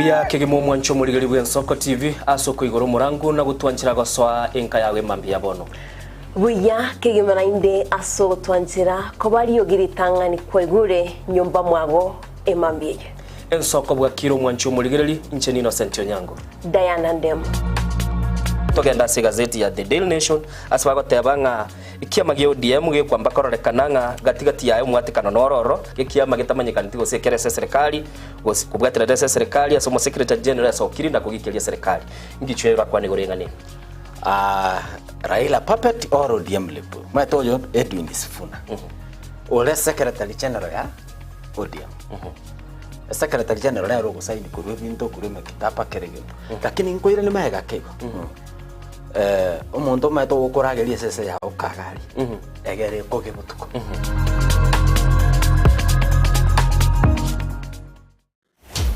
Buya kegima omwancho omorigeri bw'Ensoko TV ase okoigora omorangu na gotwanchera gosoa enka yao emambia ya bono. Buya kegima naende ase ogotwanchera koba riogi ritang'ani kwaigure nyomba mwago emambia eye. Ensoko bwakire omwancho omorigereri, inche n'Innocent Onyango. Diana Ndemo. Togende ase egazeti ya The Daily Nation ase bagoteba ng'a ekiama gia ODM gekwamba kororekana ng'a gati gati yaye omwatekano noro ororo, ekiama getamanyekaneti gose ekere ase eserekari gose kobwaterete ase eserekari ase omosecretary general esokiri na kogikeria eserekari. Ngichwe orakwane igoro y'eng'ana eye. Ah, Raila puppet or ODM lip. Omanyete oyo Edwin Sifuna. Ore secretary general ya ODM. Secretary general nere ogosaini korwa ebinto korwa emekitaba kera egento. Lakini nkoiranie magega ake igo. Eh, omonto omanyete ogokorageria esese yago kagari, egere ekoge botuko.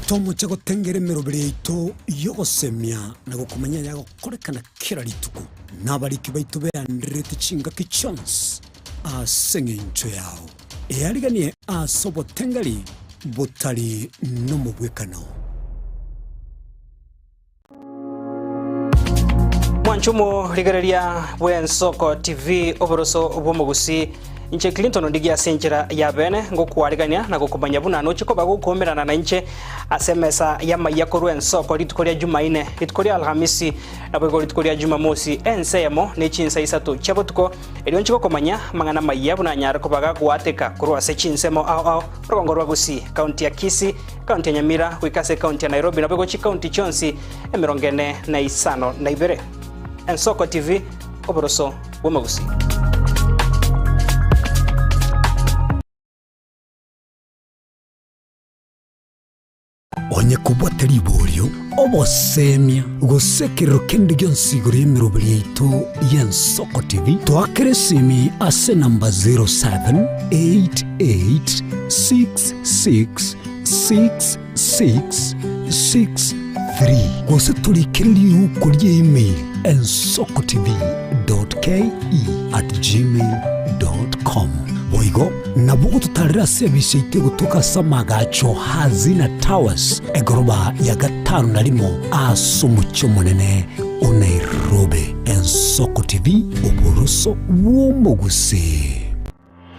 Tomoche gotengera emeroberi yaito y'ogosemia na gokomanya ayagokorekana kera rituko, na abariki baito beandererete chingaki chionsi ase engencho yao. Eariganie ase obotengeri botari nomobwekano. Mwanche omorigereria bw'Ensoko TV oboroso bw'omogusii inche Clinton Ondigi ase enchera ya bene ngokwarigania na gokomanya buna noche koba gokomerana na inche ase emesa y'amaiya korwa Ensoko rituko ria Jumaine, rituko ria Alhamisi naboigo rituko ria Jumamosi ense eyemo ne chinsa isato chia botuko erio nche gokomanya amang'ana amaiya buna anyare koba gagoateka korwa ase chinsemo ao ao Orogongo rwa Gusii, County ya Kisii, County ya Nyamira, goika ase County ya Nairobi naboigo chicounty chionsi emerongo ene na isano na ibere. Ensoko TV, oboroso bw'omogusii. Onye kobwate riborio, obosemia, gose ekerero kende gionsi igoro y'emeroberi yaito y'Ensoko TV, toakere esimi ase enamba 0788666663 gose torikere riuko ria email ensokotv.ke@gmail.com. Boigo nabo ogototarera ase ebisi yaito egotoka ase amagacho Hazina Towers, egoroba ya gatano na rimo ase omochie omonene o Nairobi. Ensoko TV, oboroso bw'omogusii.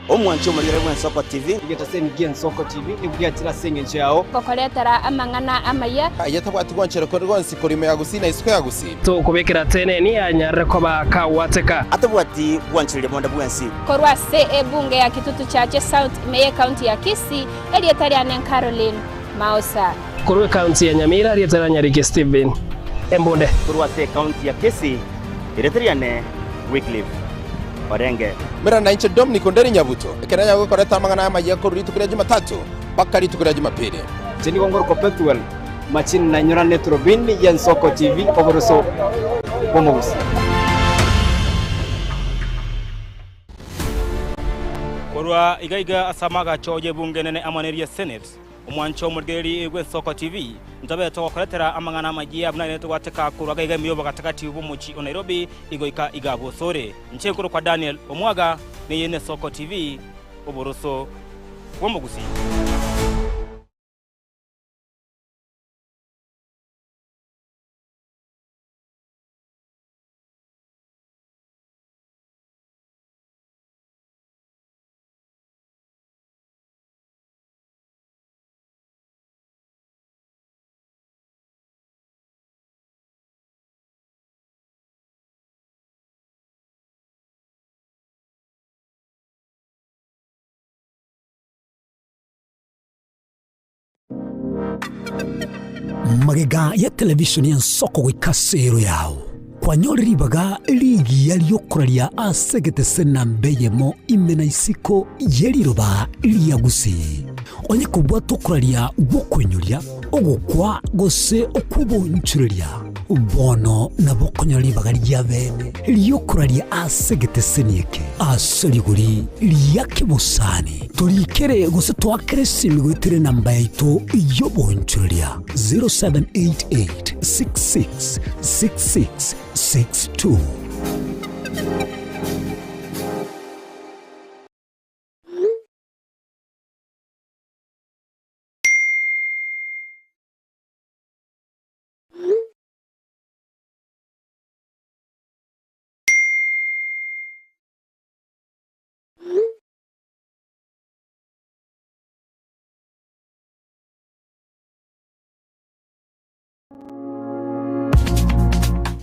Omwanchi omorigere bw'Ensoko TV. Egetaseni gi'Ensoko TV nigo giachire ase engencho yao. Gokoretera amang'ana amaya. Aye tabwati gwanchera konde gwonsi korwa ime ya Gusii na isiko ya Gusii. Tokobekera teneni anyarire koba kagwateka. Atabwati gwanchereria bonde bwensi. Korwa ase ebunge ya Kitutu Chache South ime y'Ekaunti ya Kisii, erieta riane Caroline Maosa. Korwa ekaunti ya Nyamira, erieta ria Nyariki Stephen Embunde. Korwa ase ekaunti ya Kisii, erieta riane Wycliffe Orenge. Mera nainche Dominic Onderi Nyabuto, ekero nanyare gokoreta amang'ana amayia korwa rituko ria Jumatatu mpaka rituko ria Jumapili. Inche nigo ngorokwa Pethuel Machini nainyora neturubini y'Ensoko TV oboroso bw'omogusii. Korwa iga iga ase amagacho y'ebunge enene amo neria Senate, omwancho omorigereria bw'Ensoko TV, ntobe togokoretera amang'ana amayia buna ere togwateka korwa iga iga ime y'obogatagati bw'omochie o Nairobi igoika iga bosore. Inche nkorokwa Daniel Omwaga, neye n'Esoko TV, oboroso bw'omogusii. Magega ya televisheni y'ensoko goika ase ero yao, kwanyore ribaga rigiya ri'okoraria ase egetese namba eyemo ime na isiko ye riroba ria Gusii. Onye kobwata okoraria gw'okoinyoria, ogokwa gose okw'obonchoreria, bono nabo okonyora ribaga ria bene ri'okoraria ase egeteseni eke ase rigori ria kebosani. Torikere gose toakere esimi goetera enamba yaito y'obonchoreria 0788 66 66 62.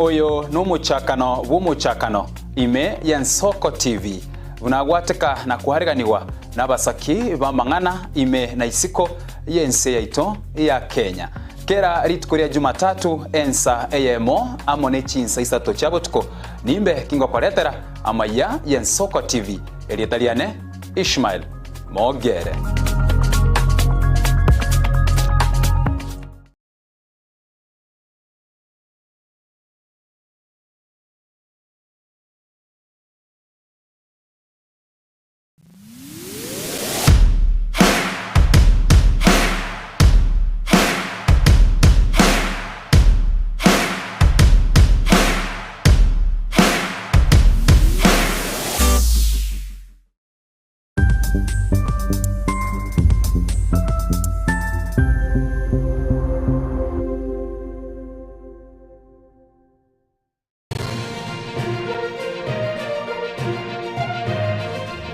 Oyo nomochakano bw'omochakano ime y'Ensoko TV, buna agwateka na koareganigwa nabasaki b'amang'ana ime na isiko y'ense yaito ya Kenya. Kera rituko ria Jumatatu ensa eyemo amo ne chinsa isato chia botuko nimbe kingokoretera amaiya y'Ensoko TV. Erieta riane Ishmael Mogere.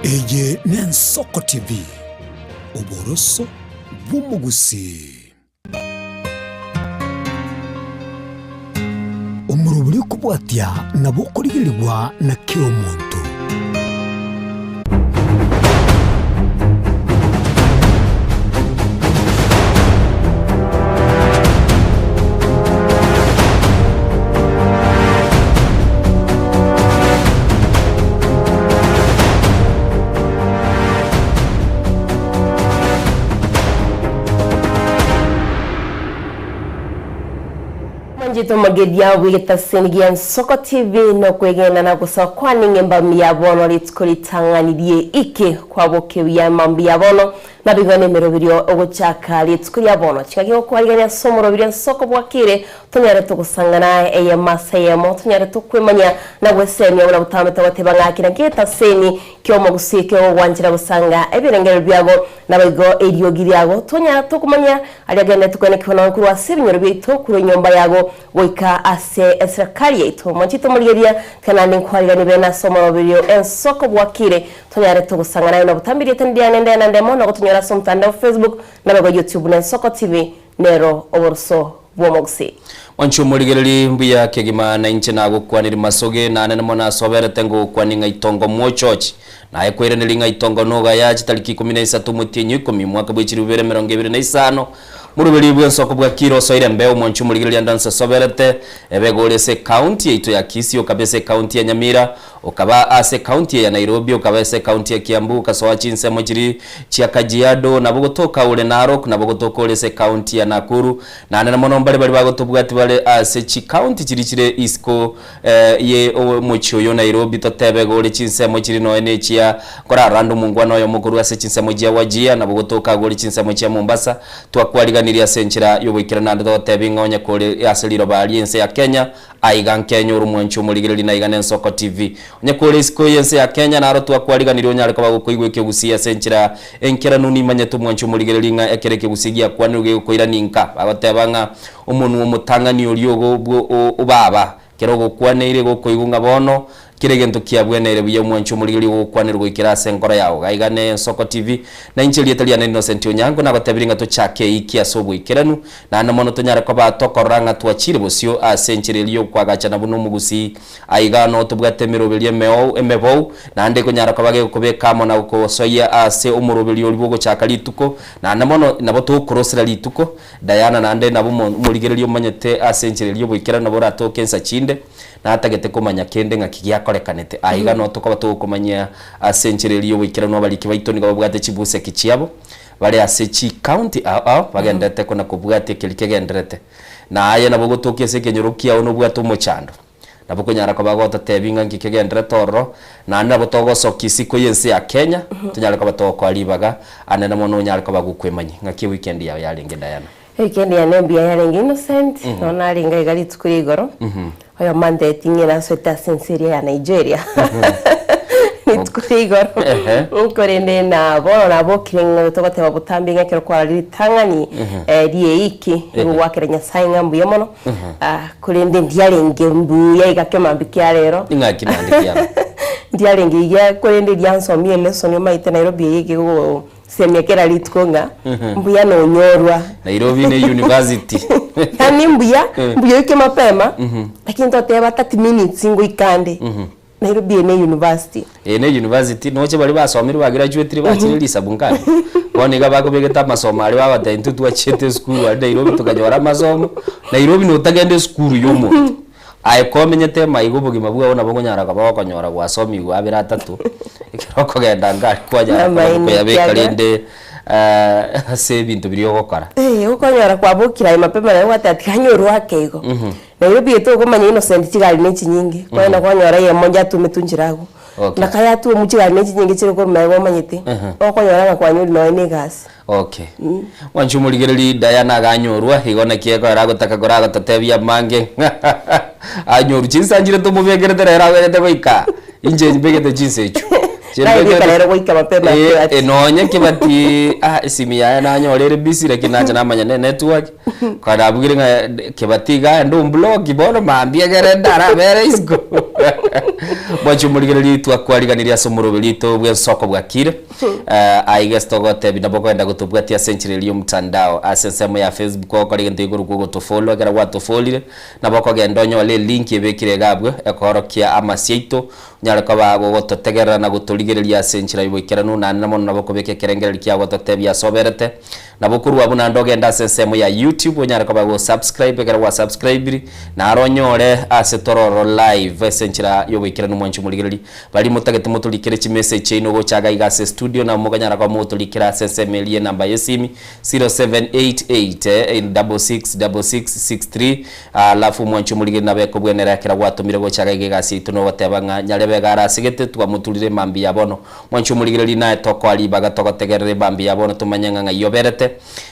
Eye n'Ensoko TV, oboroso bw'omogusii. Omorobori okobwatia nabo okorigerigwa na kera omonto. Mwanchete omogeria bw'egetaseni gia Nsoko TV nokwegena na gosaba kwane ng'a embambi ya bono rituko ritang'ani rie iki kwabokeria emambi ya bono naboigo nemeroberio ogochaka rituko ria bono chingaki gokwarigania ase omoroberio Nsoko bwakire Tonyare togosang'ana eyemo ase eyemo, tonyare tokwemanya na gwesemia buna botamete goteba ng'a kera getaseni ki'omogusii kegogwanchera gosanga ebirengererio biago, naboigo eriogi riago. Tonyara tokomanya aria agenderete koenekigwa nonye korwa ase ebinyoro biaito, korwa enyomba yago goika ase eserekari yaito. Mwanchete omorigereria, tiga naende nkwariganie bene ase omoroberio ensoko bwakire, tonyare togosang'ana aye nobotambe erieta ndiane nde na ndemo, nogotonyora ase omotandao Facebook, naboigo YouTube na Ensoko TV. Nero oboroso bw'omogusii. Mwanche omorigereri mbuya kegima na inche nagokwaniri masoge nane mono asoberete ngogokwania ng'a itongo mwochochi naye kwairaneri ng'a itongo nogaya chitariki ikomi na isato omotienyi o ikomi omwaka bwe chilifu ibere emerongo ebere na isano moroberi bw'ensoko bwa kira osoire mbeo mwanche omorigereri ande onsi asoberete ebe gore ase ecounty yaito ya Kisii okabe ase ecounty ya Nyamira Okaba ase ekaunti ya Nairobi, okaba ase ekaunti ya Kiambu, okasoa chinsemo chiria chia Kajiado, nabo gotoka ore Narok, nabo gotoka ore ase ekaunti ya Nakuru, naende na mono mbare baria bagotobwati bare ase chikaunti chiria chire isiko ye omochie oyo o Nairobi, totebe iga ore chinsemo chiria nonya ne chia nkorarande omongwana oyomo korwa ase chinsemo chia Wajir, nabo gotoka agwo ore chinsemo chia Mombasa, twakwariganirie ase enchera y'oboikeranu naende togotebia ng'a onye kore ase riroba ri'ense ya Kenya, Aiga nkenyore omwanchi omorigereria na aiga n'Ensoko TV. Onye kore isiko y'ense ya Kenya naro twakwariganirie onyare koba gokoigwa ekegusii ase enchera enkeranu nimanyete omwanchi omorigereria ng'a ekero ekegusii giakwanirwe gegokoirania inka. Bagoteba ng'a omonwa omotang'ani oria ogo bwo obaba kero ogokwaneire gokoigwa ng'a bono kera egento kiabweneire buya omwanchi omorigereria ogokwanerwa goikera ase enkoro yao. Aiga n'Ensoko TV na inche erieta riane Innocent Onyango nagotebirie ng'a tochake eiki ase oboikeranu Naende mono tonyare koba tokorora ng'a twachire bosio ase enchera eria y'okwagachana buna omogusii. Aiga noo tobwate emeroberio emeou emebou, naende ekonyara koba gegokobeka amo na gokosoyia ase omoroberio oria bw'ogochaka rituko. Naende mono nabo tokorosera rituko. Diana naende nabo omo omorigereria omanyete ase enchera eria y'oboikeranu nabo oratoke ensa chinde, natagete komanya kende ng'aki giakorekanete. Aiga noo tokoba togokomanyia ase enchera eria y'oboikeranu abariki baito nigo babwate chibuseki chiabo. Bare ase chicounty ao ao bagenderete kona kobwatia keria kegenderete. Na aye nabo ogotokia ase ekenyoro kiao nobwate omochando. Nabo okonyara koba gototebi ng'a nki kegenderete ororo, naende nabo togosokia isiko y'ense ya Kenya, tonyare koba togokoa ribaga, anene mono onyare koba gokwemanyia. Ng'aki eweekend yao yarenge Diana? Eweekend yane mbuya yarenge Innocent, nonya narenge iga rituko ria igoro, Oyomo antebetie ng'a nasoete ase ense eria ya Nigeria rituko ria igoro Ehe. korende na bono nabokire ng'a togoteba botambe ng'a ekero kwarorire ritang'ani eh, rieiki nigo gwakera Nyasaye ng'a mbuya mono Ah, korende ndiarenge mbuya iga kemambia kia rero Ing'aki naende kiaba? ndiarenge iga korende riansomia elesson omanyete Nairobi eye ekegogo. Semia kera rituko ng'a mbuya nonyorwa. Nairobi ne university. Yaani mbuya, mbuya oike mapema, lakini toteba 30 minutes ngoika nde. Nairobi eye ne university. Eye ne university, noche baria basomire ba graduatire bachire risabu nkare. Bono iga bakobegete amasomo aria bagoteba intwe twachiete esukuru aria Nairobi tokanyora amasomo, Nairobi notagenda esukuru ya omonto. Aye komenyete maiga obogima bwao nabo okonyara koba gokonyora gwasomigwe abere atato, ekero okogenda nka aria kwanyara koba Namaene gokoyabeka ekiagera. rende ase ebinto biria ogokora. Eh, okonyora kwabokire aye mapema naye gwateba tiga nyorwe ake igo. Nairobi eye tokomanya Innocent chigari ne chinyinge, kwagenda kwanyora eyemo yatumetwe nchera agwo. Okay. Na kayatuomwa chigari ne chinyinge chire korwa magega omanyete, okonyora ng'a kwanyorire nonya na egasi. Okay. Mwanche omorigereria Diana aganyorwa, igo naki ekero agotaka kora agototebia amange anyorwa. Chinsa nchire tomobekerete rero agwenerete goika, inche mbegete chinsa echio. Inche Naye mbegete- goika rero goika mapema Eh, kebati. eh, nonye kebati ah, esimi yaye nanyora ere busy lakini nacha namanya ne network, kare nabugire ng'a kebati iga ende omblock bono mambia ekere ndarabere isiko. Mwanche omorigereria twakwariganirie ase omoroberi oito bw'ensoko bwakire. Aiga ase togotebia nabo okogenda gotobwatia ase enchera eria y'omtandao ase ensemo ya Facebook ogokora egento gekorokwa ogotofollow ekero gwatofollire nabo okogenda onyore elink ebekire iga abwo ekoorokia amasio aito onyare koba gogototegerera na gotorigereria ase enchera y'oboikeranu naende na mono nabo okobeka ekerengererio kiago gototebia ase oberete Nabo korwa abwo naende ogende ase ensemo ya YouTube onyare koba go subscribe ekero gwa subscribiri naro onyore ase tororo live ase enchera y'oboikeranu mwanche omorigereria. Baria motagete motorikere chimessage chiaino gocha iga iga ase studio nabo mokonyara koba mogotorikera ase ensemo eria enamba y'esimi 0788 666663 alafu mwanche omorigereria nabo ekobwenera ekero gwatomire gocha iga iga egasi yaito nogoteba ng'a nyarebe iga arasegete twamoturire mambia bono. Mwanche omorigereria naye tokoa ribaga togotegerera ebambi ya bono tomanye ng'a ng'ai oberete.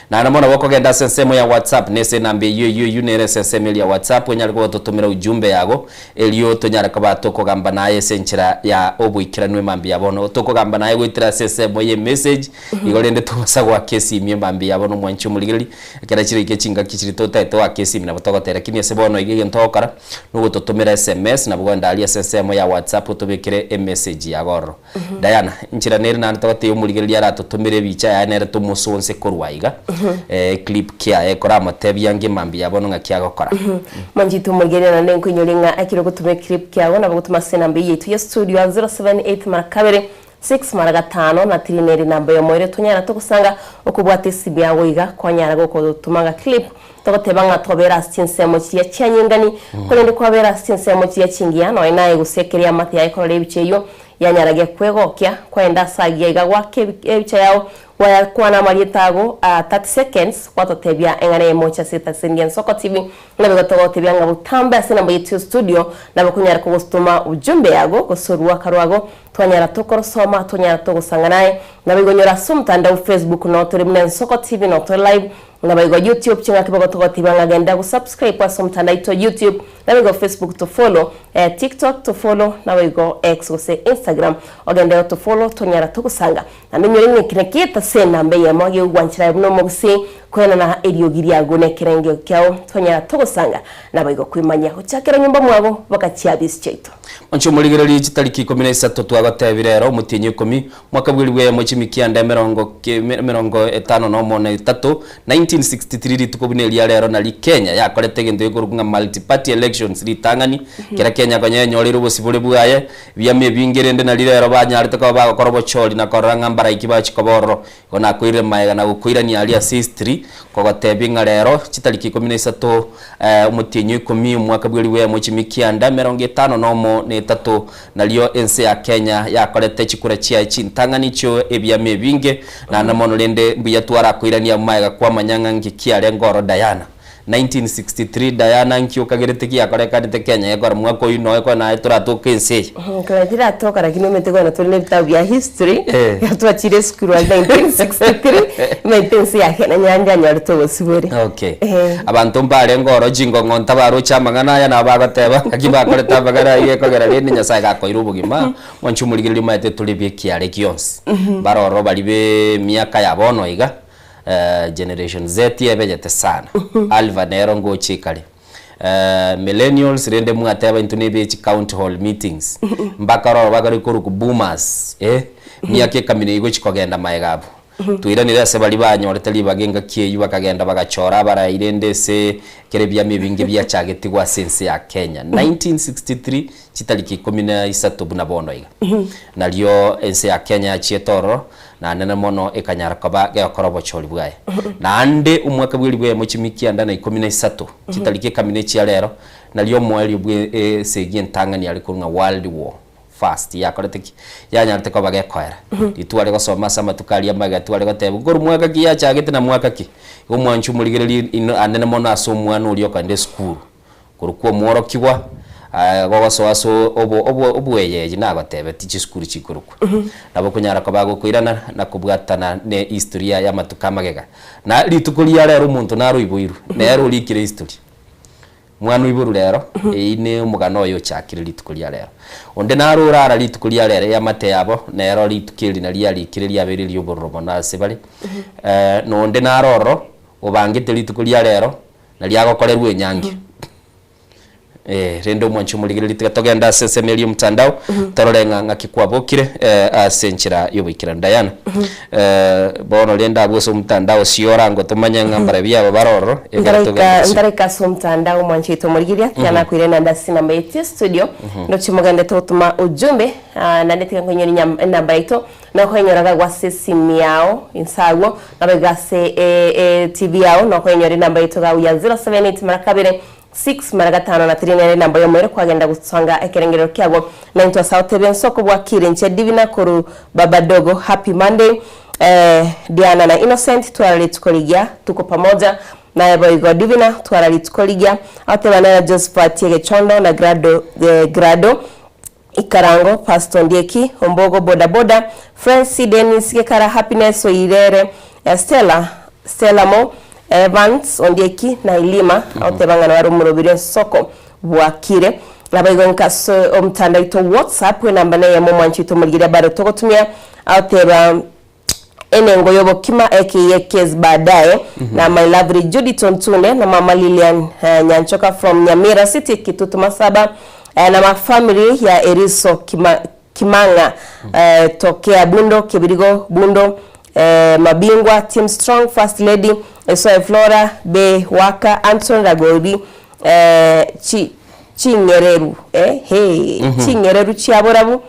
Naende mono bokogenda ase ensemo ya WhatsApp nese enamba eyio eyio eyio nere ase ensemo eria ya WhatsApp onyare gototomera ujumbe yago erio tonyare koba tokogamba naye ase enchera ya oboikeranu emambia ya bono. Tokogamba naye goetera ase ensemo ye message igo rende tobasa goaka esimi emambia ya bono mwanche omorigereria ekero chiroike chingaki chiria totagete goaka esimi nabo togoteba lakini ase bono iga egento ogokora Nogototomera sms nabo kogenda aria ase ensemo ya WhatsApp otobekere emessage yago ororo. Diana, inchera nere naende togotebia omorigereria aratotomere ebicha yaye nere tomosonse korwa aiga eclip kiaye koramotebia ange mambia ya bono ng'aki agokora. Mwanchete omorigereria naende nkoinyore ng'a ekero ogotoma eclip kiago nabo ogotoma ase enamba eyio yaito ya studio ya 078 mara kabere 6 mara gatano na tiri nere enamba yomo ere tonyara togosanga okobwata esimu yago iga kwanyara gokotoma ng'a clip Togoteba ng'a tobere ase chinsemo chiria chianyengani, korende kwabera ase chinsemo chiria chingiya, nonya naye gose ekeria amate yaye korora ebicha eyio, yanyaragia kwegokia, kwaenda ase agiya iga goaka ebicha yao, gwayakwana amarieta ago aa 30 seconds, gwatotebia eng'ana eyemo ase etaseni ya Nsoko TV, naboigo togotebia ng'a botambe ase enamba yaito ya studio, nabo okonyara kogostoma ujumbe yago gose oruaka rwago, twanyara tokorosoma, twanyara togosanga naye, naboigo nyora ase omotandao Facebook noo tore buna Ensoko TV noo tore live, Naboigo YouTube ching'aki bagotogotiba ng'a genda go subscribe ase omotandao oito YouTube, naboigo Facebook to follow, eh, TikTok to follow, naboigo X gose Instagram ogende oto follow tonyara togosanga. Naende onyore ng'a eki nakio ase enamba eyemo gegogwanchera aye buna omogusii koenana eriogi riago na ekerengeo kiao twanyara togosanga naboigo kwemanyia gochakera nyomba mwago baka chiabisi chiaito. Inche omorigereria chitariki ikomi na isato twagotebire ero omotienyi oikomi Mwaka bw'elifu eyemo chimikianda emerongo emerongo etano nomo na etato, 1963, rituko buna eria rero nari Kenya yakorete egento gekorokwa ng'a multi-party elections ritang'ani, kera Kenya konya yenyoreire obosibore bwaye, ebiama ebinge rende nari rero banyarete koba bagokora obochori na korora ng'a mbaraiki bachia koba ororo. Igo nakoirire magega na gokoirania aria ase history, kogotebia ng'a rero chitariki ikomi na isato omotienyi o ikomi omwaka bw'elifu eyemo chimikianda emerongo etano nomo na etato, Nario ense ya Kenya yakorete chikura chiaye chintang'ani chio ebiama ebinge, naende mono rende mbuya twarakoiranie abwo magega kwamanya ng'a nki kiarenge oro Diana. 1963 Diana nki okagerete giakorekanete Kenya gekora mwaka oyio noe konya naye toratoke ense eye. Konya tiratoka lakini omanyete konya tore na ebitabu bia history ekero twachire esukuru aria 1963 omanyete ense ya Kenya nyancha yanyorete obosibore. Okay. Abanto mbarenge oro chingong'o ntabaroche amang'ana aya nabo bagoteba ng'aki bakorete amang'ana ayio ekogera rende Nyasaye gakoira obogima, mwanche omorigereria omanyete tore b'ekiare gionsi. Mbare ororo baria b'emiaka ya bono iga, generation Z ebegete sana. Alva nero ngocha ekare. Millennials rende mwateba intwe nebe chi county hall meetings, mpaka ororo bakore korokwa boomers, eh, emiaka ekamina eyio gochi kogenda magega abwo. Twairanire ase baria banyorete ribaga engaki eyio bakagenda bagachora abarai rende ase ekero ebiama ebinge biachagetigwe ase ense ya Kenya 1963 chitariki ikomi na isato buna bono iga. Nario ense ya Kenya yachiete ororo na nene mono ekanyara koba gegokora obochori bwaye. Naende omwaka bw'elifu eyemo chimia kianda na ikomi na isato chitariki ekamina echia rero nario omoerio bwe esegi entang'ani are korwa ng'a World War. First, yakorete ki? Yanyarete koba gekoera. Ritware gosoma ase amatuko aria amage tware goteba, nkorwa mwaka ki yachagete na mwaka ki? Igo omwanchi omorigereria ino anene mono ase omwana oria okoenda esukuru, korokwa omworokigwa, gogosoa ase obo obo obweyeyi nagotebetie chisukuru chikorokwa. Nabo okonyara koba gokoirana na kobwatana ne history yaye amatuko amagega. Na rituko ria rero omonto naro oiboirwe, nere orikire history. Mwana oiborwe rero, eyio ne omogano oye ochakire rituko ria rero. Onde naro orara rituko ria rero, eamate yabo nero rituko eri nario yarikire riabeire ri'obororo mono ase bare. Na onde naro ororo obangete rituko ria rero, nario agokorerwa enyangi. Eh, rende omwanchi omorigereria tiga togende ase ensemo eria y'omotandao, torore ng'a ng'aki kwabokire ase enchera y'oboikeranu. Diana, Bono rende abwo ase omotandao siora tomanye ng'a mbarabwo aba bare ororo, ekero togende Ntaraika gose. ntaraika ase omotandao omwanchi oito omorigereria, tiga nakoire naende ase enamba yaito ya studio, ndoche mogende togotoma ujumbe, ah, naende tiga nkoinyore enyam- enamba yaito, nokoinyora iga ase esimu yao inse agwo, nabo iga ase e- e TV yao, nokoinyora enamba yaito iga agwo ya 078 mara kabere, 6 mara gatano na tiri nere enamba y'omoerio kwagenda gosanga ekerengerero kiago. Naintwe ase agotebia ense okobwakire inche Divina koru Baba Dogo happy Monday eh, Diana na Innocent twara rituko rigiya tuko pamoja naye boigo Divina twara rituko rigiya agoteba nere Josephat Egechondo na Grado eh, Grado Ikarango Pastor Ondieki Ombogo boda boda Francy Dennis Gekara Happiness Oirere eh, Stella Stella Mo Evans Ondieki na Elima agoteba ng'a nabare omoroberi ensoko bwakire. Naboigo inka ase omotandao oito WhatsApp enamba neyemo omwanchi oito omorigereria bado togotumia agoteba enengo y'obokima ekeiye kes baadaye na my lovely Judith Ontune na mama Lilian eh, Nyanchoka from Nyamira City Kitutu Masaba eh, na ma family ya Eriso Kima, Kimang'a eh, tokea Bundo Kebirigo Bundo eh, Mabingwa Team Strong First Lady Esoe Flora Be Waka Anton Ragori eh, chi, ching'ereru eh, hey, ching'ereru chiaborabu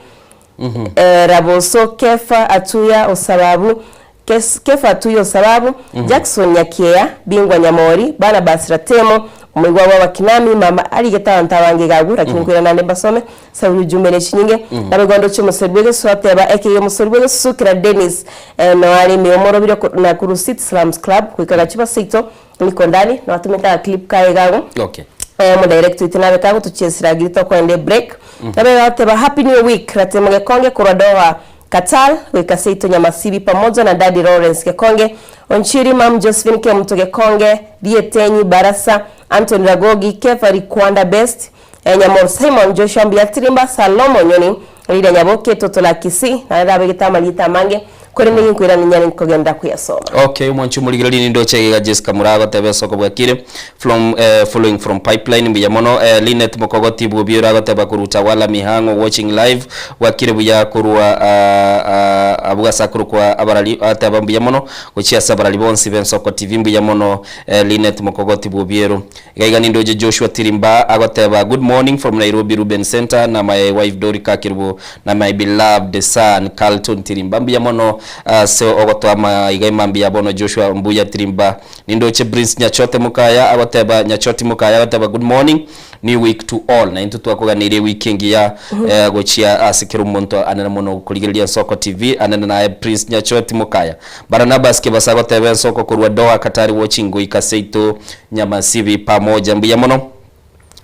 eh, Raboso Kefa Atuya Osababu Kes, Kefa Atuya Osababu Jackson Nyakiea Bingwa Nyamori Barnabas Ratemo Omoigwa bw'Abakinami Mama arigete abanto abange iga agwo lakini nkoira naende mbasome Sauli ujumbe ne chinyinge Naboigo ndoche omosori bw'egesusu ateba ekeiyo omosori bw'egesusu kera Dennis eh, noare ime omorobire ko Nakuru City Slums Club goika gachiba seito niko ndani noatomete aga clip kaye iga agwo Okay. Eh, omodirect oito nabe kagotochiesera agiri tokoenda ebreak Nabe gagoteba happy new week Ratemo Gekonge korwa Doha Qatar goika seito Nyamasibi pamoja na Daddy Lawrence Gekonge Onchiri Mam Josephine Kemuto Gekonge Rietenyi Barasa Anthony Ragogi Kefa Rikwanda Best Eh, Nyamor Simon Joshua Mbuya Tirimba Salomo Nyoni Lydia Nyaboke Toto la Kisii naende nabegete amarieta amange korende ginkoirana ninyare nkogenda koyasoma. Okay, omwanchi omorigereria nindoche iga Jessica Mura agoteba esoko bwakire from eh, following from pipeline mbuya mono eh, Linet Mokogoti Bwobiore agoteba korwa Utawala Mihango watching live bwakire buya korwa ah, ah, abwo ase akorokwa abarari ateba mbuya mono gochia ase abarari bonsi b'Ensoko TV mbuya mono eh, Linet Mokogoti Bwobiero Iga iga nindoche Joshua Tirimba agoteba good morning from Nairobi Ruben Center na my wife Dorika Kerubo na my beloved son Carlton Tirimba mbuya mono ase ogotoa amaiga emambia bono Joshua mbuya Tirimba nindoche Prince Nyachote Mokaya agoteba Nyachoti Mokaya agoteba good morning new week to all na intwe twakoganeirie ewiki engiya eh, gochia ase kera omonto anene mono korigereria Nsoko TV anene naye Prince Nyachoti Mokaya Barnabas Kebasa agoteba ensoko korwa Doha Qatar watching goika seito Nyamasibi pamoja mbuya mono.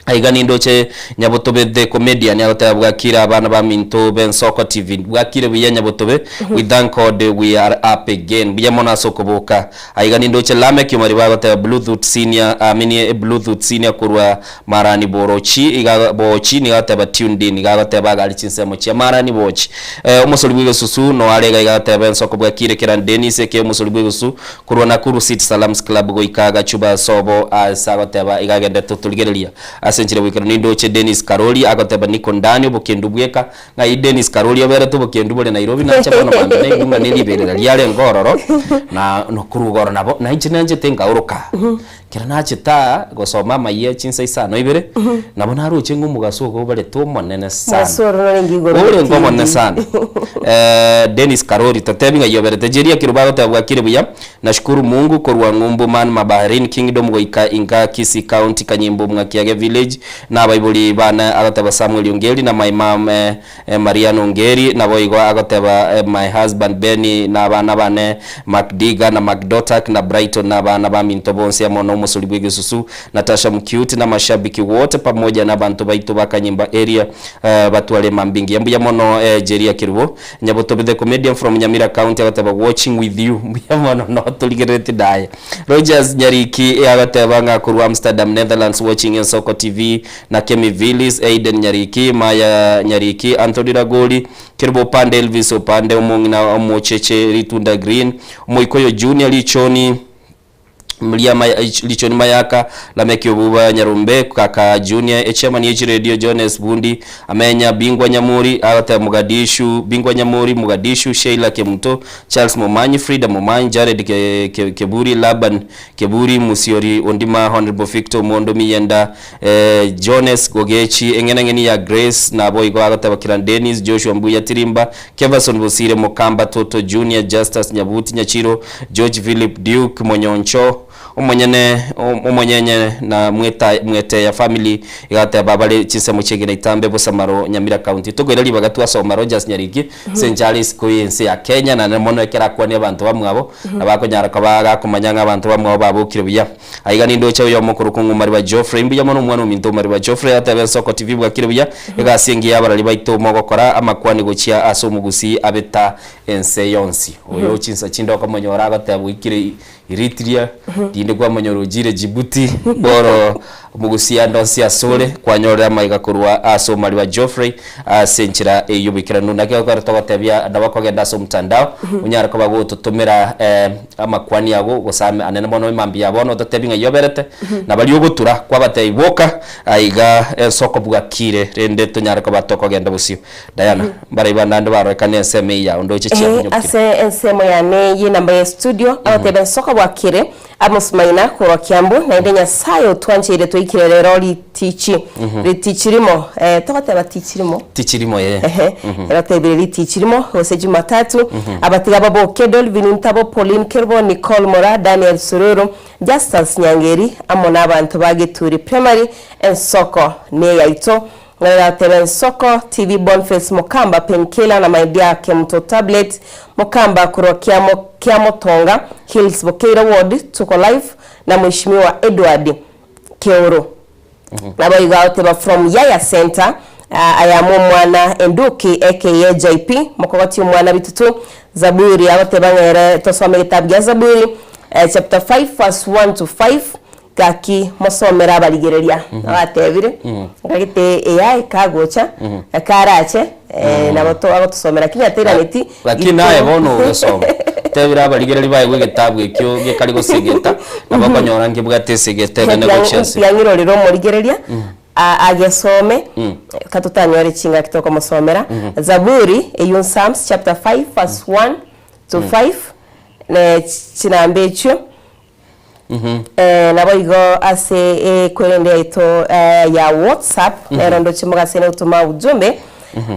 Aiga nindoche Nyabotobe the comedian agoteba bwakire abana baminto b'Ensoko TV bwakire buya Nyabotobe we thank God we are up again mbuya mono ase okoboka. Aiga nindoche Lameck Omariba agoteba Bluetooth senior aminie Bluetooth senior korwa Marani Borochi iga Bochi nigo agoteba tuned in iga agoteba agari chinsemo chia Marani Bochi. Omosori bw'egesusu noare iga iga agoteba Ensoko bwakire Keran Dennis eke omosori bw'egesusu Korwa Nakuru City Salams Club goika Gachuba sobo ase agoteba iga agenderete gotorigereria. Ase enchera goikera nindoche Dennis Karoli agoteba niko ndani obokendu bweka. Ng'ai Dennis Karoli oberete obokendu bore Nairobi nache bono mambia naigwe ng'a neriberera riarenge ororo na nokorwa igoro nabo na inche nanchete nkaoroka. Ekero nachete aa gosoma amayia chinsa isano ibere nabo naroche ng'a omogaso ogo obarete omonene sana. Omogaso oro norenge igoro Orenge omonene getindi. sana. Dennis Karoli totebi ng'ai oberete. Jeria Kerubo agoteba bwakire buya. Nashukuru Mungu korwa ng'umbu man ma Bahrain Kingdom goika inka Kisii County Kanyimbo Mwakiage Village na abaibori bane agoteba Samuel Ongeri na my mum Marian Ongeri naboigo agoteba my husband Benny na abana bane Macdiga na Macdotak na Brighton na abana baminto bonsi amo na omosori bwegesusu Natasha Mcute na amashabiki wote pamoja na abanto baito ba Kanyimba area batware mambia engiya mbuya mono Jeria Kerubo Nyabotobe the comedian from Nyamira county agoteba watching with you mbuya mono no torigerereti daye. Rogers Nyariki agoteba ng'a korwa Amsterdam Netherlands watching Ensoko TV na Kemi Villis, Aiden Nyariki, Maya Nyariki, Anthony Ragoli, Kerubo Opande, Elvis Opande, Omong'ina Omocheche, Ritunda Green, Omoikoyo Junior Richoni, Mria maya, Richoni Mayaka, Lameki Obuba Nyarombe, Kaka Junior, Echairman ye chiredio Jones Bundi, Amenya Bingwa Nyamori, agoteba Mogadishu, Bingwa Nyamori, Mogadishu, Sheila Kemuto, Charles Momanyi, Frida Momanyi, Jared Ke, Ke, Keburi, Laban Keburi, Musiori Ondima, Honorable Victor Mondo Miyenda, eh, Jones Gogechi, eng'enang'eni ya Grace, naboigo agoteba Kiran Dennis, Joshua Mbuya Tirimba, Keverson Bosire Mokamba Toto Junior, Justus Nyabuti Nyachiro, George Philip Duke Monyoncho, omonyene omonyenye na mweta Mweteya family igateba bare chinsemo chiegena Itambe Bosamaro Nyamira County. Tokoira ribaga twasoma Rogers Nyariki ase enchara isiko y'ense ya Kenya naende mono ekero akwania abanto bamwabo nabo akonyara koba gakomanya ng'a abanto bamwabo babokire buya. Aiga nindoche oyomo okorokwa ng'a Omariba Geoffrey, mbuya mono omwana ominto Omariba Geoffrey atebe Ensoko TV bwakire buya, egasi engiya y'abarari baito mogokora amakwani gochia ase omogusii abeta ense yonsi. Oyo chinsa chinde okomonyora agoteba oikire Eritrea, rinde kwamonyora ochire Djibouti, boro omogusii ande onsi asore, kwanyorire amaiga korwa ase Omariba Geoffrey ase enchera eyio boikeranu. Naki ekero togotebia nabo okogenda ase omotandao, onyare koba gototomera amakwani ago gose ame anene mono mambia bono ototebi ng'ai oberete, na baria ogotura kwabatebi boka aiga ensoko bwakire rende tonyare koba tokogenda bosio. Diana, mbarai bande ande barorekane ensemo eye yao ndoche Ee, chiaminyokire. ase ensemo yane y'enamba ya estudio, agoteba ensoko bwakire, Amos Maina korwa Kiambu, naende Nyasaye otwancheire twaikire rero ritichi, ritichi rimo, eh, togoteba tichi rimo? Tichi rimo ee. Ehe, erotebire ritichi rimo gose Jumatatu, abatiga baboke Dolvin Ntabo, Pauline Kerubo, Nicole Mora, Daniel Sururu, Justus Nyangeri, amo nabanto ba Geturi Primary, ensoko neyaito. Ng'aratebe Nsoko TV Bonface Mokamba Painkiller na my dear Kemuto Tablet Mokamba korwa Kiamo Kiamotonga Hills Bokeira Ward tuko live na Mheshimiwa Edward Keoro Naboigo agoteba from Yaya Centre ayamo omwana Enduki aka JP mokogoti omwana bitutu Zaburi agoteba ng'a ere tosome egetabu gia Zaburi chapter 5 verse 1 to 5 Gaki mosomere abarigereria, abatebire, ngagete eya ekagocha, ekarache, nabo to agotosomera lakini atairaneti. Lakini naye bono ogesoma, tebire abarigereria baye bw'egetabu ekio gekari gosegeta, nabo okonyora nkebwate esegeta enene gochia ase. Tiang'irorere omorigereria, agesome, katotanyore chingaki tokomosomera. Zaburi, eyio Psalms chapter 5 verse 1 to 5, ne chinamba echio. Naboigo ase ekwerende yaito ya WhatsApp nero ndoche mogasene gotoma ujumbe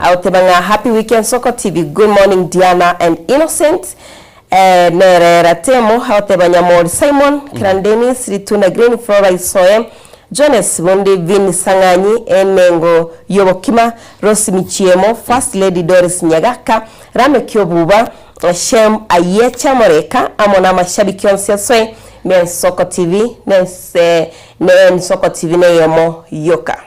agoteba ng'a happy weekend Soko TV good morning Diana and Innocent nere Ratemo agoteba Nyamori Simon Kiran Dennis Ritunda Green Flora Isoe Jones Bundi Vin Sang'anyi Emengo Yobokima Rose Michiemo First Lady Doris Nyagaka Rameki Obuba Shem Ayiecha Moreka amo namashabiki onsi asoe Nensoko TV nense Nensoko TV neyemo yoka.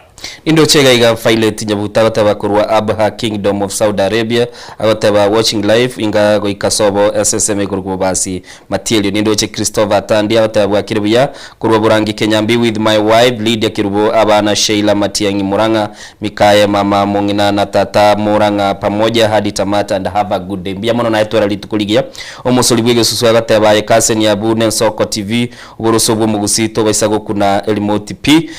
Nindoche iga iga Violet Nyabuto agoteba korwa Abha Kingdom of Saudi Arabia agoteba watching live inga goika sobo ase ensemo igoro bobasi Matierio. Nindoche Christopher Atandi agoteba bwakire buya korwa Borangi Kenyambi with my wife Lydia Kerubo abana Sheila Matiang'i Murang'a Mikaye mama mong'ina na tata Murang'a pamoja hadi tamati and have a good day. Mbuya mono naye twara rituko rigiya. Omosori bw'egesusu agateba aye cousin Abu nensoko TV Oboroso bw'omogusii tobaisa gokuna erimoti pi.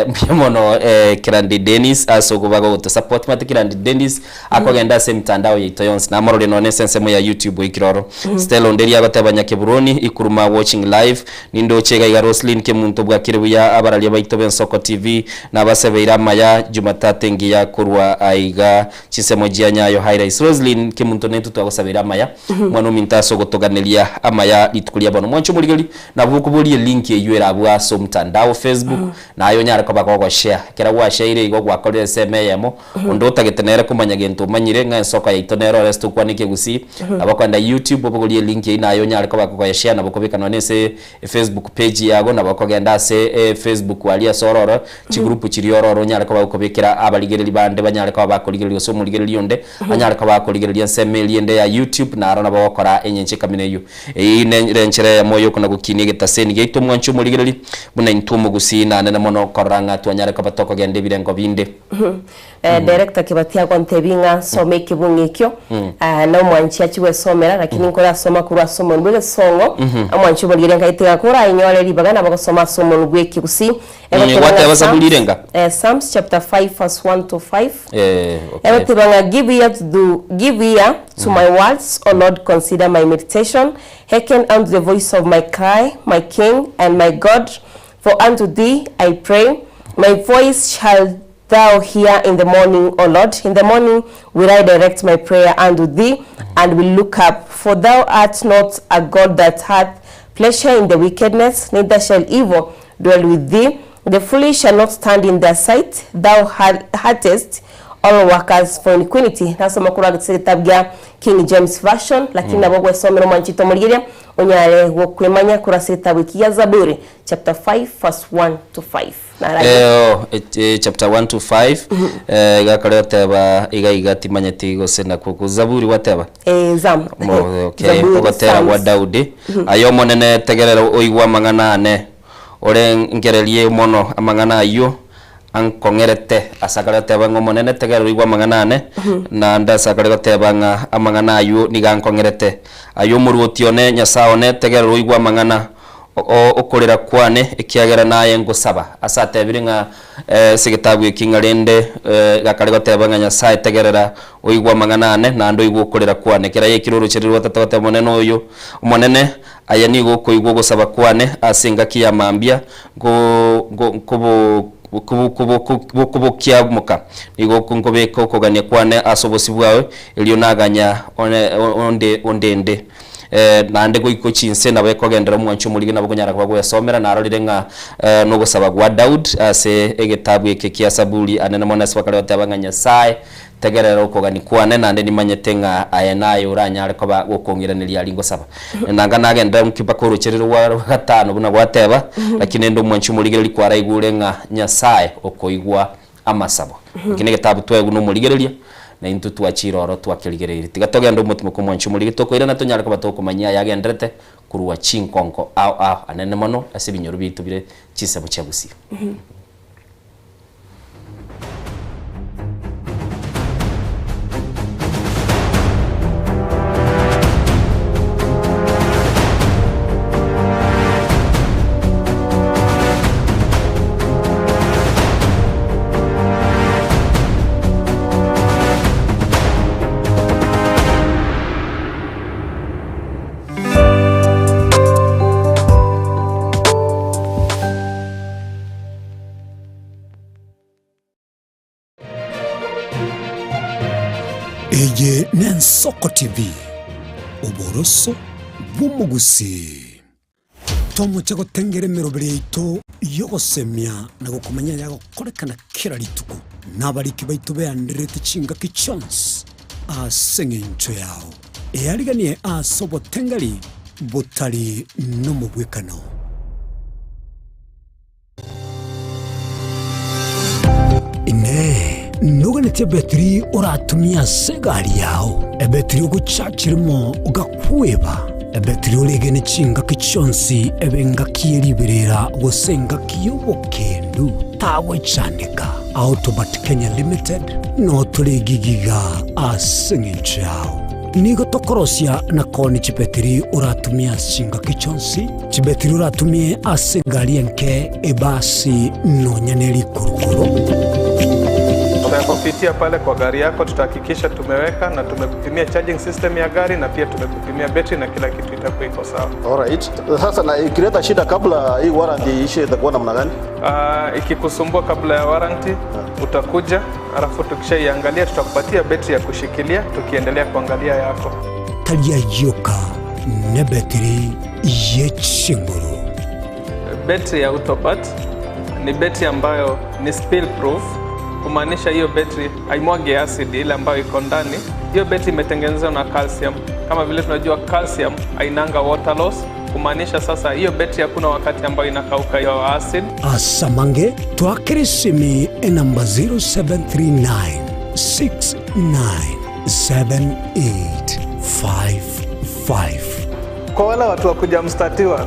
Mbuya mono Kirandi Dennis ase okoba gogotosupport. Omanyete Kirandi Dennis akogenda ase emitandao yaito yonsi namorore nonye ase ensemo ya YouTube oikire oro. Stella Onderi agoteba Nyakeburoni Ikuruma watching live. Nindoche iga iga Roslyn Kemunto bwakire buya abararia baito b'Ensoko TV nabasebeire amaya Jumatatu engiya korwa aiga Chinsemo chia Nyayo Highrise. Roselyn Kemunto nentwe twagosabeire amaya mwana ominto ase ogotoganeria amaya rituko ria bono. Mwanche omorigeri nabwo okoboria elink eywo ere abwo ase omotandao Facebook naye onyare koba gogoshare. Ekero gwashaire igo gwakorire ensemo eyemo onde otagete nere komanya gento omanyire ng'a ensoko yaito nere ore ase tokwana ekegusii nabo okoenda YouTube obogorie elink eywo naye onyare koba kogoyeshare nabo okobeka nonye ase efacebook page yago nabo okogenda ase efacebook aria ase ororo chigroup chiria ororo onyare koba gokobekera abarigereri bande banyare koba bakorigereria gose omorigereri onde anyare koba akorigereria ensemo eria ende ya YouTube naro nabo ogokora enyencho ekamina eyio. Eyio nere enchera eyemo yokona gokinia egetaseni giaito omwanchi omorigereri buna intwe omogusii nanene mono korora ng'a twanyare koba tokogenda ebirengo binde. Director Kibati agontebia ng'a nsome ekebung'u ekio, na omwanchi achie gwesomera, lakini nkorasoma korwa ase omonwa bw'egesongo, omwanchi omorigereria nkaete ng'a korainyore ribaga nabo gosoma ase omonwa bw'ekegusii. Egoteba ng'a Gwateba Zaburi Psalms, irenga? Psalms chapter 5 verse 1 to 5. Okay. Egoteba ng'a give ear to the, give ear to my words, O Lord, consider my meditation, hearken unto the voice of my cry, my King and my God, for unto thee I pray, my voice shall thou hear in the morning, O Lord, in the morning will I direct my prayer unto thee, and will look up, for thou art not a God that hath pleasure in the wickedness, neither shall evil dwell with thee. The foolish shall not stand in their sight, thou hatest all workers for iniquity. Nasoma korwa ase egetabu gia King James Version, lakini nabo ogwesomera omwanchete omorigereria onyare gokwemanya korwa ase egetabu eki gia Zaburi chapter 5 verse 1 to 5. Naranyete. Oh, chapter 1 to 5 iga akare goteba iga iga timanyeti gose nakwo ku Zaburi gwateba? Zam. Mo- okay. Zaburi, Ogotera gwa Psalms. Daudi. Aye Omonene tegerera oigwe amang'ana ane, orengererie mono amang'ana ayio ankong'erete. Ase akare goteba ng'a Omonene tegerera oigwe amang'ana ane, naende ase akare goteba ng'a amang'ana ayio nigo ankong'erete. Aye Omoruoti one, Nyasae one, tegerera oigwe amang'ana okorera kwane, ekiagera naye ngosaba. Ase atebire ng'a ase egetabu eki ng'a rende gakare goteba ng'a Nyasae tegerera oigwe amang'ana ane, naende oigwe okorera kwane. Kera yaikire oroche riria rwatata goteba Omonene oyo, Omonene, aye nigo okoigwa ogosaba kwane ase engaki ya mambia, nkobokiamoka, nigo nkobeka okogania kwane ase obosio bwao, erio naganya onde ondende. Naende goika chinse nabo ekogenderera omwancho omorige nabo okonyara koba gwesomera narorire ng'a nogosaba gwa Daud ase egetabu eke kia Saburi anene mono ase bakare goteba ng'a Nyasae tegerera okogani kwane naende nimanyete ng'a aye naye oranyare koba gokong'iraneria aria ngosaba. Nanga nagenderera nki mpaka orocherero rwa gatano buna gwateba lakini rende omwancho omorigereri kwaraigure ng'a Nyasae okoigwa amasabo. Eki negetabu twaegwa nomorigereria, na intwe twachire oro twakerigereirie. Tiga togende omotimoko omwanchi omorige, tokoirana tonyare koba tokomanyia ayagenderete korwa chinkonko ao ao anene mono ase ebinyoro biaito bire chinsemo chia Gusii. Eye n'Ensoko TV, oboroso bw'omogusii. Tomoche gotengera emeroberi yaito y'ogosemia na gokomanya ayagokorekana kera rituko, na abariki baito beandererete chingaki chionsi ase engencho yao. Eariganie ase obotengeri botari nomobwekano. Noganetie ebetiri oratumie ase egari yao, ebetiri ogochachire mo gakweba, ebetiri oregene chingaki chionsi ebe engaki ye riberera gose engaki y'obokendu, tagochandeka. Autobat Kenya Limited no tore gigiga ase eng'encho yao. Nigo tokorosia na koonia chibetiri oratumie ase chingaki chionsi, chibetiri oratumie ase egari enke, ebasi, nonya ne rikurukuru. Tutakupitia pale kwa gari yako, tutahakikisha tumeweka na tumekupimia charging system ya gari na pia tumekupimia betri na kila kitu itakuwa iko sawa. Alright. Sasa na ikileta shida kabla hii warranty iishe itakuwa namna gani? Uh, ikikusumbua kabla ya warranty utakuja, alafu tukishaiangalia tutakupatia betri ya kushikilia tukiendelea kuangalia yako. Tari ayioka nebetiri ye chinguru. Betri ya Autopat ni betri ambayo ni spill proof, kumaanisha hiyo betri haimwagi acid ile ambayo iko ndani. Hiyo betri imetengenezwa na calcium. Kama vile tunajua calcium hainanga water loss, kumaanisha sasa hiyo betri hakuna wakati ambayo inakauka hiyo acid. Asamange twakere esimi enamba 0739 697855. Kwa wale watu wa kujamstatiwa,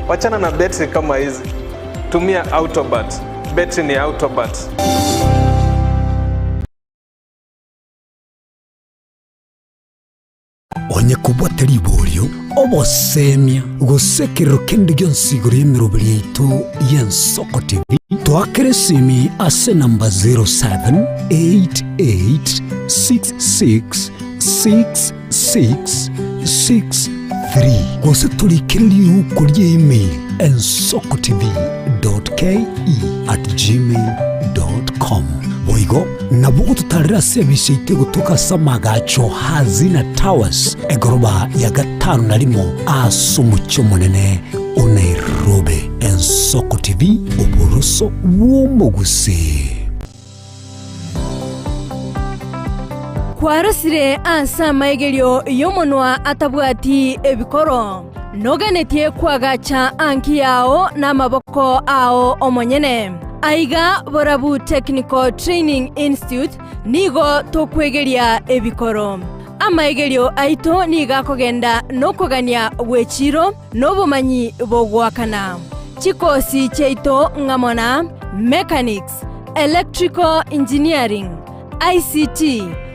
wachana na betri kama hizi, tumia Autobat. Betri ni Autobat. Onye kobwate riborio, obosemia, gose ekerero kende gionsi igoro y'emeroberi yaito y'Ensoko TV, toakere esimi ase enamba 0788666663 gose torikere riuko ria email ensokotv.ke@gmail.com. Boigo nabo ogototarera ase ebise yaito egotoka ase amagacho Hazina Towers, egoroba ya gatano na rimo ase omochie omonene o Nairobi. Ensoko TV, oboroso bw'omogusii. Kwarosire ase amaigerio y'omonwa atabwati ebikoro, noganetie koagacha anki yao namaboko ao omonyene. Aiga Borabu Technical Training Institute nigo tokwegeria ebikoro. Amaigerio aito nigo akogenda nokogania gw'echiiro na obomanyi bogoakana. Chikosi chiaito ng'amo na Mechanics, Electrical Engineering, ICT,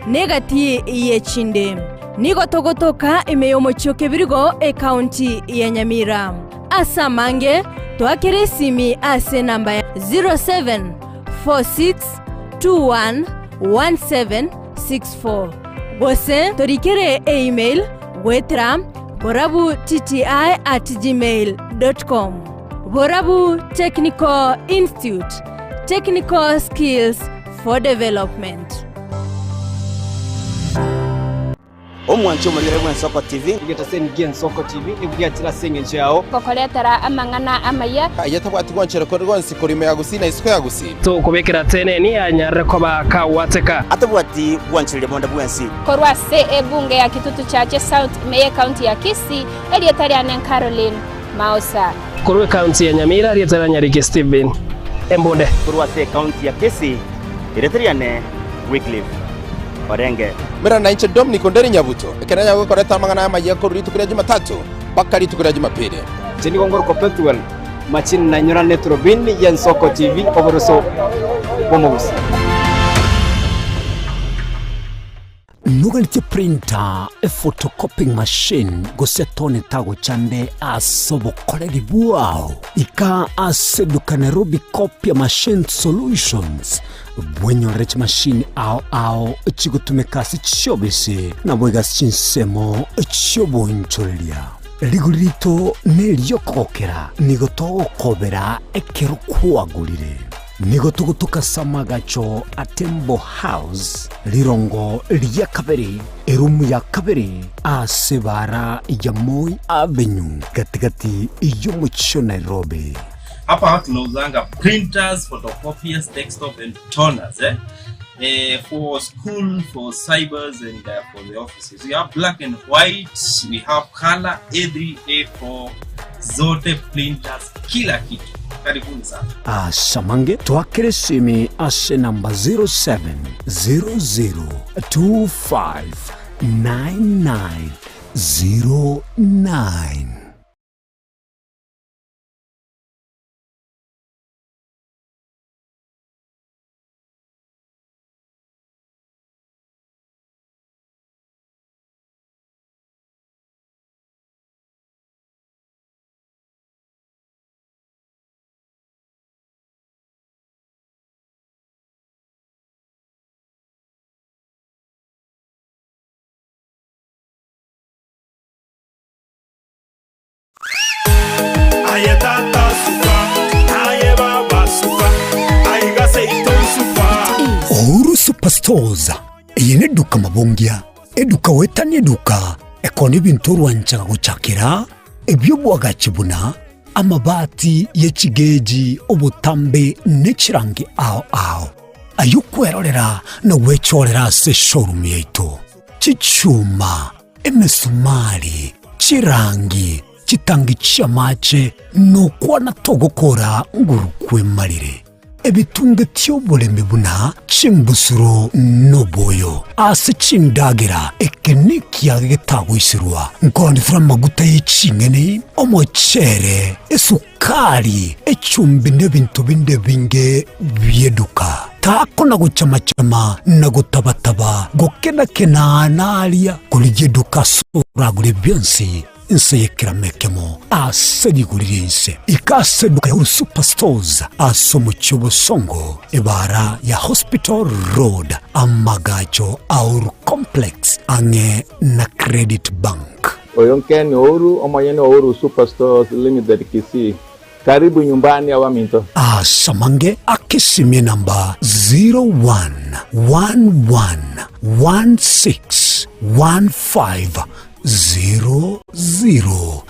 na egati y'echinde. Nigo togotoka ime y'omochie o Kebirigo, ekaunti ya Nyamira. Ase amange, toakere esimi ase enamba ya 0746211764 gose torikere eemail goetera borabutti@gmail.com. Borabu Technical Institute, Technical Skills for Development. Omwanchi omorigere bw'Ensoko TV. Egetaseni gi'Ensoko TV nigo giachire ase engencho yao. Gokoretera amang'ana amaya. Aye tabwati gwanchera kore gwonsi korwa ime ya Gusii na isiko ya Gusii. Tokobekera teneni anyarire koba kagwateka. Atabwati gwanchereria bonde bwensi. Korwa ase ebunge ya Kitutu Chache South ime y'Ecounty ya Kisii, erieta riane Caroline Maosa. Korwa ecounty ya Nyamira, erieta ria Nyariki Stephen Embunde. Korwa ase ecounty ya Kisii, erieta riane Wycliffe Orenge. Mera nainche Dominic Onderi Nyabuto, ekero nanyare gokoreta amang'ana aya amayia korwa rituko ria Jumatatu mpaka rituko ria Jumapili. Inche nigo ngorokwa Pethuel Machini na nyorane eturubini y'Ensoko TV oboroso bw'omogusii. Noganetie printer, ephotocopying machine, gose tone tagochande ase obokoreri bwao? Ika ase eduka Nairobi Copier Machine Solutions bwenyorere chimashini ao ao chigotumeka ase chiobisi naboigo ase chinsemo chi'obonchoreria. Rigori rito neri'okogokera, nigo togokobera ekero kwagorire. Nigo togotoka ase amagacho a Tembo House, rirongo ria kabere, erumu ya kabere, ase ebaara ya Moi Avenue, gati-gati y'omochie o Nairobi. Hapa tunauzanga printers, photocopiers, desktop and toners eh? Eh, for school, for cybers and for the offices. We have black and white, we have color A3, A4, zote printers, kila kitu. Karibuni sana. Asamange twakere esimi ase namba 0700259909. Aye tata suka, aye baba suka, aiga seito nsuka. Uhuru Superstores, eye neduka mabongia, eduka goetania eduka ekoonia ebinto orwanchaga gochakera, ebi'obwagachi buna amabati ye chigeji, obotambe ne chirangi ao ao, ayio kwerorera na gwechorera ase eshowroom yaito. Chichuma, emesumari, chirangi, chitangi chi'amache, nokwana togokora nguru kwemarire. Ebitunge ti'oboremi buna chimbusuro noboyo ase chindagera, eke nekiage getagoiserwa, nkorondetera amaguta ye ching'eni, omochere, esukari, echumbi nebinto binde ebinge bi'eduka. Takona gochama-chama na gotaba-taba, gokena-kena naria, korigia eduka ase oragure bionsi. Inse y'ekerama ekemo ase rigori ri'ense, ika ase eduka ya Uhuru Superstores ase omochie o Bosongo, ebaara ya Hospital Road, amagacho a Uhuru Complex ang'e na Credit Bank. Oyo Ken Ouru, omonyene o Uhuru Superstores Limited Kisii. Karibu nyumbani abaminto. Asamange akesimie namba 0111161500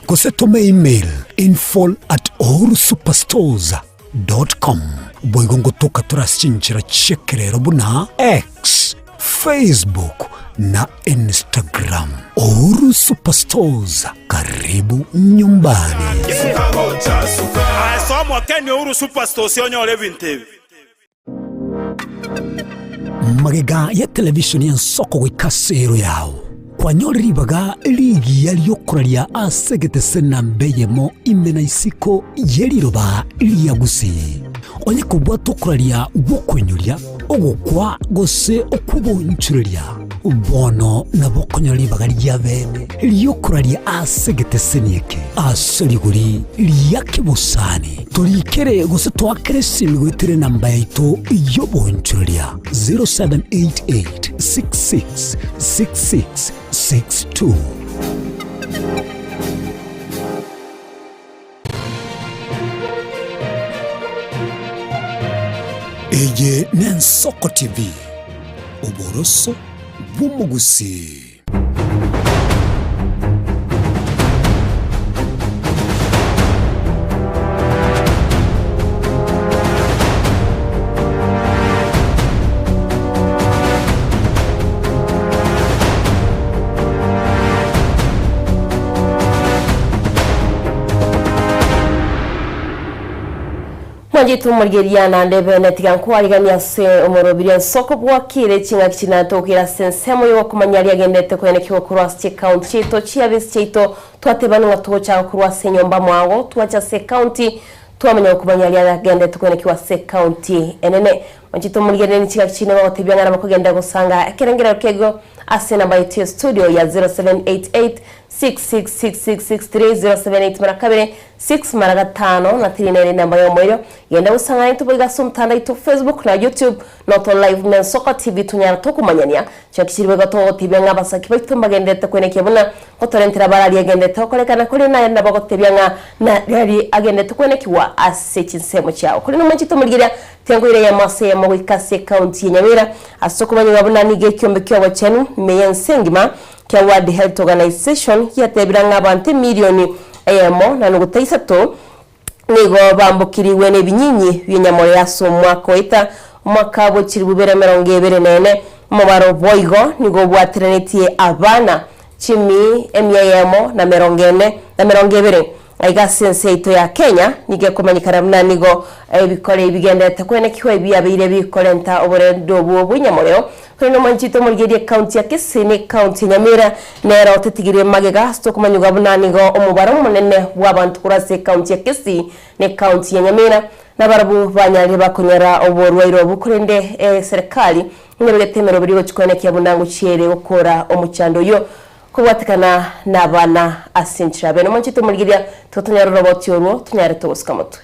gose tome email info at uhurusuperstores dot com. Boigo ngotoka tore ase chinchera chi'ekerero buna X, Facebook na Instagram. Uhuru Superstores, karibu nyumbani. Aye soa Kenya Uhuru Superstores onyore ebinto ebi. Magega ya televisheni y'ensoko goika ase ero yao, kwanyore ribaga rigiya ri'okoraria ase egetese namba eyemo ime na isiko ye riroba ria Gusii. Onye kobwata okoraria gw'okoinyoria, ogokwa gose okw'oboonchoreria, bono nabo okonyora ribaga ria bene ri'okoraria ase egeteseni eke ase rigori ria kebosani. Torikere gose toakere esimi goetera enamba yaito y'oboonchoreria 0788 66 66 62. Eye n'Ensoko TV, oboroso bw'omogusii. Mwanchete omorigereria naende bene tiga nkwariganie ase omoroberio ensoko bwakire ching'aki chinatokire ase ensemo y'ogokomanya aria agendete koenekigwa korwa ase chikaunti chiaito chiabisi chiaito twatebani ng'a togochaka korwa ase enyomba mwago twacha ase ekaunti twamanya gokomanya aria agendete koenekigwa ase ekaunti enene Mwanchete omorigereria ching'aki chinde bagotebia ng'a nabakogenda gosanga ekerengerero kegio ase enamba yaito ya studio ya 0788 666663 078 mara kabere 6 mara gatano na 3 nere enamba y'omoerio. Genda gosang'ana intwe boigo ase omotandao oito Facebook na YouTube noto live na Ensoko TV tonyara tokomanyania. Chingaki chiria boigo togotebia ng'a abasaki baito mbagenderete kwenekia buna gotorentera barari agenderete gokorekana korende naye nabagotebia ng'a narari agenderete kwenekigwa ase chinsemo chiao. Korende mwanchete omorigereria Tengo ere eyemo ase eyemo goika ase ekaunti ya Nyamira ase okomanyigwa buna nigo ekiombe ki'obochenu ime y'ense engima kia World Health Organization giatebire ng'a abanto emilioni eyemo na nuguta isato nigo bambokirigwe nebinyinyi bi'enyamorero ase omwaka oeta omwaka bwe chilifu ibere emerongo ebere na ene. Omobaro boigo nigo obwateranetie abana chimi emia eyemo na merongo ene na merongo ebere. Aiga ase ense yaito ya Kenya nigo ekomanyekana buna nigo ebikore bigenderete kwenekigwa ebiabeire bikorenta oborendo obwo bw'enyamoreo. Korende omwanchi oito omorigereria ekaunti ya Kisii na ekaunti ya Nyamira nero tetigire magega ase tokomanyigwa buna nigo omobaro omonene bw'abanto korwa ase ekaunti ya Kisii na ekaunti ya Nyamira nabarabwo banyarire bakonyora oborwaire obwo korende eserekari nebegete emeroberi gochia koenekia buna ngochiere gokora omochando oyio. Kobwatekana nabana ase enchera bene omonchete omorigereria, tiga tonyare oroboti orwo, tonyare togosika motwe.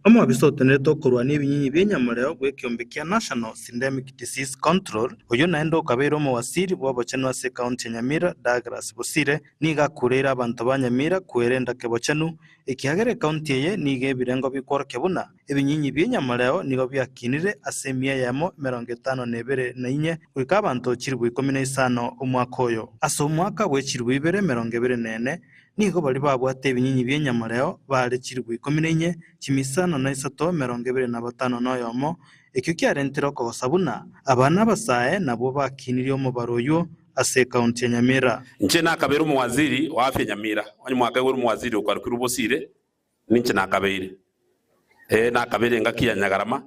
Omobisa otenerete okorwania ebinyinyi bi'enyamoreo bw'ekeombe kia National Syndemic Disease Control, oyio naende okabeire omowasiri bw'obochenu ase ekaunti ya Nyamira, Douglas Bosire, nigo akureire abanto ba Nyamira kwerenda kebochenu, ekiagera ekaunti eye nigo ebirengo bikworokia buna Ebinyinyi bi'enyamoreo nigo biakinire ase emia eyemo 52 na inye goika abanto chilifu ikomi na isano omwaka oyo. Ase omwaka bwe chilifu ibere 24 nigo baria babwate ebinyinyi bi'enyamoreo baare chilifu ikomi na inye, chimia isano na isato 25 na oyomo, ekio kiarentire okogosa buna abana abasae nabwo bakinirie omobaro oyio ase ekaunti ya Nyamira. Inche nakabeire omowaziri wa afya Nyamira, onye mwakaigwera omowaziri okwarokirwe Bosire, Ninche nakabeire, ee, nakabeire engaki ya nyagarama.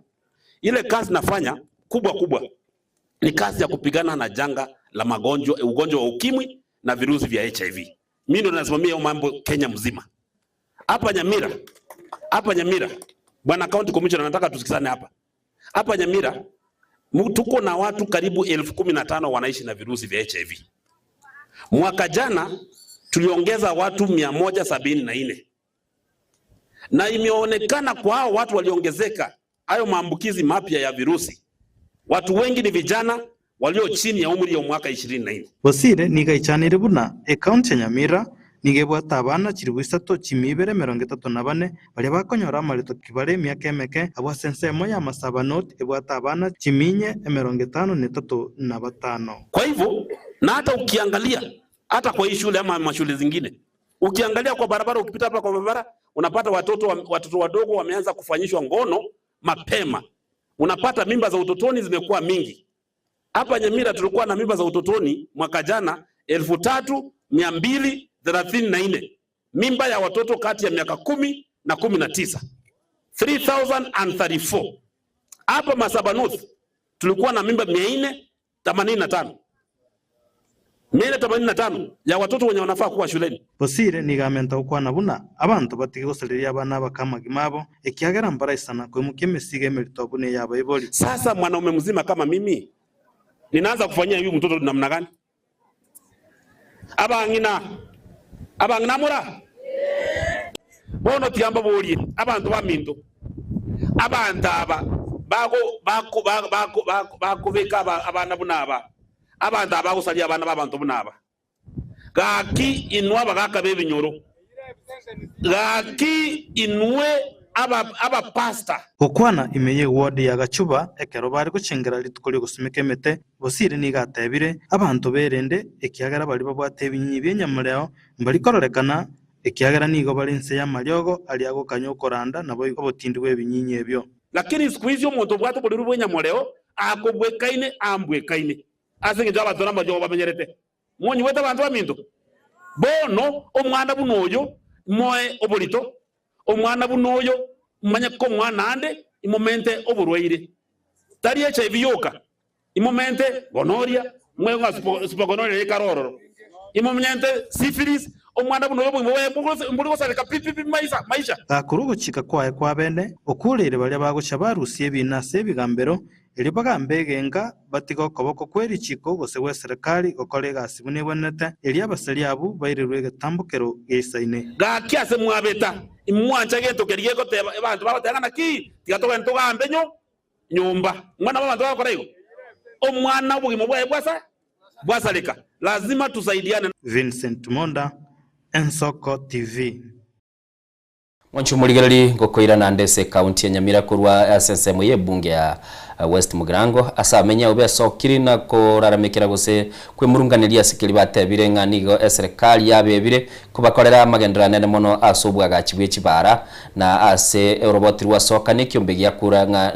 Ile kazi nafanya kubwa kubwa ni kazi ya kupigana na janga la magonjwa, ugonjwa wa ukimwi na virusi vya HIV. Mimi ndo nasimamia hiyo mambo Kenya mzima. Hapa Nyamira, hapa Nyamira, Bwana County Commissioner, nataka tusikizane hapa. Hapa Nyamira tuko na watu karibu 15,000 wanaishi na virusi vya HIV. Mwaka jana tuliongeza watu 174 na imeonekana kwa hao watu waliongezeka hayo maambukizi mapya ya virusi, watu wengi ni vijana walio chini ya umri ya mwaka 24. Bosire nigo aichanire buna ekaunti ya Nyamira nigo ebwate abana chilifu isato chimia ibere 34 baria bakonyora amareto kibare emiaka emeke abwo ase ensemo ya Masaba North ebwate abana chimia inye 53 na batano. Kwa hivyo na hata ukiangalia hata kwa hii shule ama mashule zingine Ukiangalia kwa barabara, ukipita hapa kwa barabara unapata watoto, watoto wadogo wameanza kufanyishwa ngono mapema. Unapata mimba za utotoni zimekuwa mingi. Hapa Nyamira tulikuwa na mimba za utotoni mwaka jana 3234 mimba ya watoto kati ya miaka 10 na 19, 3034. Hapa Masaba North tulikuwa na mimba 485 485 ya watoto wenye wanafaa kuwa shuleni. Bosire nigo amenta gokwana buna abanto batige gosareria abana abake amagima abo, ekiagera mbaraisana koimokia emesigo emerito buna ey'abaibori. Sasa mwanaume mzima kama mimi ninaanza kufanyia huyu mtoto namna gani? Abang'ina, abang'ina mora bono tiga mbaborie abanto baminto, abanto aba bago bako bako bako bakobeka abana buna aba Abanto aba bagosaria abana b'abanto buna aba. Gaki inwe abagaaka b'ebinyoro, gaki inwe abapastor. Gokwana ime y'eward ya Gachuba ekero bare gochengera rituko ri'ogosimeka emete, Bosire nigo atebire, Abanto berende, ekiagera baria babwate ebinyinyi bi'enyamoreo mbari kororekana, ekiagera nigo bare inse y'amariogo aria agokanya okoranda naboigo obotindi bw'ebinyinyi ebio. Lakini siku hizi omonto obwate oboriri bw'enyamoreo akobwekaine ambwekaine, ase engencho abanto namariogo bamenyerete. Monyigwete abanto baminto? Bono omwana buna oyo moe oborito, omwana buna oyo manye komoa naende imomente oborwaire, tari HIV yoka, imomente gonoria, moe ng'a supagonoria ekare ororo, imomente syphilis, omwana buna oyo obogima bwaye mbori gosareka pi pi pi maisa maisha. Gakorwa ogochika kwaye kw'abene, okureire baria bagocha barusie ebiina ase ebigambero, Erio bagambe egenka, batige okoboko kwe richiiko gose gw'eserekari gokora egasi buna egwenerete, erio abasaria abwo bairerwe egetambokero geisaine. Gaki ase mwabeta, imwancha gento keria gegoteba, abanto bagoteba ng'a naki, tiga togende togambe nyo nyomba. Mwana bw'abanto bagokora igo? Omwana obogima bwaye bwasa bwasareka. Lazima tusaidiane. Vincent Monda, Ensoko TV. Mwanche omorigereri ngokoirana ande ase ekaunti ya Nyamira korwa ase ensemo y'ebunge ya West Mugirango ase amenyi ao besokiri na koraramekera gose kwemurunganeria ase keria batebire ng'a nigo eserekari yabebire kobakorera amagenderero anene mono ase obwagachi bwe chibara na ase oroboti rwasoka nekiombe giakura ng'a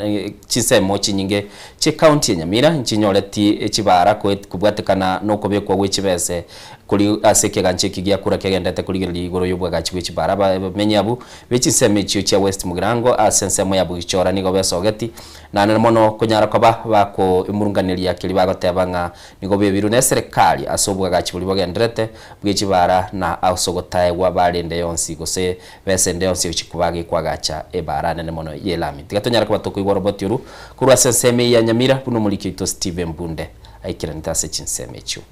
chinsemo chinyinge chi'ekaunti ya Nyamira nchinyoreti chibara kobwatekana nokobekwa gwe chibese. Kori ase ekegancha eki gia kura kegenderete korigereria igoro y'obwagachi bwe chibara, abamenyi abwo be chinsemo echio chia West Mugirango ase ensemo ya Bugichora nigo besogeti naende mono konyara koba bakoemurunganeria keria bagoteba ng'a nigo bebirwe neserekari ase obwagachi boria bogendererete bwe chibara na ase ogotaegwa barende yonsi gose besa ende yonsi egochia koba gekoagacha ebara nene mono y'elami. Tiga tonyare koba tokoigwa oroboti oru korwa ase ensemo eye ya Nyamira buna omoriki oito Stephen Bunde aikeranete ase chinsemo echio.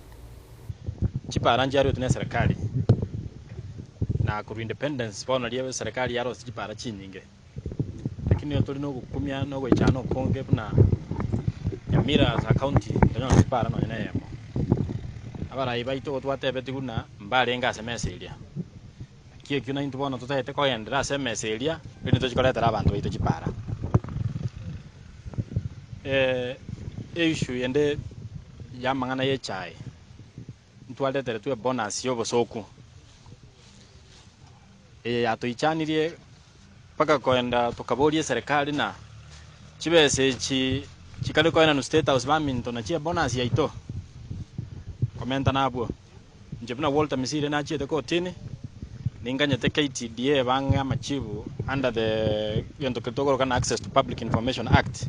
Chipara nchiaruetwe ne eserekari, na korwa independence bono riria eserekari yarosia chipara chinyinge, lakini nigo tori na ogokumia na ogoichana okonge buna Nyamira as a county ntonyore chipara nonye na eyemo. Abarai baito igo twatebetigwe buna mbarenge ase emesa eria, naki ekio naintwe bono totagete kogenderera ase emesa eria erinde tochi koretera abanto baito chipara. Eissue ende y'amang'ana y'echae, ntwareteretwe ebonus y'obosoku, eye yatoichanirie mpaka koenda tokaboria eserekari na chibesa echi chikare koenanwa state house baminto nachi ebonus yaito, komenta nabwo. Inche buna Walter Misiri nachiete kotini, ninganyete KTDA bang'e amachibu under the gento keria tokoroka na Access to Public Information Act,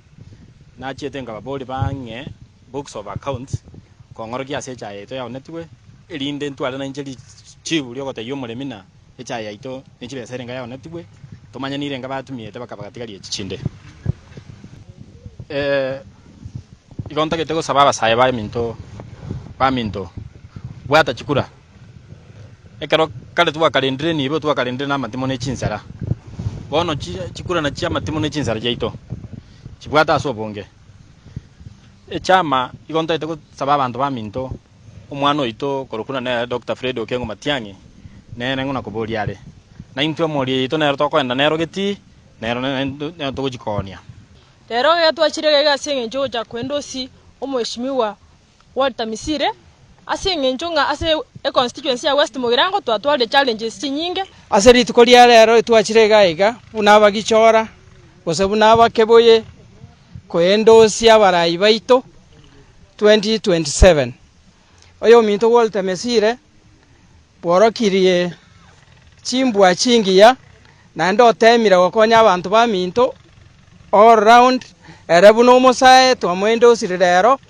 nachiete nkababoria bang'e books of accounts kong'orokia ase echae yaito yaonetigwe, erinde ntware nainche richibu riogotebia omoremi ng'a echae yaito ne chibesa erenga yaonetigwe, tomanye nirenga batumiete bakabagatigaria echi chinde. Igo ntagete gosaba abasae baminto, baminto, bwata chikura. Ekero kare twakarendire nibo twakarendire na amatimo ne chinsara. Bono chikura nachio amatimo ne chinsara chiaito, chibwate ase obonge. Echama igo ntagete gosaba abanto baminto, omwana oito okorokwa nere Doctor Fred Okengo Matiang'i, nere ng'o nakoboria are. Naintwe emori yaito nero tokoenda nero getii, nero nero togochi koonia. Rero iga twachire iga iga ase eng'encho ogocha koenda osi omweshimiwa Walter Misire, ase eng'encho ng'a ase econstituency ya West Mugirango twatwarire challenges chinyinge. Ase rituko ria rero twachire iga iga buna abagichora, gose buna abakeboye, koendosia abarai baito 2027. Oyominto Walter Mesire bworokirie chimbwa chingiya naende otemire gokonya abanto baminto all round, ere buna omosae twamoendosire rero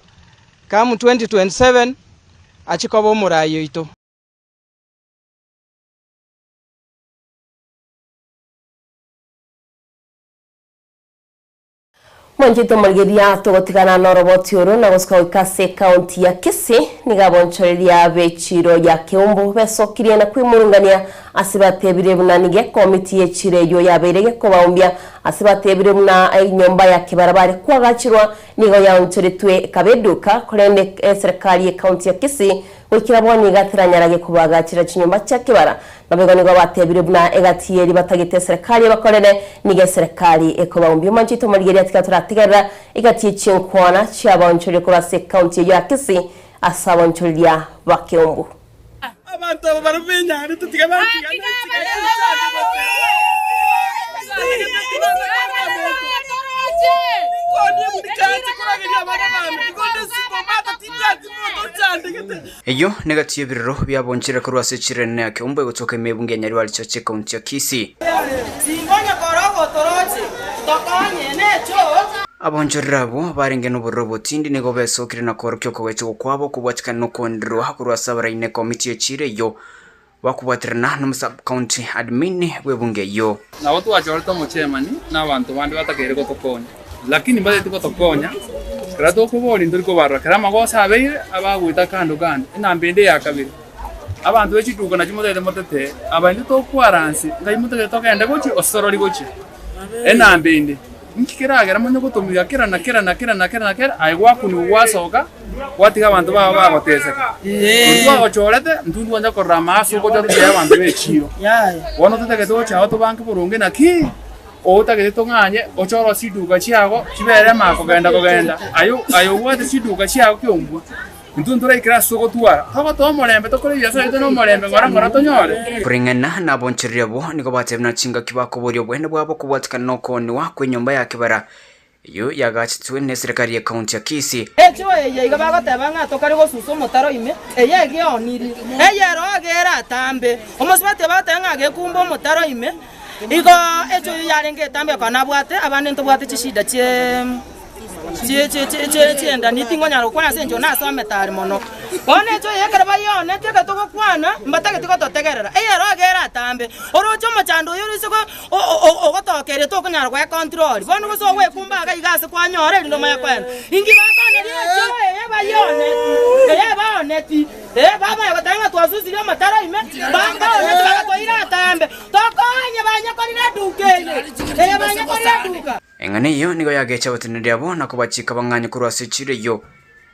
come 2027 achie koba omorai oito. Mwanchete omorigereria togotigana noroboti oro na gosuka goika ase ekaunti ya Kisii nigo abonchoreria b'echiro ya Keumbu besokirie na kwimurungania ase batebire buna nigo ekomiti y'echiro eyio yabeire gekobaumbia ase batebire buna enyomba ya kibarabare kwagachirwa nigo yaonchoretwe ekaba eduka korende eserekari y'ekaunti ya Kisii Goikera bono nigo ateranyarage kobaagachera chinyomba chia kebara. Naboigo nigo batebire buna egati y'eria batagete eserekari ebakorere, nigo eserekari ekobaumbia. Omanche oito omorigereria tiga torategerera egati ye chinkwana chiabaonchoreria korwa ase ekaunti eyio ya Kisii ase abaonchoreria ba Keumbu. Abanto aba barabwo benyarete, tiga bantigane, Eyio negati y'ebirero biabonchire korwa ase echiro enene ya Keumbu egotoka ime ebunge ya Nyaribari Chache ekaunti ya Kisii. Abonchoreri abwo barenge nobororo obotindi nigo besokire na koorokia okogechigwa kwabo kobwatikana nokoendererwa korwa ase abaraini ekomiti y'echiro eyio bakobwaterana nomosabukaunti admin bw'ebunge eyio. Nabo twachorete omochairman na abanto bande batakeire gotokonya, lakini mbatagete gotokonya, ekero tokoboria ntori kobarora, ekero amagoso abeire abagoeta kando kando. Enamba ende ya kabere, abanto be chiduka nachio motagete motetee, aba intwe tokwaranse ngai motagete togende gochia osorori gochia. Enamba ende, inki keragere monye gotomiga kera na kera na kera na kera na kera, aye gwakunigwa gwasoka, gwatiga abanto bao bagoteseka. Intwe twagochorete, intwe ntwancha korora amaaso ogocha tochie abanto b'echiiro. Bono totagete gocha ao tobange boronge naki, otagete tong'anye oche orosie chiduka chiago chibere ama kogenda kogenda, aye aye obwate chiduka chiago kiombwa. Intwe ntoraikere ase ogotwara, togotoa omorembe tokore ebiasara biaito nomorembe ng'ora ng'ora tonyore. Koreng'ana nabonchoreria abwo nigo batebire na chingaki bakoboria oboene bwabo kobwatikana nokoonigwa kw'enyomba ya kebara. Eyio yagachetwe neserekari ye county ya Kisii. Echoo eye iga bagoteba ng'a tokare gosusa omotaro ime, eye egeoniri, eye ero egere atambe. Omosubati bagoteba ng'a agekumba omotaro ime, igo echoo eyio yarenge etambe ekaba nabwate abande ntobwate chishida chie chi'endani tingonyara gokwana ase enchera nasomete are mono. Bono echoo eye ekero bayeonetie ekero togokwana, mbatageti gototegerera, eye ero egere atambe. Oroche omochando oyo oroise ogotokeria tokonyara goecontrol. Bono gose ogwekumba iga iga ase kwanyora erinde omanye koenda. Inki bakoneria echoo eye bayeoneti, eye baoneti, ee bamanya goteba ng'a twasusirie amataro ime, baoneti bagatoira atambe. Tokonye banyekorire eduka eye, eye banyekorire eduka. Eng'ana eyio nigo yagecha abateneneri abwo na kobachika bang'anye korwa ase chiira eyio.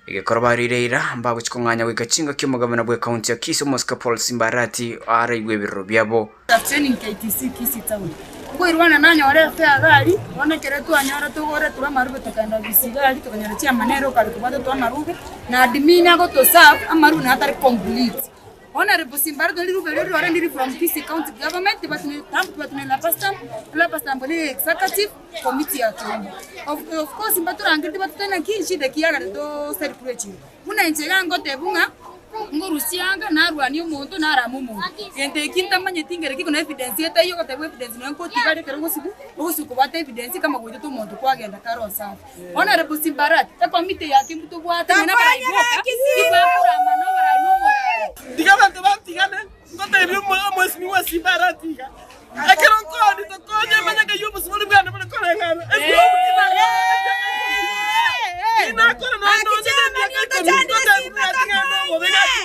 Egekoro barire eira, mbagochia kong'anya goika chingaki omogabana bw'ekaunti ya Kisii omosike Paul Simba Arati araigwe ebiroro biabo. Training KTC Kisii Town. Nkoirwana nanyora efare gari, bono ekero twanyora togore twa amarube tokagenda ofisi gari tokanyora chairman nere okare kobwata twa amarube, na admin agotoserve amarube naye atari complete. Honourable Simba Arati rirube riria riorenge riri from Kisii County Government but ne rubber stamp, rubber stamp ne executive committee ya Keumbu. Of course mbatorangeretie batotebie naki shida ki yagera to celebrate. Buna inche iga ngotebiwa ng'a ngorusia anga narwanie omonto narame omonto. Gento eki ntamanyeti nkere ki na evidence etaiyo ogotebiwa evidence nonya nkotigara ekero ogosibwa, ogosibwa kobwate evidence kama goitete omonto kwagenda kare osafi. Honourable Simbarati, ekomiti ya Kimbu tobwate nonya nabarai boka, tibakorama na oborai na omorai. Tiga abanto bantigane, ngotebie omwesimigwa Simbarati iga, Ekero nkooni tokonye manya ng'ai obosibore bwane bore koreng'ana. Tinakora nonya nonye nemiaka ikomi, ngotebi buna ting'ana obobe gaki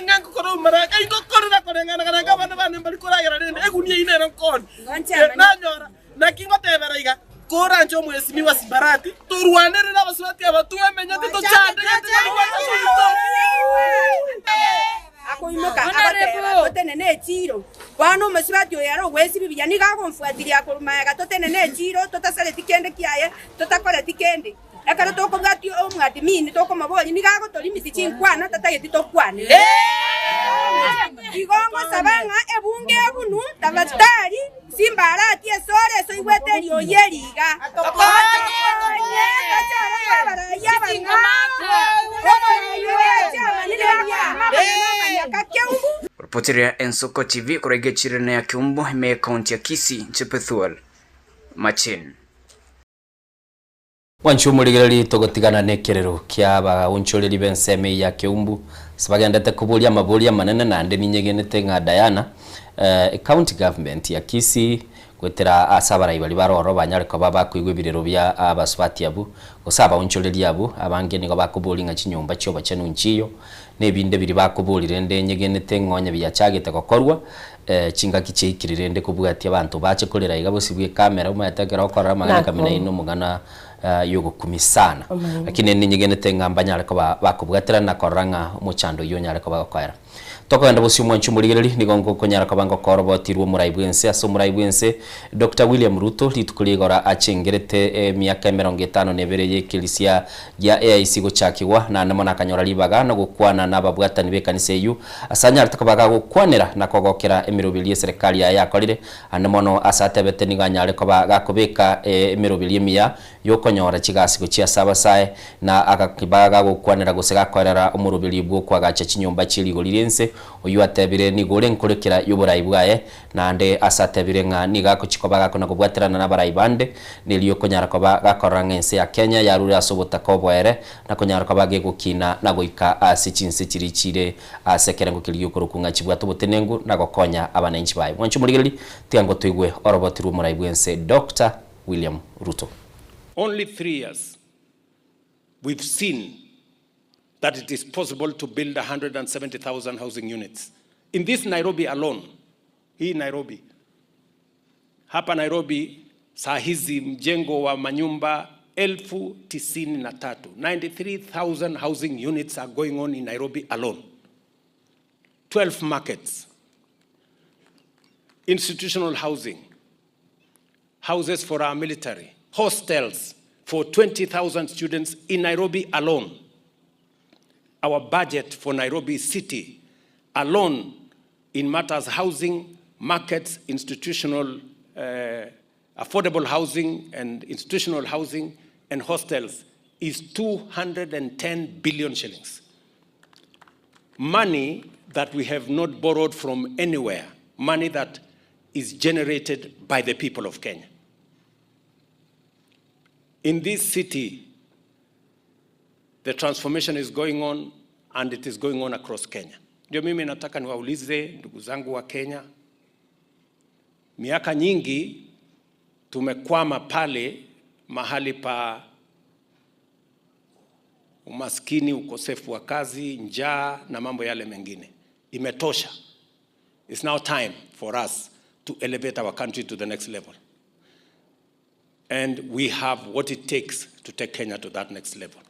ng'a ngokora obomaraya, ng'ai ngokorera koreng'ana kana ng'a abana bane mbari koragera rende egunia eyio nero nkooni. Nanyora, naki ngotebera iga, koranche omwesimigwa Simbarati, torwanerere abasubati aba twemenyete tochandegete tari gocha goito. Akoimoka, agoteba, Totenene echiiro. Bono omosubati oyo ere ogwesibia buya nigo agomfuatiria korwa magega, Totenene echiiro, totasareti kende kiaye, totakoreti kende. Ekero tokobwatia omwadimini tokomoboria, nigo agotorimisia chinkwana tatageti tokwane. Igo ngosaba ng'a ebunge ebunu, tafadhali, Simbarati esore esoigwete eriogi eri iga. Tokonye tochore abarai abang'ao, omorai oye amanene akorama amang'ana amanyaka keumbu. Ripoti ria Ensoko TV korwa egechirene ya Keumbu ime y'ekaunti ya Kisii, inche Pethuel Machin. Mwanche omorigereria togotigana nekerero kia abaonchoreri b'ensemo eye ya Keumbu ase bagendete koboria amaborio amanene naende ninyegenete ng'a Diana ecounty government ya Kisii goetera ase abarai baria bare ororo banyare koba bakoigwa ebirero bia abasubati abwo gose abaonchoreri abwo abange nigo bakoboria ng'a chinyomba chiobochenu nchiyo nebinde biria bakobori rende nyegenete ng'a onye biachagete gokorwa Chingaki chiaikire rende kobwatia abanto bache korera iga bosibwe ekamera omanyete ekero okorora amang'ana ekamera eyio nomong'ana yogokumia sana. Lakini ninyegenete ng'a mbanyare koba bakobwaterana na korora ng'a omochando oyio onyare koba gokoera. Tokogenda bosio omwanchi omorigereri nigo ngokonyara koba ngokoa oroboti rw'omorai bw'ense ase omorai bw'ense Doctor William Ruto rituko rigoro achengerete emiaka emerongo etano na ebere y'ekerisia gia AIC gochakigwa, naende mono akanyora ribaga na gokwana nababwatani b'ekanisa eyio, ase anyarete koba gagokwanera na kogokera emeroberio y'eserekari yaye yakorire, ande mono ase atebete nigo anyare koba gakobeka emeroberio emiya y'okonyora chigasi gochia ase abasae, na agakba gagokwanera gose gakoerera omoroberio bw'okoagacha chinyomba chie rigori ri'ense, oyio atebire nigo ore nkorekera y'oborai bwaye, Naende ase atebire ng'a nigo agochia koba gakona-kobwaterana nabarai bande, nerio okonyara koba gakorora ng'a ense ya Kenya yarure ase obotaka oboere, na konyara koba gegokina na goika ase chinse chiria chire ase ekerengo keria gi'okorokwa ng'a chibwate obotenenku na gokonya abananchi baye. Mwanche omorigereria, tiga ngotoigwe oroboti rw'omorai bw'ense Doctor William Ruto. Only 3 years we've seen that it is possible to build 170,000 housing units. In this Nairobi alone, hii Nairobi, hapa Nairobi saa hizi mjengo wa manyumba 93,000, 93,000 housing units are going on in Nairobi alone. 12 markets, institutional housing, houses for our military, hostels for 20,000 students in Nairobi alone. Our budget for Nairobi City alone in matters housing, markets, institutional, affordable housing and institutional housing and hostels is 210 billion shillings. Money that we have not borrowed from anywhere, money that is generated by the people of Kenya. In this city, the transformation is going on and it is going on across Kenya. Ndio mimi nataka niwaulize ndugu zangu wa Kenya, miaka nyingi tumekwama pale mahali pa umaskini, ukosefu wa kazi, njaa na mambo yale mengine. Imetosha. It's now time for us to elevate our country to the next level. And we have what it takes to take Kenya to that next level.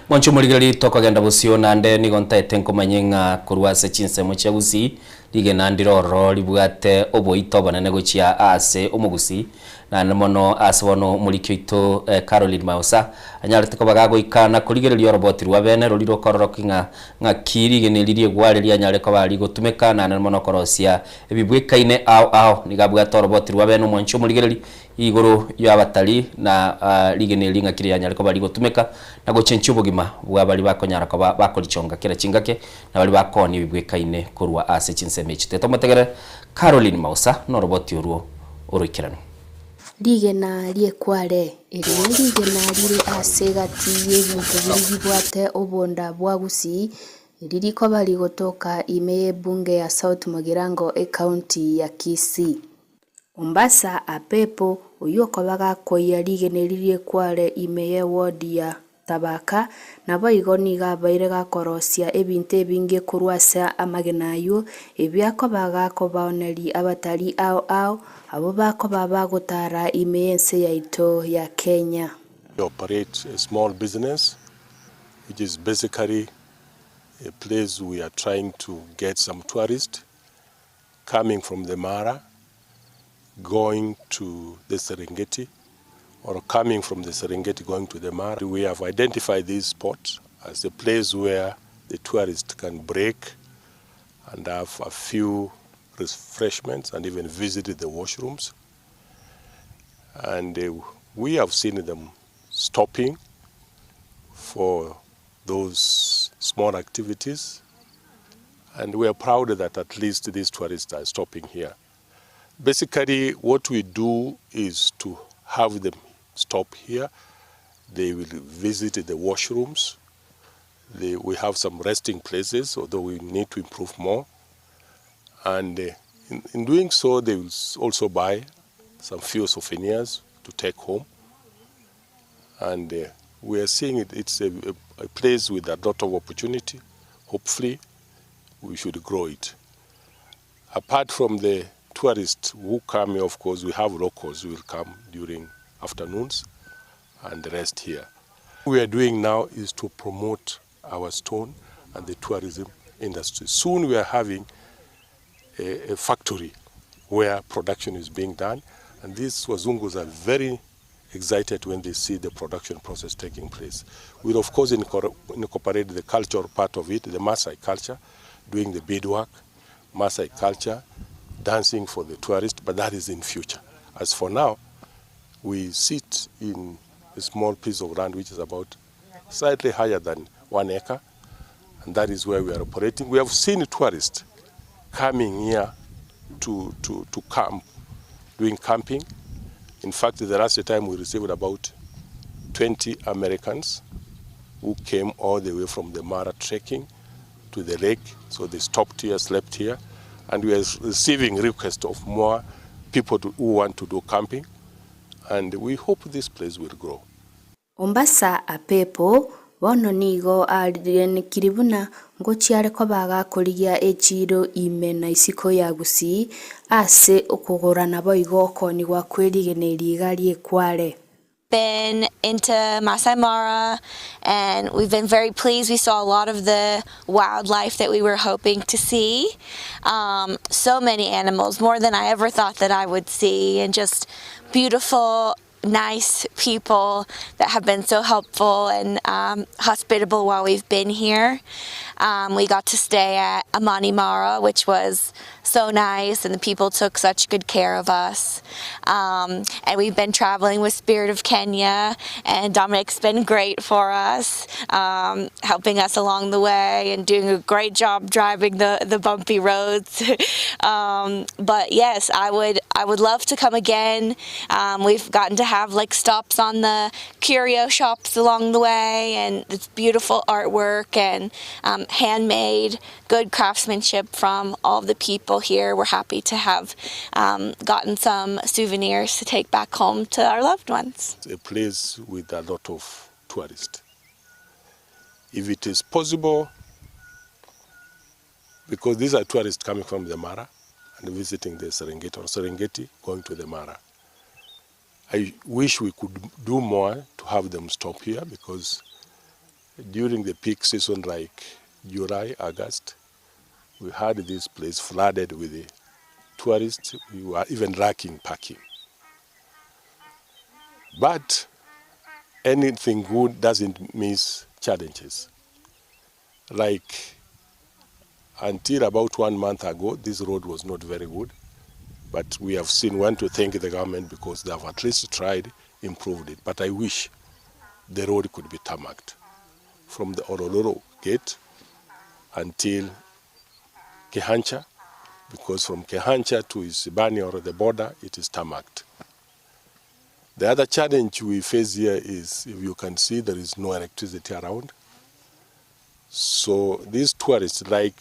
Mwancho omorigereria tokogenda bosio naende nigo ntaete nkomanye ng'a korwa ase chinsemo chia Gusii rigena ndire ororo ribwate oboito obonene gochia ase omogusii naende mono ase bono omoriki oito Caroline Maosa anyarete koba gagoika na korigereria oroboti rwa bene rori rokororokia ng'a ng'aki rigena eri riegware rianyare koba rigotumeka naende mono korosia ebibwekaine ao ao nigo abwate oroboti rwa bene omwancho omorigereria Igoro y'abatari na rigena eri ng'aki rianyare koba rigotumeka na gochenchia obogima bwa baria bakonyara koba bakorichonga kera chingaki na baria bakoonia ebibwekaine korwa ase chinsemo echi. Tetomotegerere Caroline Mausa noroboti orwo oroikeranu. Rigena ri'ekware, Eri nerigena rire ase egati y'ebinto biria bibwate obonda bwa Gusii, eri rikoba rigotoka ime y'ebunge ya South Mugirango ecounty ya Kisii. Ombasa Apepo, oyio okoba gakoyia rigena eri ri'ekware ime y'ewodi ya Tabaka, naboigo nigo abaire gakorosia ebinto ebinge korwa ase amagena ayio, ebio akoba gakobaoneria abatari ao ao, abwo bakoba bagotara ime y'ense yaito ya Kenya. We operate a small business which is basically a place we are trying to get some tourists coming from the Mara going to the Serengeti or coming from the Serengeti going to the Mara. We have identified this spot as a place where the tourists can break and have a few refreshments and even visit the washrooms. And uh, we have seen them stopping for those small activities. And we are proud that at least these tourists are stopping here. Basically, what we do is to have them stop here. They will visit the washrooms. They, we have some resting places, although we need to improve more. And uh, in, in doing so, they will also buy some few souvenirs to take home. And uh, we are seeing it, it's a, a, a place with a lot of opportunity. Hopefully, we should grow it. Apart from the tourists who come here, of course, we have locals who will come during afternoons and rest here. What we are doing now is to promote our stone and the tourism industry. Soon we are having a, a factory where production is being done, and these Wazungus are very excited when they see the production process taking place. We'll of course incorporate the cultural part of it, the Maasai culture, doing the beadwork, Maasai culture, dancing for the tourists, but that is in future. As for now, we sit in a small piece of land which is about slightly higher than one acre, and that is where we are operating. We have seen tourists coming here to, to, to camp, doing camping. In fact, the last time we received about 20 Americans who came all the way from the Mara trekking to the lake. So they stopped here, slept here, and we are receiving requests of more people to, who want to do camping. And we hope this place will grow. Ombasa Apepo bono nigo arenekiri buna ngochia are koba agakorigia echiiro ime na isiko ya Gusii ase okogora naboigo okoonigwa kwe rigena eri iga ri'ekware. Been into Masai Mara and we've been very pleased. We saw a lot of the wildlife that we were hoping to see. Um, so many animals, more than I ever thought that I would see, and just beautiful, nice people that have been so helpful and um, hospitable while we've been here. Um, we got to stay at Amani Mara, which was so nice, and the people took such good care of us. Um, and we've been traveling with Spirit of Kenya, and Dominic's been great for us, um, helping us along the way and doing a great job driving the, the bumpy roads. um, but yes, I would I would love to come again. Um, we've gotten to have like stops on the curio shops along the way, and it's beautiful artwork and um, handmade, good craftsmanship from all the people here. We're happy to have um, gotten some souvenirs to take back home to our loved ones. It's a place with a lot of tourists. If it is possible, because these are tourists coming from the Mara and visiting the Serengeti or Serengeti going to the Mara. I wish we could do more to have them stop here because during the peak season like July, August, we had this place flooded with the tourists. We were even lacking parking. But anything good doesn't miss challenges. Like until about one month ago, this road was not very good. But we have seen want to thank the government because they have at least tried, improved it. But I wish the road could be tarmacked from the Oroloro gate until Kehancha, because from Kehancha to Isibani or the border, it is tarmacked. The other challenge we face here is, if you can see, there is no electricity around. So these tourists like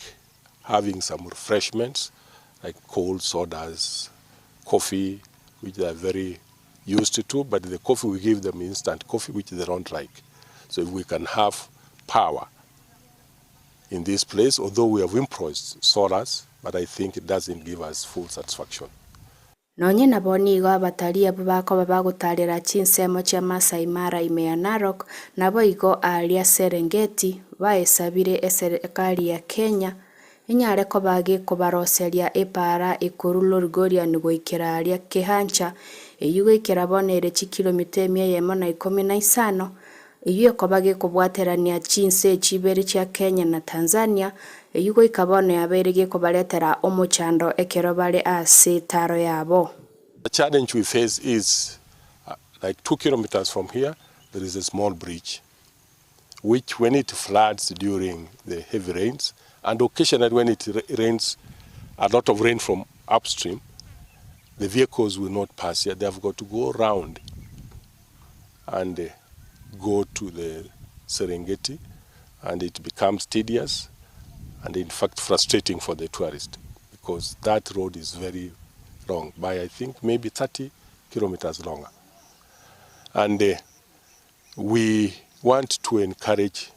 having some refreshments, like cold sodas, coffee, which they are very used to, but the coffee we give them instant coffee, which they don't like. So if we can have power in this place, although we have employed solars, but I think it doesn't give us full satisfaction. Nonye nabo nigo abatalii abwo bakoba bagotarera chinsemo chia Maasai Mara ime ya Narok naboigo aaria Serengeti baesabire eserekari ya Kenya enyare koba gekobaroseria epara ekoru Lolgorian goikera aria Kehancha eywo goikera bono ere chikilomita emia eyemo na ikomi na isano eywo ekoba gekobwaterania chinse chibere chia Kenya na Tanzania eywo goika bono yabeire gekobaretera omochando ekero bare ase etaro yabo. The challenge we face is uh, like two kilometers from here, there is a small bridge, which when it floods during the heavy rains, and occasionally when it rains, a lot of rain from upstream, the vehicles will not pass here. They have got to go round and uh, go to the Serengeti, and it becomes tedious and in fact frustrating for the tourist because that road is very long by I think maybe 30 kilometers longer. And uh, we want to encourage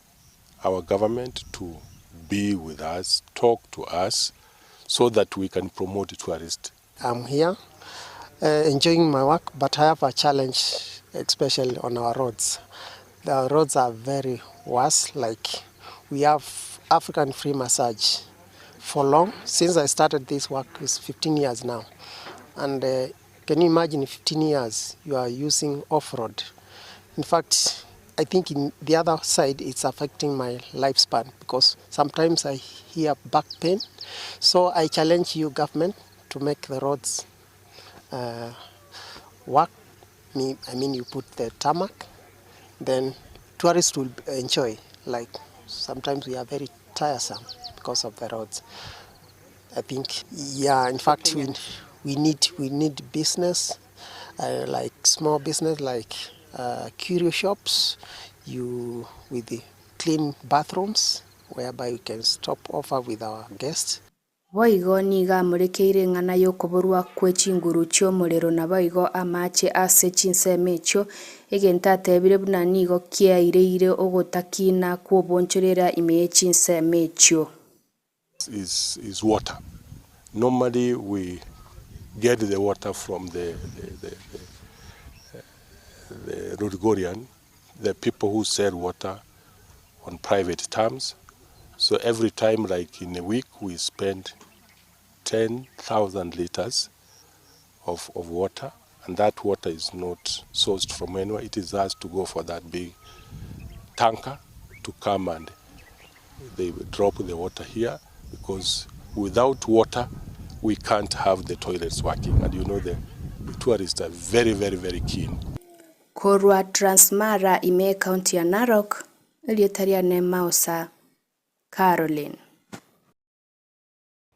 our government to be with us, talk to us, so that we can promote tourists. I'm here uh, enjoying my work, but I have a challenge, especially on our roads. The roads are very worse. Like we have African free massage for long. Since I started this work, it's 15 years now. And uh, can you imagine 15 years you are using off-road? In fact, I think in the other side it's affecting my lifespan because sometimes I hear back pain. So I challenge you government to make the roads uh, work. Me, I mean you put the tarmac, then tourists will enjoy. Like sometimes we are very tiresome because of the roads. I think, yeah, in fact, we, we, need, we need business, uh, like small business, like uh, curio shops, you with the clean bathrooms, whereby we can stop over with our guests. Boigo nigo amorekeire eng'ana yokoborwa kwe chinguru chiomorero naboigo amache ase chinsemo echio egento atebire buna nigo kiaireire ogotakina kwobonchorera ime ye chinsemo echio. Is, is water. Normally we get the water from the, the, the, the, the Lolgorian, the people who sell water on private terms. So every time, like in a week, we spend 10,000 liters of, of water, and that water is not sourced from anywhere. It is us to go for that big tanker to come and they drop the water here because without water we can't have the toilets working and you know the tourists are very very very keen. Korwa Transmara ime ekaunti ya Narok, erieta riane Maosa Caroline.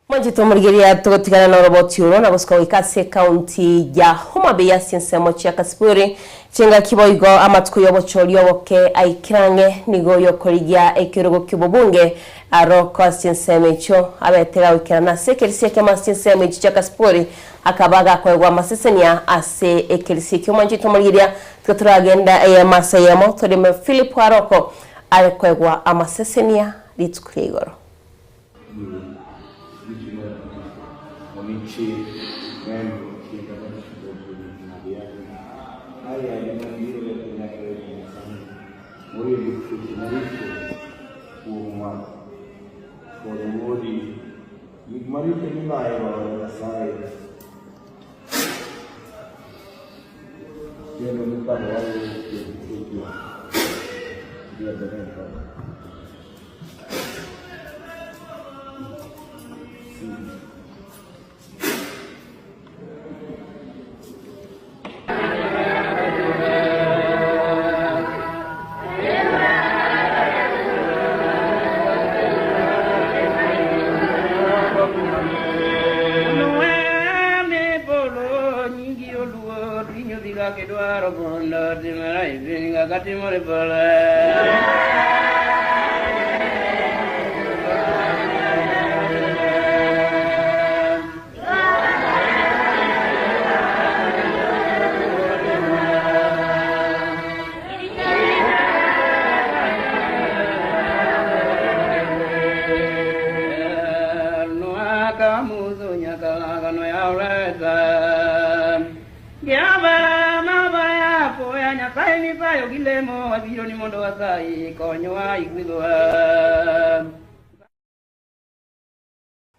Mwanchete omorigereria togotigana noroboti oro na gosuka goika ase ekaunti ya Homa Bay ase ensemo chia Kasipuri. Chingaki boigo amatuko y'obochori oboke aikire ang'e nigo yokorigia ekerogo ki'obobunge aroko ase chinsemo echio abete gagoikerana ase ekerisia ekiamo ase chinsemo echio chia Kasipuri akaba agakoegwa amasesenia ase ekerisia ekio. Mwanchete omorigereria tiga toragenda eyemo ase eyemo toreme Philip Aroko are koegwa amasesenia rituko ria igoro.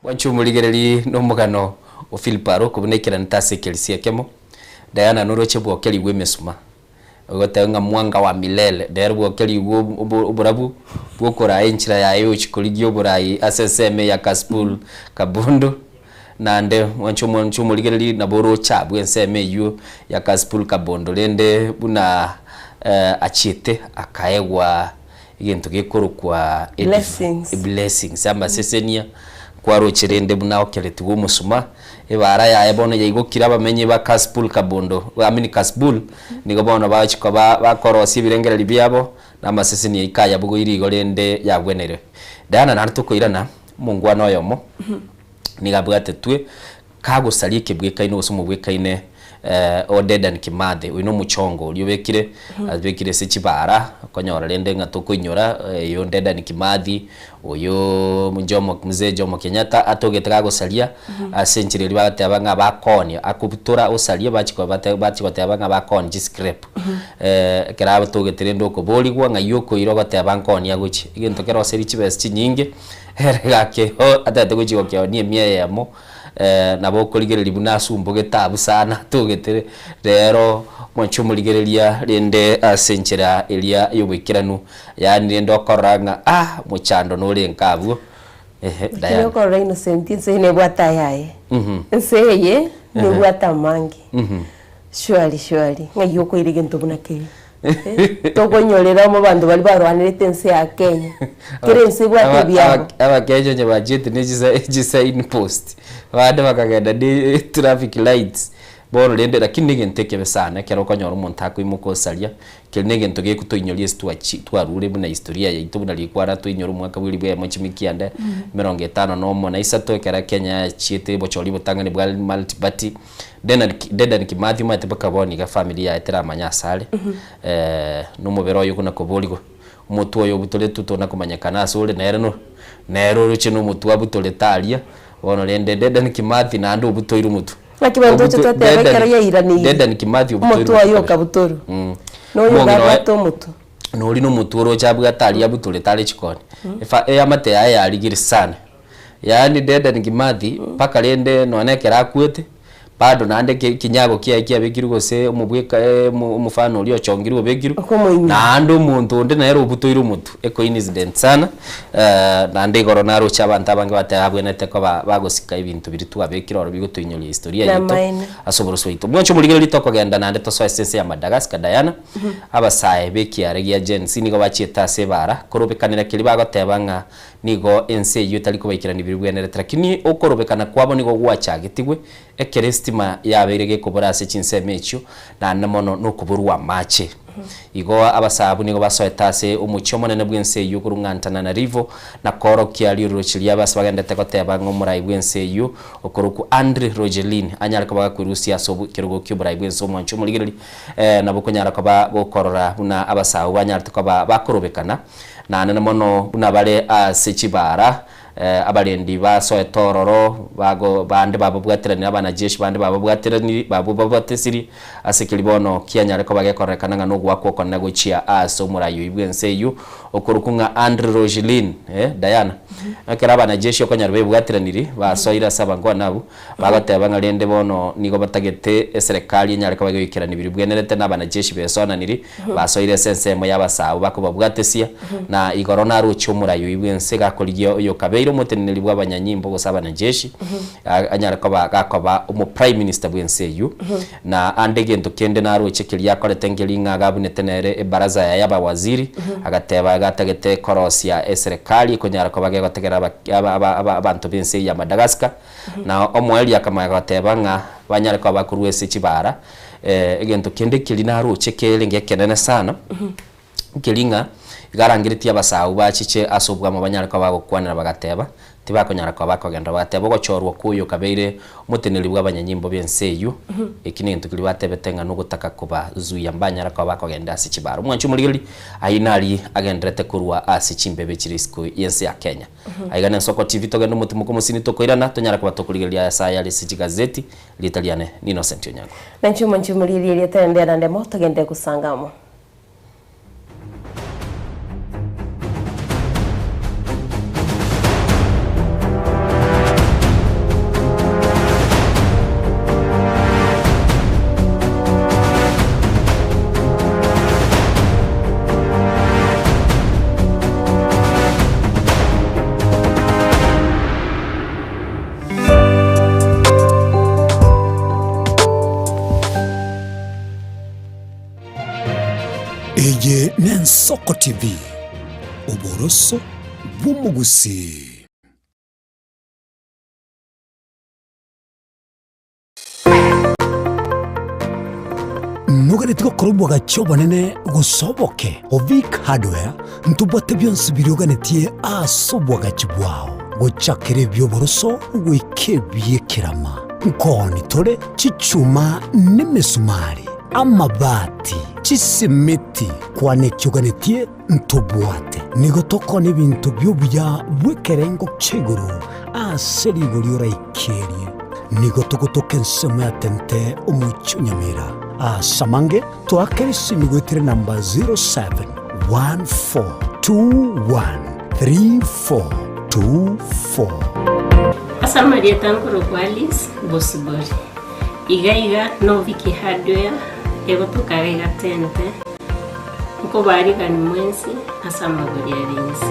Bwanche omorigereri nomogano o Philip Aroko buna ekeranete ase ekerisia ekemo, Diana noroche bwokerigwe emesuma, ogoteba ng'a mwanga wa milele, nere bwokerigwe oborabu bwokoraa enchera yaye yochia korigia oborai ase ensemo ya Kasipul Kabondo, naende mwanche mwanche omorigereri nabo oroche abwo ensemo eywo ya Kasipul Kabondo rende buna achiete akaegwa egento gekorokwa Blessings. blessings amasesenia kwaroche rende buna okeretigwe omosuma ebara yaye bono yaigokire abamenyi ba Kasipul Kabondo I mean Kasipul nigo bono bagochi koba bakorosia ebirengererio biabo na amasesenia ika ayabugoire igo rende yabwenerwe. Diana naende tokoirana omongwana oyomo nigo abwatetwe Kagosaria ekebwekaine gose omobwekaine o Dedan Kimathi, oyio nomochongo oria obekire, abekire ase chibara, okonyora rende ng'a tokoinyora oyo Dedan Kimathi, oyo Jomo Mzee Jomo Kenyatta atogete kagosaria ase enchera eria bagateba ng'a bakonia, akobutora osaria bachia koba bachia goteba ng'a bakonia chiscrap. Ekero atogete rende okoborigwa ng'ai okoira ogoteba nkonia gochia, egento keroseri chibesa chinyinge, ere gaki atagete gochia gokeonia emia eyemo. Nabo okorigereria buna asumbogete abwo sana atogete rero mwanche omorigereria rende ase enchera eria y'oboikeranu, yaani rende okorora ng'a ah mochando nore nka abwo ehe Lakini Diana. okorora Innocent ense eye nebwate ayaye. Mhm. Ense eye nebwate amange. Mhm. Surely surely ng'ai okoira egento buna keria. Tokonyorera amo abanto baria barwanerete ense ya Kenya. Kera ense ebwate ebiago. Abakenya onye bachiete ne chisign post, abande bakagenda ne traffic lights, bono rende lakini negento ekebe sana ekero okonyora omonto akoimoka osaria, keria negento gekotoinyoria ase twachi twarure buna historia yaito buna rikwara toinyore omwaka bwa elifu eyemo chimi kianda emerongo etano na omo na isato ekero Kenya yachiete obochori obotang'ani bwa multiparty. Dedan Kimathi omanyete mpaka bono iga family yaye teramanya ase are, nomobere oye okona koborigwa, omotwe oye obutoretwe tona komanyekana ase ore nere no nere oroche nomotwe abutorete aria, bono rende Dedan Kimathi naende obutoire omotwe. Naki banto oche Obuto- twateba ekero Dedan- yairaneire, Dedan Kimathi obutoire omotwe oye omotwe. okabutorwa, na oyo Omong'ina oye- obwate omotwe. Nori nomotwe oroche abwate aria abutorete are chikoni, efa eamate yaye yarigire sana. Yaani Dedan Kimathi mpaka rende nonya ekero akwete. Bado naende ki ekinyago kiaye kiabekirwe gose omobweka omo omofano oria ochongirwe obekirwe, naende omonto onde nere obutoire omotwe, ecoincident sana, naende igoro naroche abanto abange bateba abwenerete koba bagosika ebinto biria twabekire oro bigotoinyoria historia yaito Namaene. ase oboroso bwaito. Mwanche omorigereria tokogenda naende tosoe ase ense ya Madagascar, Diana, abasae b'ekiare gia Gen Z nigo bachiete ase ebara korobekanera keria bagoteba ng'a Nigo ense eyio etari kobaikerania biria bwenerete, lakini okorobekana kwabo nigo gwachagetigwe ekero esitima yabeire gekobora ase chinsemo echio, naende mono nokoborwa amache. Igo abasaabwo nigo basoete ase omochie omonene bw'ense eyio korwa Antananarivo, na koorokia rioroche riabo ase bagenderete goteba ng'a omorai bw'ense eyio okorokwa Andry Rajoelina anyare koba gakwerusia ase ekerogo ki'oborai bw'ense omwancho omorigereria nabo okonyara koba gokorora buna abasaabwo banyarete koba bakorobekana. Naende mono buna bare ase chibaara, abarendi basoete ororo, bago bande bababwateranire abanajeshi bande bababwateraniri bababwatesirie ase keria bono kianyare koba gekororekana ng'a nogoakwa okonene gochia ase omorai oyio bw'ense eyio okorokwa ng'a Andry Rajoelina, eh, Diana. Ekero abanajeshi okonyora bebwateraniri basoire ase abankwana abwo, Bagoteba ng'a rende bono nigo batagete eserekari enyare koba egoikerania biria bwenerete na abanajeshi besonaniri basoire ase ensemo y'abasaabo bakobabwatesia, na igoro naroche omorai oyio bw'ense gakorigia oyokabeire omoteneneri bw'abanyanyimbo gose abanajeshi anyare koba gakoba omoprime minister bw'ense eyio. Na ande egento kende naroche keria akorete nkeria ng'a agabunete nere ebaraza yaye y'abawaziri, agateba iga atagete korosia eserekari ekonyara koba gegotegera aba aba aba abanto b'ense eye ya Madagascar. Na omoerio akamanya goteba ng'a banyare koba bakorua ase chibara, egento kende keria naroche kerenge ekenene sana, nkeria ng'a iga arangeretie abasau bachiche ase obwamo banyare koba bagokwanera bagateba, tibakonyara koba bakogenda bagateba ogochorwa kwa oyo okabeire omoteneneri bw'abanyanyimbo b'ense eyio, eki negento keria batebete ng'a nogotaka kobazuia mbanyara koba bakogenda ase chibara. Omwanchi omorigereria, ayio naria agenderete korwa ase chimbebe chire isiko y'ense ya Kenya. Aiga nensoko TV togende omotimoko omosini tokoirana tonyare koba tokorigereria ase aya are ase chigazeti rieta riane ni Innocent Onyango. Nanche omonche omorierie erieta rende rande mo togende gosanga amo. Eye n'Ensoko TV, oboroso bw'omogusii. Noganeti gokora obwagachi obonene gose oboke, Ovic Hardware ntobwate bionsi biria oganetie ase obwagachi bwao, gochakera ebi'oboroso goika ebi'ekerama. Nkooni tore chichuma nemesumari, amabati, chisimiti, kwana eki oganetie ntobwate. Nigo tokona ebinto bi'obuya bw'ekerengo kia igoro ase rigori oraikerie. Nigo togotoka ensemo ya Tente omochie o Nyamira. Ase amange toakere esimi goetera enamba 0714213424. Ase amarieta nkorokwa Alice Bosibori. Iga iga nobiki Hardware egotoka iga iga Tente. Nkobaarigani mwensi ase amagori are inse.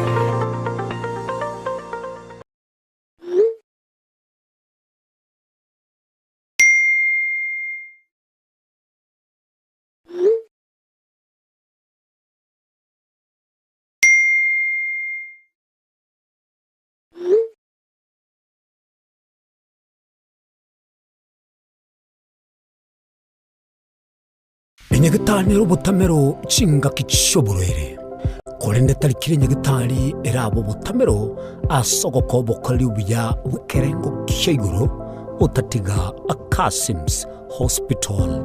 Enyagitari nere obotamero chingaki chi'oborwaire, korende tari kera enyagitari erabe obotamero ase ogokoa obokoreri obuya bw'ekerengo kia igoro otatiga Akasim's Hospital.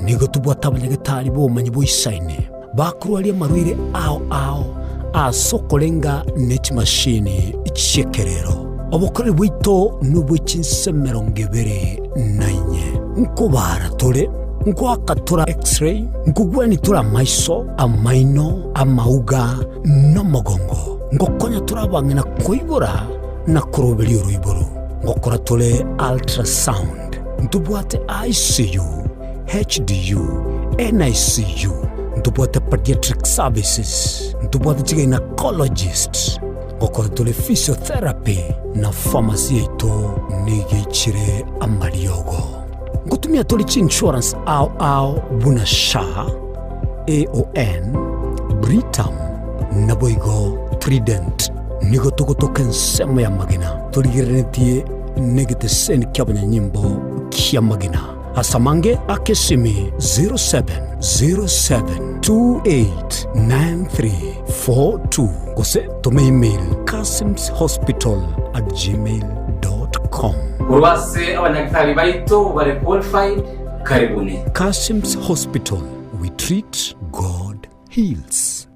Nigo tobwate abanyagitari b'obomanyi boisaine bakorwaria amarwaire ao ao ase okorenga ne chimashini chi'ekerero. Obokoreri bwaito nobwe chinse emerongo ebere na inye. Nkobaara tore, nkoaka tore X-ray, nkogwenia tore amaiso, amaino, amauga, na omogongo. Ngokonya tore abang'ina koibora na koroberia oroiboro. Ngokora tore ultrasound. Ntobwate ICU, HDU, NICU, ntobwate pediatric services, ntobwate chigynecologist, ngokora tore physiotherapy na pharmacy yaito nigo eichire amariogo. Ngotumia tore chiinsurance ao ao buna SHA, AON, Britam, naboigo Trident. Nigo togotoka ensemo y'amagena torigereretie negeteseni ki'abanyanyimbo ki'amagena. Ase amange aka esimi 0707289342 gose toma email kasimshospital@gmail.com. Korwa ase abanyagitari baito bare qualified, karibuni. Kasim's Hospital, we treat, God heals.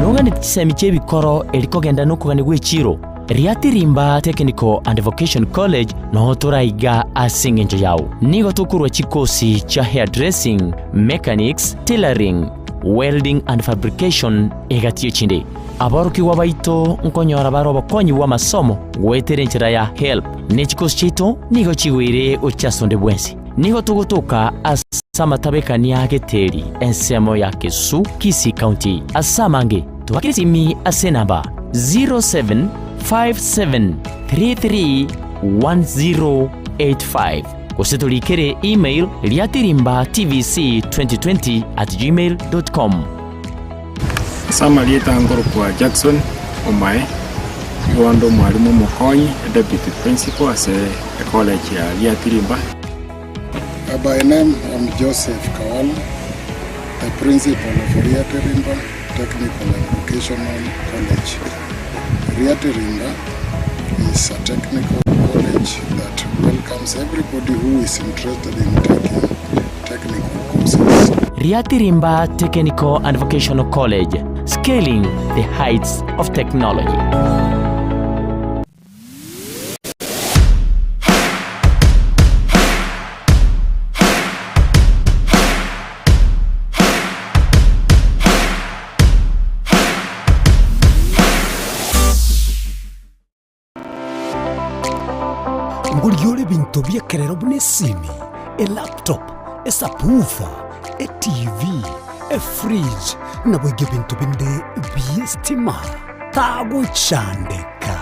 Noganeti chisemi chi'ebikoro eri kogenda nokogania gw'echiiro, Riatirimba Technical and Vocation College noo toraiga ase engencho yao. Nigo tokorua chikosi chia hairdressing, mechanics, tailoring, welding and fabrication egati y'echinde. Aborokigwa baito nkonyora bare obokonyi bw'amasomo goetera enchera ya HELB, ne chikosi chiaito nigo chigoire gochia ase onde bwensi. Nigo togotoka ase amatabekania a Geteri, ensemo ya Kesu, Kisii County. Ase amange, twakire esimi ase enamba 0757331085 gose torikere email riatirimbatvc2020@gmail.com. Ase amarieta nkorokwa Jackson Omae, nigo inde omwalimu omokonyi, deputy principal ase ecollege ya Riatirimba. By name I'm Joseph Kawala, the principal of Riatirimba Technical and Vocational College. Riatirimba is a technical college that welcomes everybody who is interested in taking technical courses. Riatirimba Technical and Vocational College, scaling the heights of technology. Ngorigia ore ebinto bi'ekerero buna esimi, elaptop, esubwoofer, etv, efridge, naboigo ebinto binde bi'estima. Tagochandeka.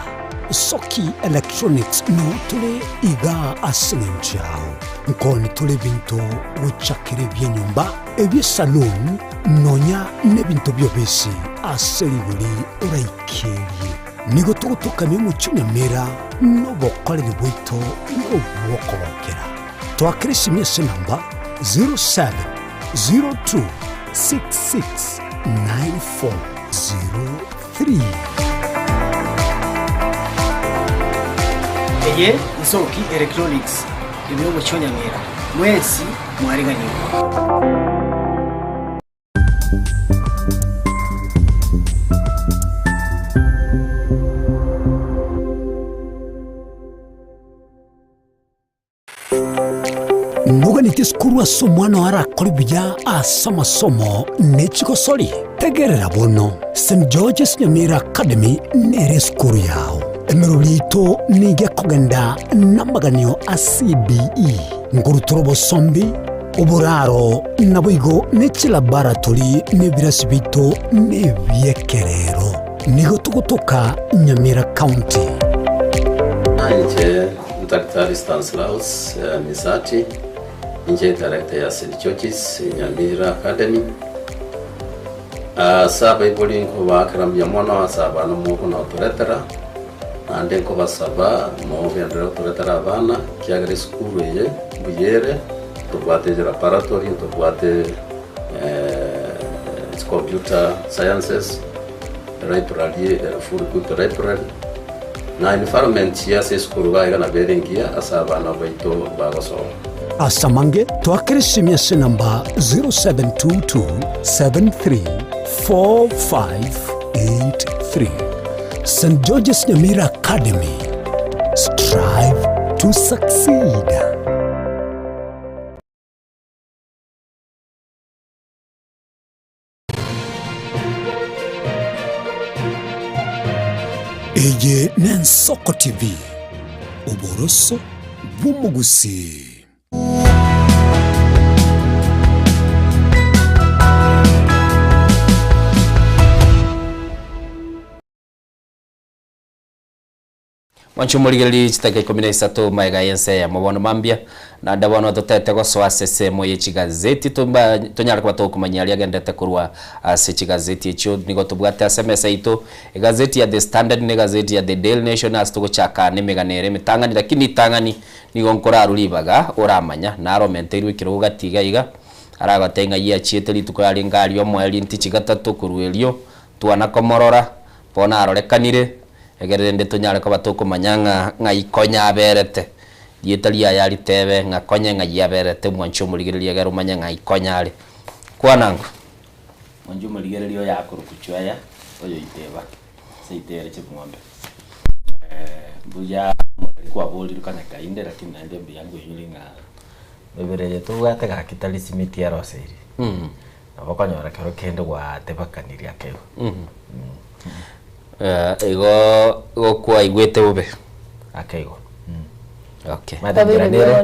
Soki Electronics noo tore igaa ase eng'encho yao. Nkoni tore ebinto gochakera ebi'enyomba, ebi'esaloon, nonya nebinto bi'obisi ase rigori oraikerie. Nigo togotokamia omochie o Nyamira nobokoreri bwaito nobw'okogokera. Toakere esimi ase enamba 0702669403. Eye Nsoki Electronics ime omochie o Nyamira. Mwensi mwariganigwe. Noganeti esukuru ase omwana oo arakore buya ase amasomo ne chigosori? Tegerera bono, St. George's Nyamira Academy nere esukuru yao. Emerobio yaito nigo ekogenda namaganio a CBE, nkorutora obosombi, Oboraro naboigo ne chilaboratory na ebirasi biaito nebi'ekerero. Nigo togotoka Nyamira County. Inche Daktari Stanislaus Misati, inche director ya St George's Nyamira Academy. Ase abaibori nkobaakera mbuya mono ase abana mokonotoretera, naende nkobasaba mogenderere gotoretera abana, ekiagera esukuru eye mbuya ere, ntobwate laboratory, ntobwate computer sciences, library ere full equipped library, na environment ase esukuru iga iga nabo ere engiya ase abana baito bagosoma. Ase amange, toakere esimi ase enamba 0722734583. St. George's Nyamira Academy. Strive to succeed. Eye n'Ensoko TV, oboroso bw'omogusii. Mwanche omorigererie chidakika ikomi na isato magega y'ense eyemo bono mambia, naende bono totete gosoa ase esemo ye chigazeti tomba tonyare koba tokomanyia aria agendete korwa ase chigazeti echio nigo tobwate ase emesa yaito egazeti ya The Standard na egazeti ya The Daily Nation ase togochaka na emegano ere emetang'ani lakini ritang'ani nigo nkorarwe ribaga oramanya naro omenteirwe ekerogo gati iga iga aragotebie ng'ai achiete rituko yarenge aria omoerio ntichi gatato korwa erio twana komorora bono arorekanire Ekero rende tonyare koba tokomanya ng'a ng'ai konya aberete, rieta riaye aritebe ng'a konye ng'ai aberete, mwanche omorigereria egere omanye ng'ai konya are. Kwana ng'o. Mwanche omorigereria oyo akorokwa Chweya, oyo oiteba, ase aitere ching'ombe. Mbuya omoreri kwaborire konya kainde lakini naende mbuya nkoinyore ng'a Mebere eye tobwate gaki tari simiti eroseiri. Nabo okonyora kero kende gwatebakanirie akeigo. Igo gokwaigwete bobe. Akeigo. Okay. Omanyete enchera nere,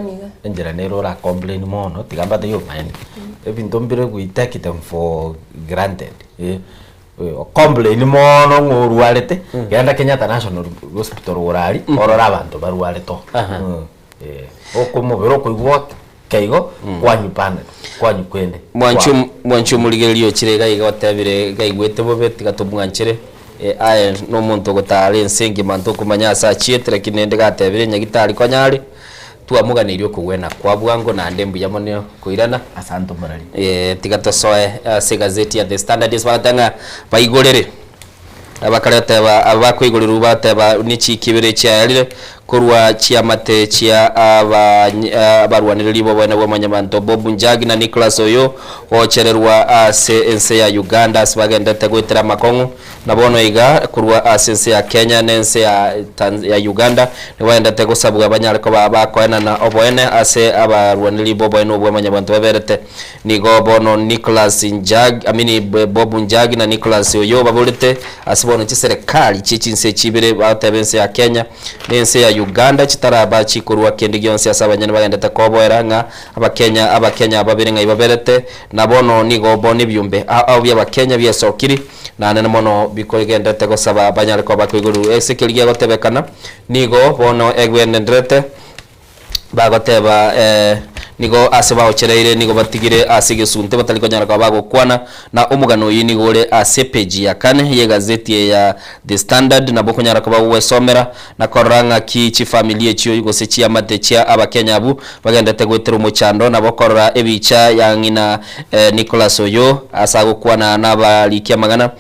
enchera nere ora complain mono, tiga mbatebi obomaene, ebinto mbire we take them for granted eh, o complain mono ng'a orwarete, genda Kenyatta National Hospital orari, orore abanto barwarete oo. Eh, okomobere okoigwa keigo kwanywa panadol, kwanywa kwende. Mwanche mwanche omorigereria ochire iga iga otebire gaigwete bobe tiga tomwanchere eh, aye nomonto ogotara ense engima ntokomanya ase achiete lakini rende gatebire nyagitari konya are twamoganeirie okogwena kwa bwango naende mbuya mono koirana. Asante omorari. Eh, tiga tosoe ase egazeti ya The Standard ase bagoteba ng'a baigorere. Abakare goteba, aba bakoigorerwa bateba nechiiki ibere chiaerire korwa chiamate chia abarwanereri b'oboene bwa Mwanyabanto Bob Njagi na Nicholas Oyoo gochererwa ase ense ya Uganda ase bagenderete goetera amakong'u na bono iga korwa ase ense ya Kenya na ense ya ya Uganda nigo bagenderete gosabwa banyare koba bakoenana oboene ase abarwanereri b'oboene obwa Mwanyabanto baberete Nigo bono Nicholas Njagi, amini Bob Njagi na Nicholas Oyoo baborete ase bono chiserekari chie chinse echi ibere bagoteba ense ya Kenya na ense ya Uganda chitaraba chikorua kende gionsi ase abanyene bagendete koboera ng'a abakenya abakenya babere ng'ai baberete na bono nigo bono ebiombe ao ao biabakenya biesokiri naende mono bikogenderete gosaba banyare koba bakoigorerwa ase keria gegotebekana nigo bono egwenderete Bagoteba, Ee, nigo ase baochereire nigo batigire ase egesunte batari konyara koba bagokwana. Na omogano oyio nigo ore ase epeji ya kane y'egazeti eye ya The Standard, nabo okonyara koba gogwesomera na korora ng'aki chifamiri echio gose chiamate chia Abakenya abwo bagenderete goetera omochando. Nabo okorora ebicha ya ng'ina Nicholas oyo ase agokwana nabariki amang'ana,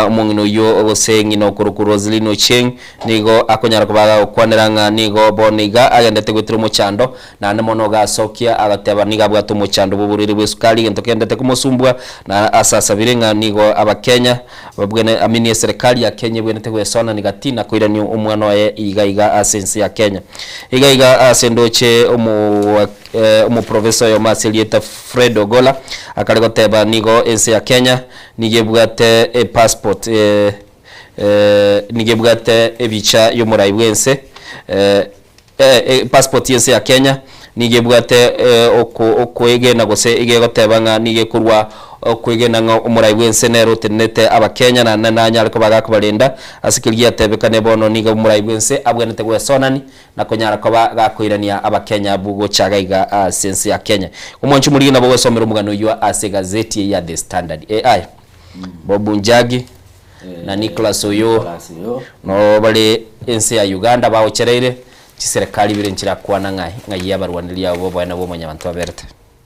omong'ina oyio gose ng'ina okorokwa Roselyn Ochieng. Nigo akonyara koba agagokwanera ng'a nigo bono iga agendete goetera omochando, naende mono ogasokia agateba nigo abwate omochando bw'oborwaire bw'esukari, egento kendete komosumbua, na ase asabire ng'a nigo abakenya babwene I mean eserekari ya Kenya ebwenerete gwesonani gati na koirania omwana oye iga iga ase ense ya Kenya. Iga iga ase ndoche omo omoprofessor oyomo ase erieta Fred Ogola akare goteba nigo ense ya Kenya nigo ebwate epassport Nigo ebwate ebicha y'omorai bw'ense, passport y'ense ya Kenya nigo ebwate okoegena gose iga egoteba ng'a nigo ekorwa okoegena ng'a omorai bw'ense nere otenenete abakenya naende nanyare koba gakobarenda ase keria giatebekane bono nigo omorai bw'ense abwenerete gwesonani na konyara koba gakoirania abakenya abwo gocha gaiga ase ense ya Kenya. Omwanchi omorigi nabo ogwesomera omogano oyio ase egazeti eye ya The Standard. AI. Bob Njagi na Nicholas Oyoo noo bare ense ya Uganda bagochereire chiserekari ibere nchirakwana ng'a ng'ai abarwaneri abo b'oboene bwa Mwanyabanto baberete.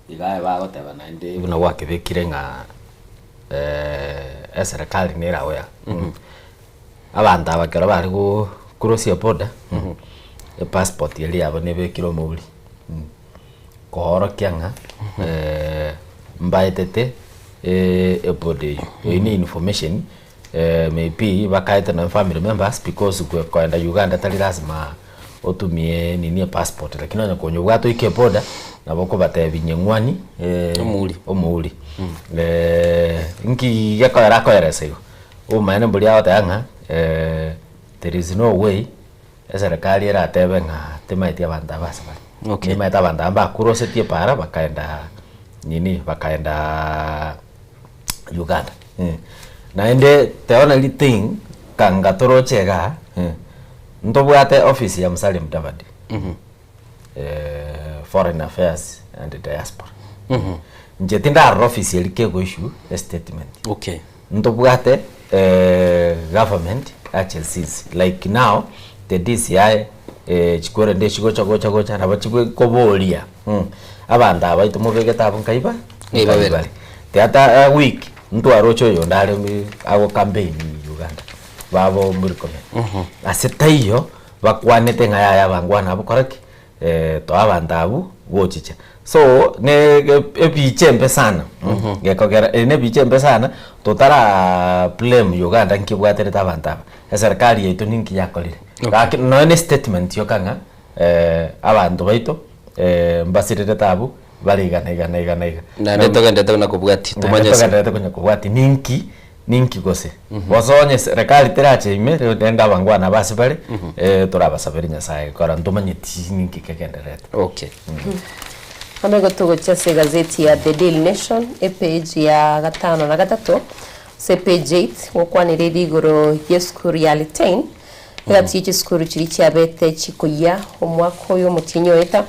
Iga aye bagoteba naende buna gwakebekire ng'a eserekari nere aware. Abanto aba ekero bare go cross eboda, epassport eria yabo nebekire omouri. Koorokia ng'a mbaetete eboda eywo. Eywo ne information maybe bakaete nonye family members because koenda Uganda tari lazima otumie nini epassport lakini onye konyobwate oike eboda nabo okobatebia nyeng'wani Omouri. omouri. Nki gekoera akoeresa igo, obomaene mboria agoteba ng'a. There is no way eserekari eratebe ng'a temaeti abanto aba ase bare. Okay. Nimaete abanto aba mbakurosetie epaara bakaenda nini bakaendaaa Uganda. Naende the only thing kanga toroche igaa, ntobwate office ya Musalia Mudavadi, foreign affairs and diaspora. Inche tindarora office eria kego issue a statement. Okay. Ntobwate government agencies like now the DCI chikorende chigocha gocha gocha nabo chikoboria abanto aba baito mobegete abwo nkai ba Nkai nkai babere. bare. The other week ntwaroche oyonde are ago campaign Uganda babo Murkomen. Ase taiyo bakwanete ng'a yaya abangwana abwo kora ki toa abanto abwo gochicha. So ne ebicha embe sana gekogera eye ne ebicha embe sana totara blame Uganda nki ebwaterete abanto aba, eserikari yaito ninki yakorire. Gaki nonya ne statement yoka ng'a abanto baito mbasirerete abwo bare iga na iga na iga na iga. Naende togenderete buna kobwatia, Naende tomanye ase. togenderete konya kobwatia ninki ninki gose. Gose onye serikali terache ime rende abangwana aba ase bare torabasabere Nyasaye kora ntomanyeti ninki kegendererete. Okay. Bono igo togochia ase egazeti ya The Daily Nation, epage ya gatano na gatato, ase epage 8, gokwanera ere igoro y'esukuru ya Litein, egati ye chisukuru chiria chiabete chikoyia omwaka oyo omotienyi oeta,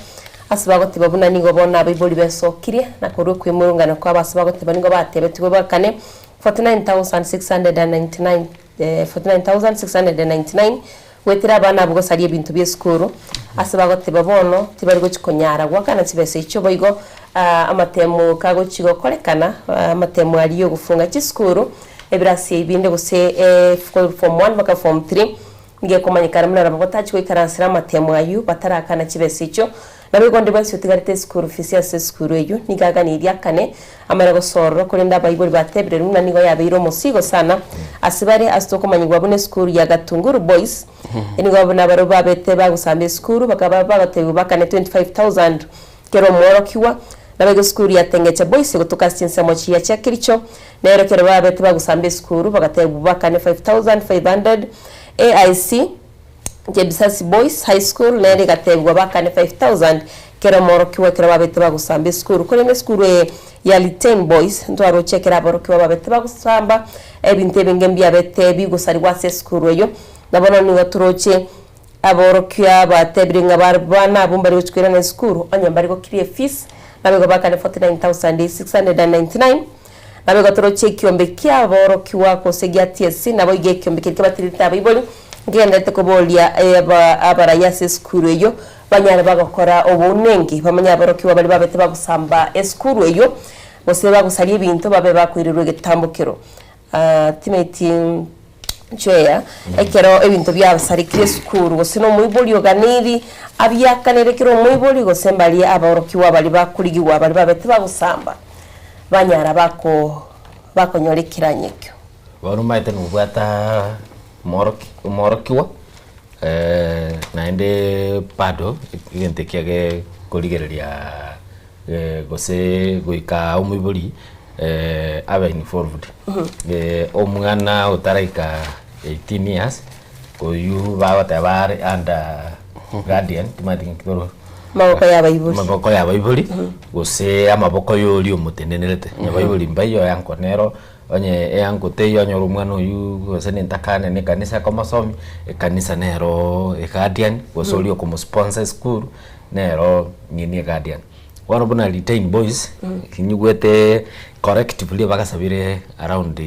ase bagoteba buna nigo bono abaibori besokirie, na korwa okwemurungana kwabo ase bagoteba nigo batebetigwe bakane 49,699 49,699 goetera abana abwo gosaria ebinto bi'esukuru, ase bagoteba bono tibari gochi konyara goakana chibesa echio boigo amatemo kagochi gokorekana amatemo aria yogofunga chisukuru ebirasi ebinde gose form one mpaka form three nigo ekomanyekana buna nabo batachi goikaransera amatemo ayio batarakana chibesa echio. Naboigo onde bwensi otigarete esukuru fees ase esukuru eyio nigo aganirie akane amare gosorora korende abaibori batebire buna nigo yabeire omosigo sana ase bare ase tokomanyigwa buna esukuru ya Gatunguru Boys nigo buna barobwo babete bagosamba esukuru bakaba bagotebigwa bakane 25,000 kera omworokigwa naboigo esukuru ya Tengecha Boys egotoka ase chinsemo chiya chia Kericho nero ekero babete bagosamba esukuru bagatebigwa bakane 5,500 AIC Jebisasi Boys High School nere egatebigwa bakane 5000 kera omworokigwa ekero babete bagosamba esukuru. Korende esukuru eye ya Litein Boys ntwaroche ekero aborokigwa babete bagosamba ebinto ebinge mbiabete bigosarigwa ase esukuru eyio. Na bono nigo toroche aborokia batebire ng'a bana abwo mbari gochi koirana esukuru onye mbari gokiria efees naboigo bakane 49699. Naboigo toroche ekiombe ki'aborokigwa gose gia TSC, naboigo ekiombe keria kebatirete abaibori, nkegenderete koboria abarai ase esukuru eyio, banyare bagokora obounenki, bamanye aborokigwa baria babete bagosamba esukuru eyio, gose bagosaria ebinto babe bakoirerwa egetambokero. Timeti Nchweya, ekero ebinto biasarekire esukuru, gose nomoibori oganeiri abiakanere kera omoibori, gose mbaria aborokigwa baria bakorigigwa baria babete bagosamba. Banyara bako bakonyora ekeranyo ekio. Bono omanyete nobwata omworoki omworokigwa naende bado egento ekia gekorigereria gose goika omoibori abe involved. Omwana otaraika 18 years oywo bagoteba are under guardian timanyeti ng'aki toro. Amaboko y'abaibori. Amaboko y'abaibori, gose amaboko y'oria omotenenerete. Onye abaibori mbaiyo eanko nero, onye eanko teiyo onyore omwana oywo gose na entakana na ekanisa ekomosomi, ekanisa nero eguardian, gose oria okomosponsor esukuru, nero ng'ina eguardian. Bono buna retain boys, kinyigwete collectively bagasabire around.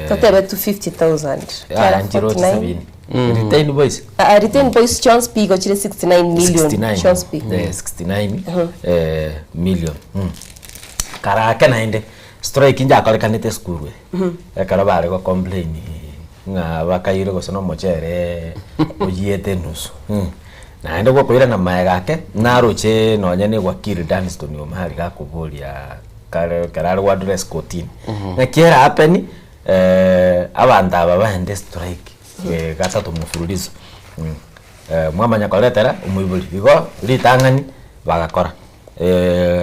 Totebe 250,000. Yaya nchiroche sabini. Retain boys. Ah, retain boys chons pi igo chire 69 million. 69. Chons pi. 69 million. Karake naende strike njakorekanete esukuru eye. Ekero bare go complain ng'a bakaire gose na omochere oyiete enusu. Naende gokoirana maega ake naroche nonye na ewakili Danston Omari gakoboria kare ekero are go address kotini. Naki era happen abanto aba baende strike gatato mfululizo mwamanya koretera omoibori. Igo ritang'ani bagakora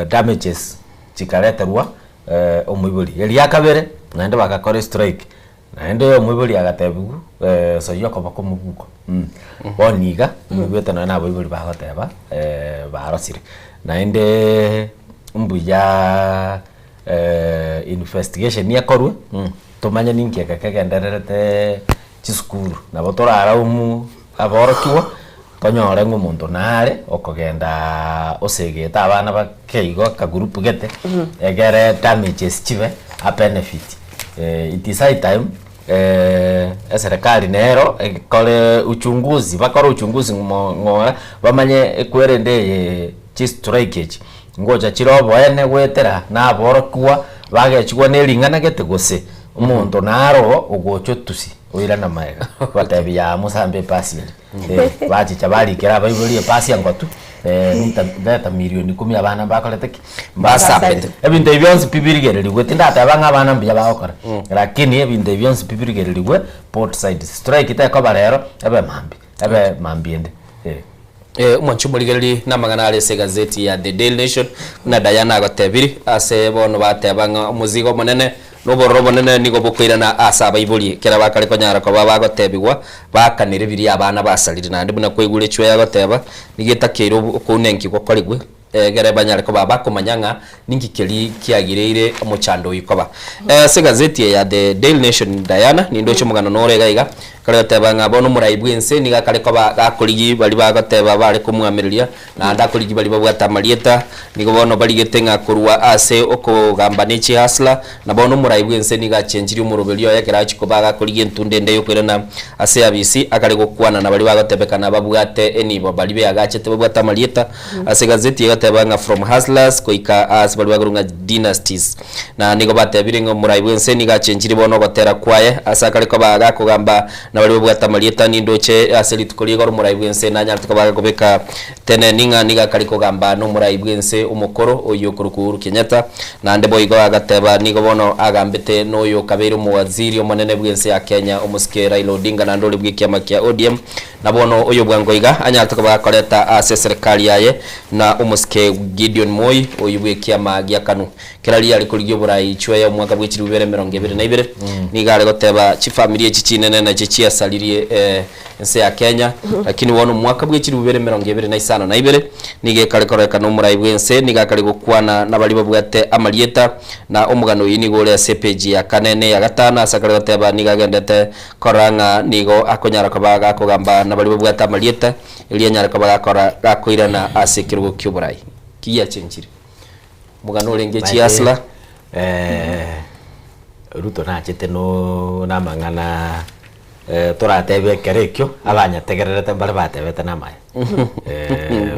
damages chikareterwa omoibori. Eria kabere naende bagakora estrike. Naende omoibori agatebiwa soyia okoboko mobuko bono iga moigwete nonye na abaibori bagoteba barosire. Naende mbuya investigation ekorwe tomanye ninki eke kegendererete chisukuru. Nabo toraraumu aborokigwa tonyore ng'a omonto nare okogenda osegete abana bake igo akagroup gete egere damages chibe a benefit. It is high time eserekari nero ekore uchunguzi bakore uchunguzi ng'ora bamanye ekwerende eye chistrike echi ngocha chire oboene goetera na aborokigwa bagechigwa ne ring'ana gete gose omonto naro ogocha otusi oirana magega obatebia yaa mosambe epasi ere eh, bachicha barikera abaibori epasi engotu nita leta milioni kumi abana mbakorete ki? Mbasambete. Ebinto ebi bionsi pi birigererigwe tindateba ng'a abana mbuya bagokora lakini ebinto ebi bionsi pi birigererigwe both sides strike tekoba rero ebe mambia ebe mambia ende eh. Omwanchi omorigereria namang'ana are ase egazeti ya The Daily Nation, buna Diana agotebiri, ase bono bateba ng'a omozigo omonene na obororo obonene nigo bokoirana ase abaibori ekero bakare konyara koba bagotebigwa baakanere biria abana basarire. Naende buna kwaigure echwe agoteba, nigo etakeire okounenki gokorigwe egere banyare koba bakomanya ng'a ninki keria kiagireire omochando oyio koba. Ase egazeti eye ya The Daily Nation Diana, nindoche omogano nore iga iga, kare goteba ng'a bono omorai bw'ense nigo akare koba gakorigia baria bagoteba bare komwamereria, naende akorigia baria babwate amarieta, nigo bono barigete ng'a korwa ase okogamba ne chihustler, na bono omorai bw'ense nigo achenchirie omoroberio oye ekero achia koba gakorigia entunda ende y'okoirana ase abisi, akare gokwana na baria bagotebekana babwate enibo, baria beagachete babwate amarieta. Ase egazeti egoteba ng'a From Hustlers goika ase baria bakorwa ng'a Dynasties. Na nigo batebire ng'a omorai bw'ense nigo achenchirie bono ogotera kwaye ase akare koba gakogamba na baria babwate amarieta nindoche ase rituko ria igoro omorai bw'ense nanyarete koba gakobeka teneni ng'a nigo akare kogamba nomorai bw'ense omokoro oyio okorokwa Uhuru Kenyatta. Naende boigo agateba nigo bono agambete noyo okabeire omowaziri omonene bw'ense ya Kenya omosike Raila Odinga naende ore bw'ekiama kia ODM Na bono oyo bwango iga anyarete koba gakoreta ase eserekari yaye, na omosike Gideon Moi, oyio bw'ekiama gia Kanu. Kera riria are korigia oborai chweya omwaka bwe chilifu ibere emerongo ebere na ibere, nigo are goteba chifamiri echi chinene nachio chiasaririe ense ya Kenya, lakini bono omwaka bwe chilifu ibere emerongo ebere na isano na ibere, nigo ekare kororekana omorai bw'ense nigo akare gokwana nabaria babwate amarieta, na omogano oyio nigo ore ase epeji ya kane na eya gatano ase akare goteba nigo agendete Korora ng'a nigo akonyara koba gakogamba nabaria babwate amarieta, erio anyare koba gakora gakoirana ase ekerogo ki'oborai. Ki giachenchire? Omogano orenge chiasla. Ruto nachete no namang'ana toratebe ekero ekio, abanyategererete mbare batebete namaya.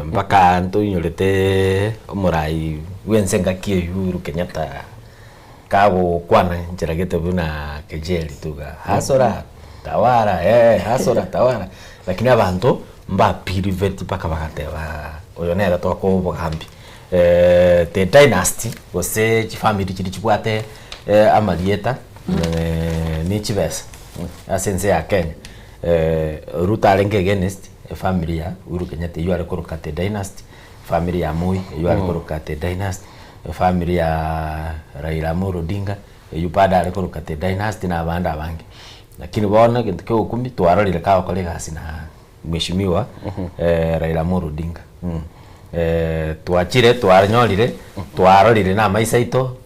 Mpaka ntoinyorete omorai bwense engaki eywo Uhuru Kenyatta. Kagokwana nchera gete buna kejeli tu iga, hasora tawara eh, hasora tawara, lakini abanto mbapiriveti mpaka bagateba oyo nere tokoa obogambi. The dynasty gose chifamiri chiria chibwate amarieta ne chibesa ase ense ya Kenya, Ruto arenge against efamiri ya Uhuru Kenyatta eywo are koroka the dynasty, Efamiri ya Moi eywo are koroka the dynasty, efamiri ya Raila Amolo Odinga eywo bado are koroka the dynasty na abande abange. Lakini bono egento kia ogokumia twarorire kagokora egasi na mheshimiwa Raila Amolo Odinga. Twachire twanyorire twarorire na amaiso aito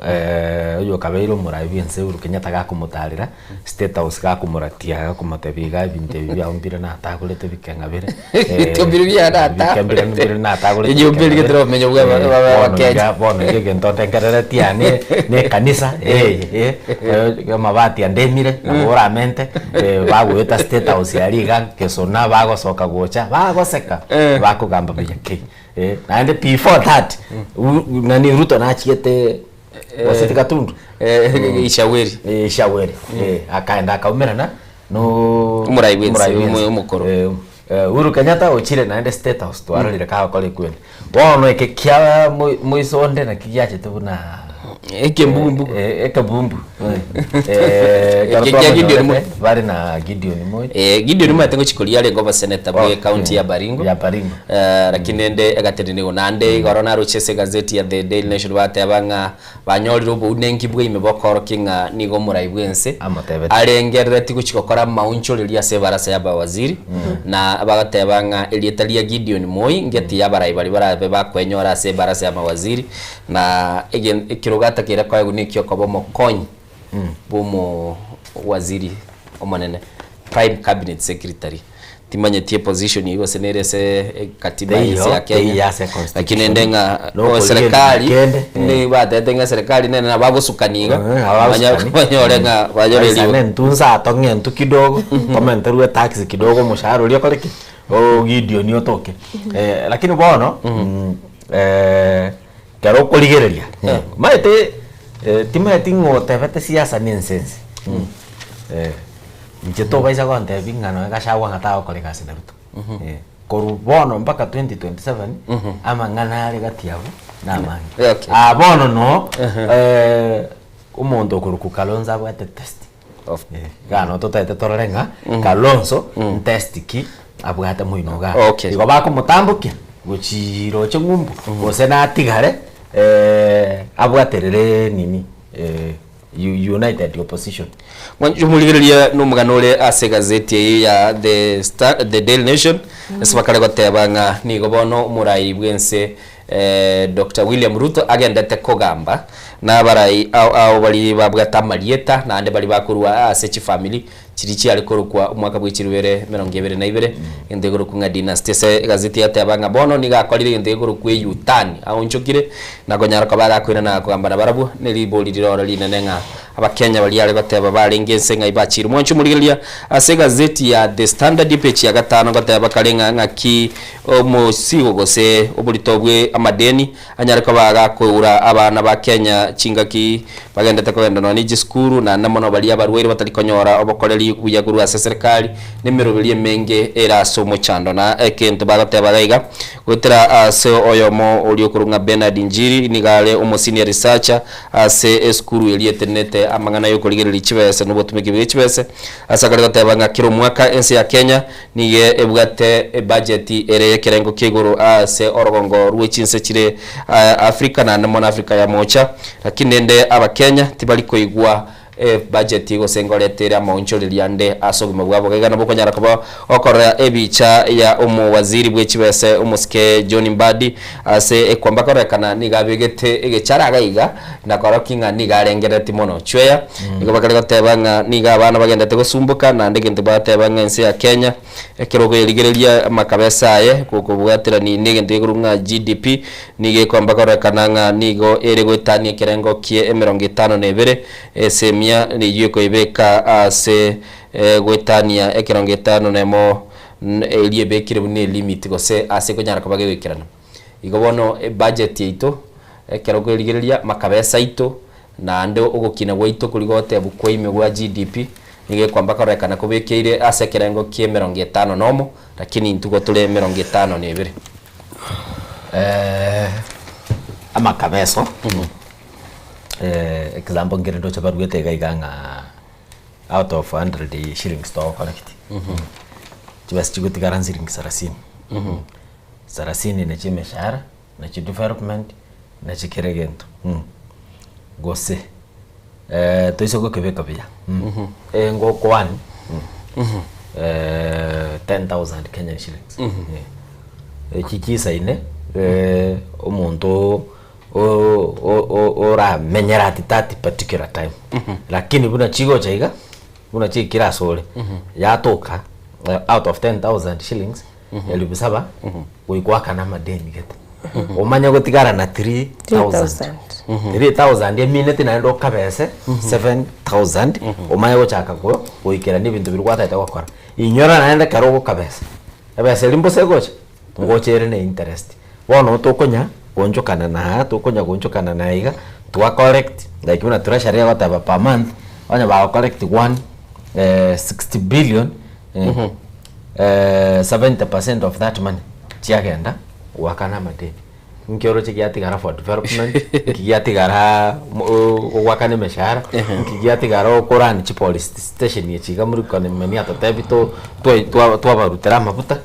oyo okabeire omorai bwa ense Uhuru Kenyatta gakomotarera State House gakomoratia gakomotebia iga ebinto ebi biao mbire natagorete bikeng'abere Ebinto mbire bia natagorete. Bike mbire natagorete Enyomba eria getire obomenyo bwa aba- aba- aba- Abakenya. Bono iga egento ndengereretie aa ne ne ekanisa eh eh amabati andemire nabo oramente bagoeta State House aria iga gesona bagosoka gocha bagoseka bakogamba buya ki naende before that nani Ruto nachiete Was it Gatundu? Ishaweri. Ishaweri. Akaenda akaumerana no Omorai bwense, omorai bwense. omokoro. Uhuru Kenyatta ochire naende State House twarorire kagokora ekwende. Bono eke kia moiso onde naki giachete buna. Ekembumbu. Ekebumbu. Eh, Eke kia Gideon Moi. Bare na Gideon Moi. Eh, Gideon Moi atengo chikoria arenge oboseneta bwe county ya Baringo. Ya Baringo. Eh, lakini ende egatenenigo naende igoro naroche ase egazeti ya The Daily Nation bateba ng'a banyorire obounenki bwa ime bokorokia ng'a nigo omorai bwa ense arengerereti gochi gokora amaonchoreria ase ebarasa ya abawaziri na bagateba ng'a erieta ria Gideon Moi ngeti ya abarai baria barabe bakwenyora ase ebarasa ya mawaziri na egen ekerogo atakeire koegwa na ekio okoba omokonyi bwa omo waziri omonene prime cabinet secretary. Timanyeti eposition eywo gose nere ase ekatiba Teiyo, ense ya teiyo Kenya ase lakini ende ng'a Nokorigia o serikali kende, nigo batebete ng'a serikali nene nabo bagosukani iga abagosukani. banyore ng'a banyore Baisane ribu. ntunsa atong'e ntu kidogo tomenterwe etax kidogo omoshahara oria okore ki o Gideon otoke eh, lakini bono eh, ekero okorigereria omanyete eh, timanyeti ng'a otebete siasa na ense ense eh, inche tobaisa gontebia ng'a nonye Gachagua ng'a tagokora egasi na Ruto eh, korwa bono mpaka 2027 amang'ana are gati abwo na amange. Ah bono no omonto okorokwa Kalonzo abwate test iga no totaete torore ng'a Kalonzo ntest ki abwate moino igaa. Igo bakomotambokia gochii roche ng'umbu gose natigare abwaterere nini United Opposition. Mwanche omorigereria nomogano ore ase egazeti eye ya The Star, The Daily Nation, ase bakare goteba ng'a nigo bono omorai bw'ense Doctor William Ruto agendete kogamba na abarai ao ao baria babwate amarieta naende baria bakorwa ase chifamiri chiria chiare korokwa omwaka bwe chirubere 22 egento gekorokwa ng'a dynasty. Ase egazeti yateba ng'a bono nigo akorire egento gekorokwa e-U-turn aonchokire na konyara koba agakoirana kogamba nabarabwo ne ribori riroro rinene ng'a Abakenya baria are goteba barenge ense ng'ai bachiire. Mwanche omorigereria ase egazeti ya The Standard epeji ya gatano goteba kare ng'a ng'aki omosigo gose oborito bwe amadeni anyare koba agakoura abana ba Kenya chingaki bagendete kogenda nonya ne chisukuru naende mono baria abarwaire batari konyora obokoreri buya korwa ase eserekari na emeroberi emenge ere ase omochando. Na egento bagoteba iga iga goetera ase oyomo oria okorwa ng'a Bernard Njiri nigo are omosenior researcher Ase esukuru eria etenenete amang'ana y'okorigereria chibese na obotumeki bwe chibese, ase akare goteba ng'a kera omwaka ense ya Kenya nigo ebwate ebudget ere y'ekerengo kia igoro ase orogongo rwe chinse chire Africa naende mono Africa ya mocha, lakini rende abakenya tibari koigwa ebudget gose ngorete ere amaonchoreria ande ase obogima bwabo. Gaiga nabo okonyara koba okorora ebicha ya omowaziri bwe chibese omosike John Mbadi ase ekwamba kororekana nigo abegete egechara iga iga na korokia ng'a nigo arengerereti mono. Chweya nigo bakare goteba ng'a nigo abana bagendete gosumboka naende egento bagateba ng'a ense ya Kenya Ekero okoyerigereria amakabesa aye gokobwaterani negento gekorokwa ng'a GDP, nigo ekwamba kororekana ng'a nigo ere goetania ekerengo kie emerongo etano na ebere, ase emia neyio ekoyebeka ase goetania ekerongo etano na emo eria ebekire buna elimit gose ase ekonyara koba gegoikerana. Igo bono ebudget yaito ekero okoyerigereria amakabesa aito Naende ogokina gwaito koria gotebwa kwa ime gwa GDP nigo ekwamba kororekana kobekeire ase ekerengo kia emerongo etano nomo, lakini intwe igo tore emerongo etano na ebere. Amakabeso, example nkere ndoche baruete iga iga ng'a out of 100 shillings togocollect, chibesa chigotigara nsiringi sarasini, sarasini nachi emeshahara, nachi development, Nachi kera egento gose toise gokebeka buya ngokwan 10,000 Kenyan shillings echi chisaine omonto oramenyere at that particular time lakini buna chigocha iga buna chiaikire asore yatoka out of 10,000 shillings Elifu saba goika oakane amadeni gete omanye gotigara na 3000 3000 emineti naende okabese 7000 omanye gochaka ko goikerania ebinto biria gwatagete gokora inyora naende ekero ogokabesa ebesa eria mbosa egocha ngocha ere na interest bono tokonya goonchokana na aa tokonya goonchokana na iga twa collect like buna treasury egoteba per month onye bago collect one 60 billion 70 percent of that money chiagenda goakana amadeni. Nki oroche giatigara for development, nki giatigara goakana emeshahara, nki giatigara okorun chipolice station echi iga Murkomen atotebi to twa twabarutera amafuta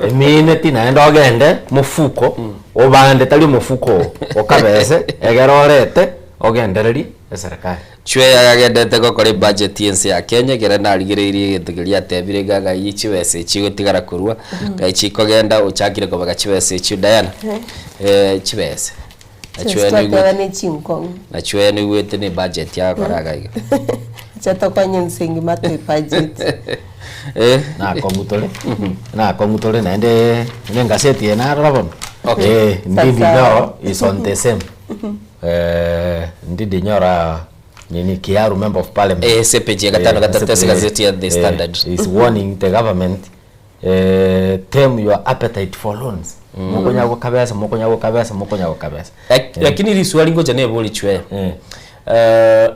emineti naende ogende mofuko obande tari omofuko oo okabese egere orete ogendererie eserekari. Chweya yagendete gokora ebudget y'ense ya Kenya ekero narigereirie egento keria atebire iga ng'ai chibesa echi chigotigara korwa, ng'ai chikogenda ochakire kobeka chibesa echio Diana, chibesa Chibesa nachio twateba ne chinkong'u. nachio noigwete na ebudget agokora iga iga. Acha tokonye ense engima toe budget. Nakong'u tore, nakong'u tore naende na engaseti eye narora bono, Okay. Ndindi Sasa. Nyoro is on the same. Ndindi Nyoro nini Kiaru member of parliament. Eh, ase epeji ya gatano gatato ase egazeti ya The Standard. Is warning the government tame your appetite for loans. Mokonya gokabesa, mokonya gokabesa, mokonya gokabesa. Lakini riswali ngocha nebori chwe.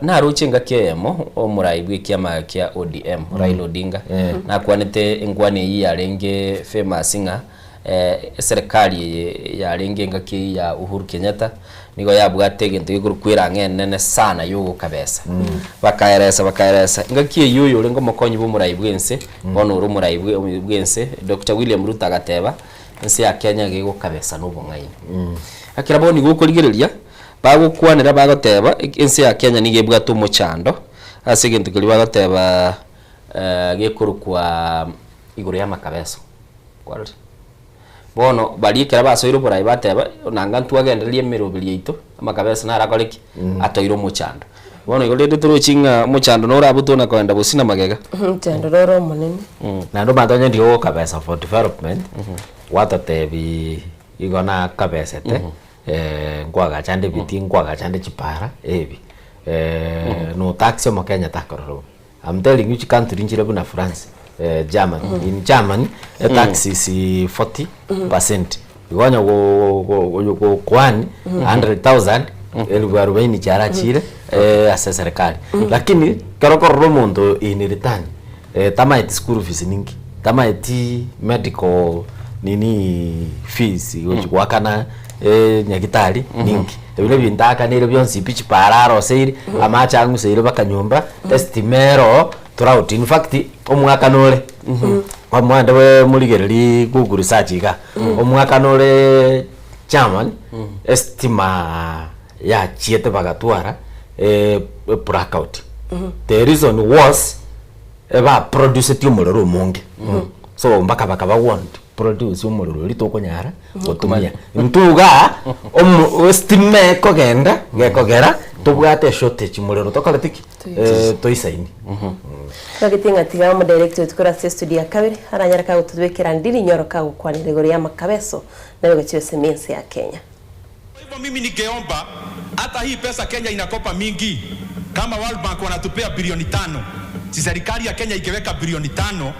Naroche engaki eyemo omorai bw'ekiama kia ODM Raila Odinga nakwanete enkwana eyio yarenge famous ng'a Eserekari eye yarenge engaki eyio ya Uhuru Kenyatta nigo yabwate egento gekorokwa erang'a enene sana yogokabesa. Bakaeresa bakaeresa, engaki eyio oyo orenge omokonyi bw'omorai bw'ense, bono ore omorai bwe bw'ense Doctor William Ruto agateba, ense ya Kenya iga egokabesa na obong'aini. Ekero bono igo okorigereria, bagokwanera bagoteba ense ya Kenya nigo ebwate omochando ase egento keria bagoteba gekorokwa igoro y'amakabeso. Kwarorire? Bono baria ekero basoire oborai bateba, nanga ntwagendereria emeroberi yaito, amakabesa naro akore ki? Toire omochando. Bono igo rende torochi ng'a omochando norabutwe na koenda bosio na magega. Omochando roro omonene. Naende omanyete onye ndigo gokabesa for development, gwatotebi igo nakabesete, nkoagacha nde ebitii, nkoagacha nde chipara, ebi. Notax omokenya takorora bobe. I'm telling you chicountry nchire buna France, Germany. In Germany, etax is 40%. Igo onye go- go- go- gokwani 100,000 elifu arobaini chiarachire ase eserekari. Lakini ekero okorora omonto in return, tamaeti school fees ninki, tamaeti medical nini fees gochi goakana nyagitari ninki. Ebi nebinto aakanire bionsi pi chipara aroseire, amache ang'useire mpaka nyomba, estima ere oo, throughout. In fact, omwaka nore, omwande bwe morigereria google search igaa, omwaka nore chairman, estima yachiete bagatwara blackout. The reason was, ebaproducetie omorero omonge, so mpaka bakaba warned. Produce omorero oria tokonyara gotumia. Intwe igaa omo estima ekogenda gekogera tobwate eshortage morero tokoreti ki? Toisaini. Twagete ng'a tiga omodirect oito korwa ase estudio ya kabere aranyare kagotobekera ndiri nyoro kagokwanera igoro y'amakabeso na ebigochi bionsi emense ya Kenya. Kwa hivyo mimi ningeomba hata hii pesa Kenya inakopa mingi, kama World Bank wanatupea bilioni tano, si serikali ya Kenya ingeweka bilioni tano,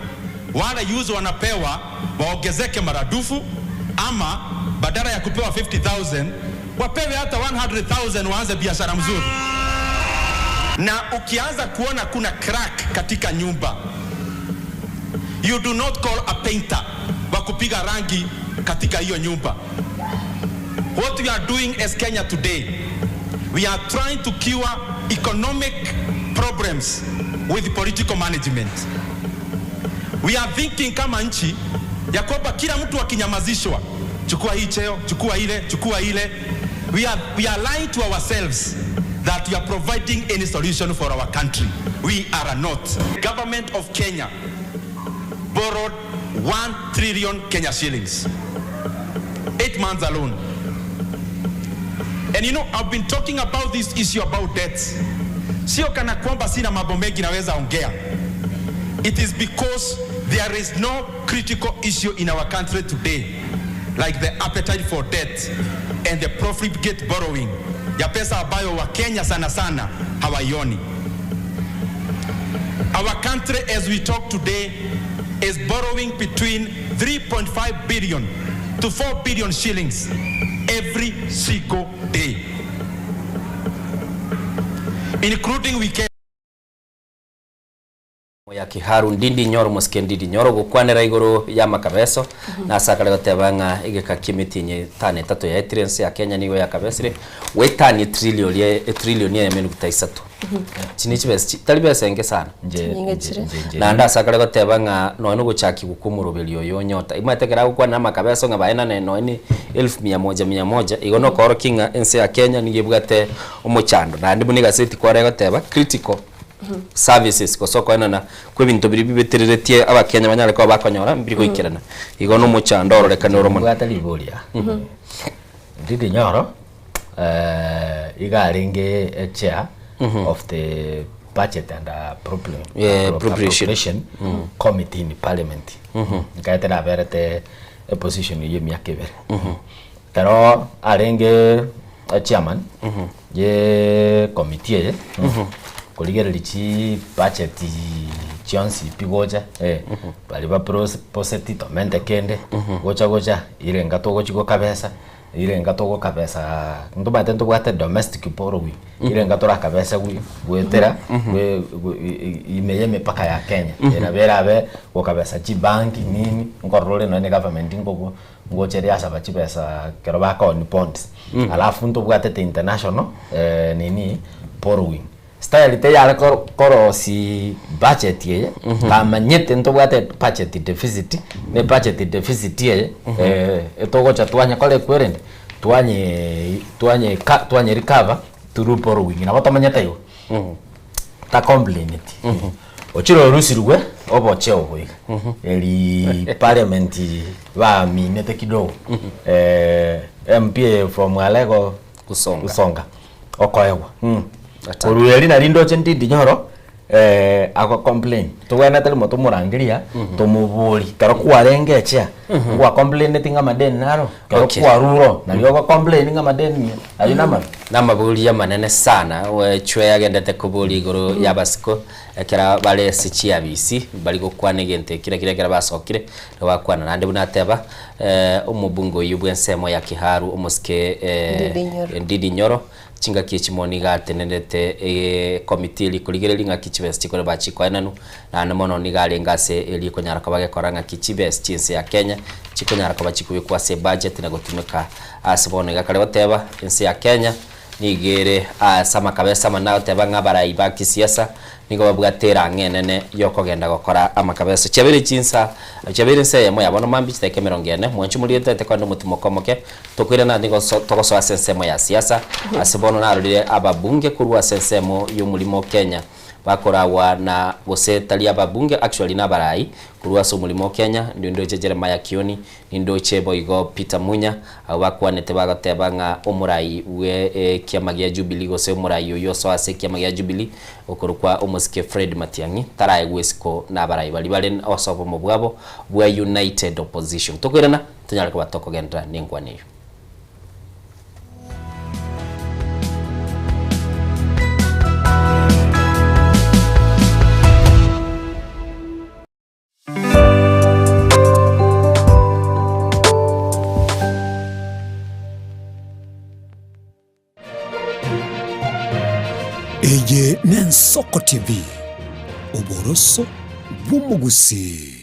wale youth wanapewa waongezeke maradufu, ama badala ya kupewa 50,000 wapewe hata 100,000 waanze biashara mzuri. Na ukianza kuona kuna crack katika nyumba, you do not call a painter wa kupiga rangi katika hiyo nyumba. What we are doing as Kenya today, we are trying to cure economic problems with political management. We are thinking kama nchi ya kwamba kila mtu akinyamazishwa, chukua hii cheo, chukua ile, chukua ile. We are lying to ourselves that we are providing any solution for our country. We are not. Government of Kenya borrowed 1 trillion Kenya shillings. 8 months alone. And I've been talking about this issue about debts. Sio kana kwamba sina mambo mengi naweza ongea. It is because there is no critical issue in our country today like the appetite for debt and the profligate borrowing ya pesa ambayo Wakenya sana sana hawaioni. Our country as we talk today is borrowing between 3.5 billion to 4 billion shillings every single day, including weekend. Ya Kiharu Ndindi Nyoro Mosike Ndindi Nyoro gokwanera igoro y'amakabeso na ase akare goteba ng'a egeka ki'emetienyi etano etato yaetire ense ya Kenya nigo yakabesire goetania etrillion etrillion eyemo enuguta isato. Echi ne chibesa chi tari besa enke sana. Chinyinge chire. Naende ase akare goteba ng'a nonya na ogochakigwa kwa omoroberi oyo onyota omanyete ekero agokwanera amakabeso ng'a baenane nonya ne elfu mia moja mia moja igo nokoorokia ng'a ense ya Kenya nigo ebwate omochando naende buna egaseti kware egoteba critical services gose okoenana kwa ebinto biria bibetereretie abakenya banyare koba bakonyora mbiri goikerana. Igo na omochando ororekane ore omonene. Mbwate riboria Ndindi Nyoro iga arenge e chair of the budget and Yeah, appropriation. appropriation committee in parliament nkaete naberete eposition eywo emiaka ebere ekero arenge e chairman ye committee eye korigereria chibudget chionsi pi gocha baria ba proposeti tomente kende gocha gocha irenga togochi gokabesa irenga togokabesa ntomanyete ntobwate domestic borrowing irenga torakabesa gwi goetera gwe gwe ime ya emepaka ya Kenya erabe erabe gokabesa chibanki nini nkorora ore nonye government nkogo Ngocha eria asaba chibesa ekero bakooni bonds alafu ntobwatete international nini borrowing style teyare korosi budget eye bamanyete ntobwate budget deficit ne budget deficit eye etogocha twanya kora ekwerende twanye twanye twanye recover through borrowing nabo tomanyete igo. Tacomplaineti. Ochire orusirwe obocheo obo iga. Eri parliament baaminete kidogo. MP from Alego Usonga. Usonga okoegwa. Korwa eri nari ndoche Ndindi Nyoro ago complain. Tobwenerete rimo tomorangeria tomobori ekero kwarenge echea ngwa complaineti ng'a amadeni naro ekero kwarure oo nario ogo complain ng'a amadeni ayio namabe. Namaboria amanene sana, Chwe agendete koboria igoro y'abasiko ekero bare ase chiabisi bari gokwana egento ekio nakio ekero basokire nigo bakwana naende buna ateba omobunge oyio bw'ensemo ya Kiharu omosike Ndindi Nyoro. Ndindi Nyoro chingaki echi mono nigo atenerete ekomiti eria ekorigereria ng'aki chibesa chikore bachikoenanwa naende mono nigo arenge ase eria ekonyara koba gekora ng'aki chibesa chi'ense ya Kenya chikonyara koba chikobekwa ase ebudget na gotumeka Ase bono iga kare goteba, ense ya Kenya nigo ere ase amakabesa amanene agoteba ng'a abarai ba kisiasa nigo babwate erang'o enene yokogenda gokora amakabeso. Chiabeire chinsa, chiabeire ensa eyemo ya bono mambia chidakika emerongo ene, mwanche morietete korende omotimoko omoke, tokoirana nigo togosoa ase ensemo ya siasa. Ase bono narorire ababunge korwa ase ensemo y'omorimo o Kenya bakoragwa na gose tari ababunge actually nabarai korwa ase omorimo o Kenya, ndindoche Jeremiah Kioni, Nindoche boigo Peter Munya, abwo bakwanete bagoteba ng'a omorai bwe ekiama gia Jubilee gose omorai oyio osoa ase ekiama gia Jubilee okorokwa omosike Fred Matiang'i taraegwe isiko nabarai baria bare ase obomo bwabo bwa United Opposition. Tokoirana tonyare koba tokogenderera nenkwana eyio. Eye n'Ensoko TV, oboroso bw'omogusii.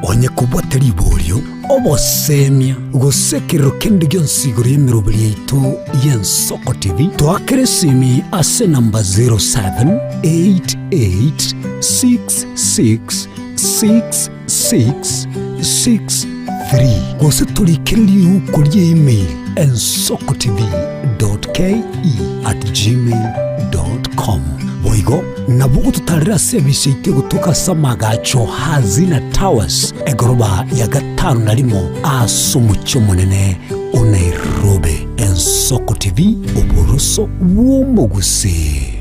Onye kobwate riborio, obosemia, gose ekerero kende gionsi igoro y'emeroberi yaito y'Ensoko TV, toakere esimi ase enamba 0788666663 gose torikere riuko rie email ensokotv.ke@gmail.com. Boigo Nabo gototarera ase ebise yaito egotoka ase amagacho Hazina Towers, egoroba ya gatano na rimo ase omochie omonene o Nairobi. Ensoko TV, oboroso bw'omogusii.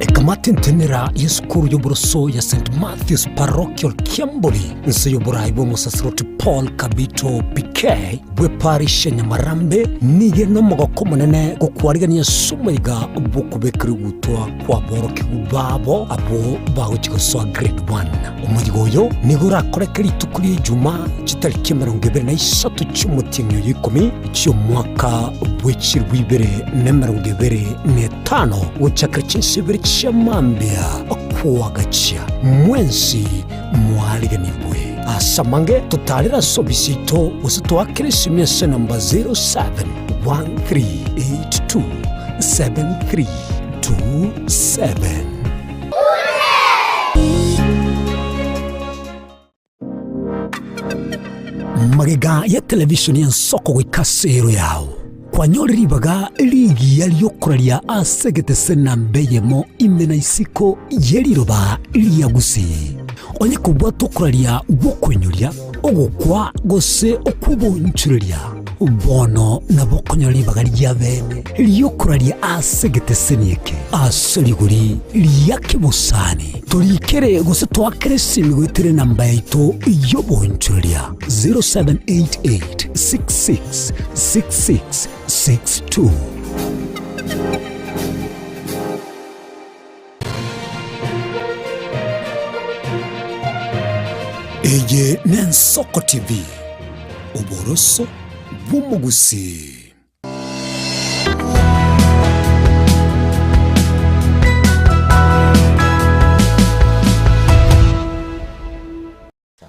Ekamati entenera y'esukuru y'oboroso ya St. Matthew's Parochial Kiamboli, inse y'oborai bw'omosaserdoti Paul Kabito PK, bw'eparish ya Nyamarambe nigo ere nomogoko omonene gokwarigania ase omoiga bw'okobekerwa egutwa kw'aborokigwa babo abwo bagochia gosoa grade one. Omoyiga oyo nigo orakoreke rituko ria Ijumaa chitariki 23 chi'omotienyi oyo ikomi chi'omwaka bw'echilifu ibere na emerongo ebere na etano gochakera chinsa ibere chia mambia koagachia. Mwensi mwariganigwe. Ase amange totarere ase ofisi yaito gose toakere esimi ase enamba 0713827327. Magega ya televishoni y'ensoko goika ase ero yao, kwanyorire ribaga rigiya ri'okoraria ase egetese namba eyemo ime na isiko ye riroba ria Gusii. Onye kobwate okoraria gw'okoinyoria, ogokwa gose okw'oboonchoreria, bono nabo okonyora ribaga ria bene ri'okoraria ase egeteseni eke ase rigori ria kebosani. Torikere gose toakere esimi goetera enamba yaito y'oboonchoreria 0788666662. Eye n'Ensoko TV, oboroso bw'omogusii.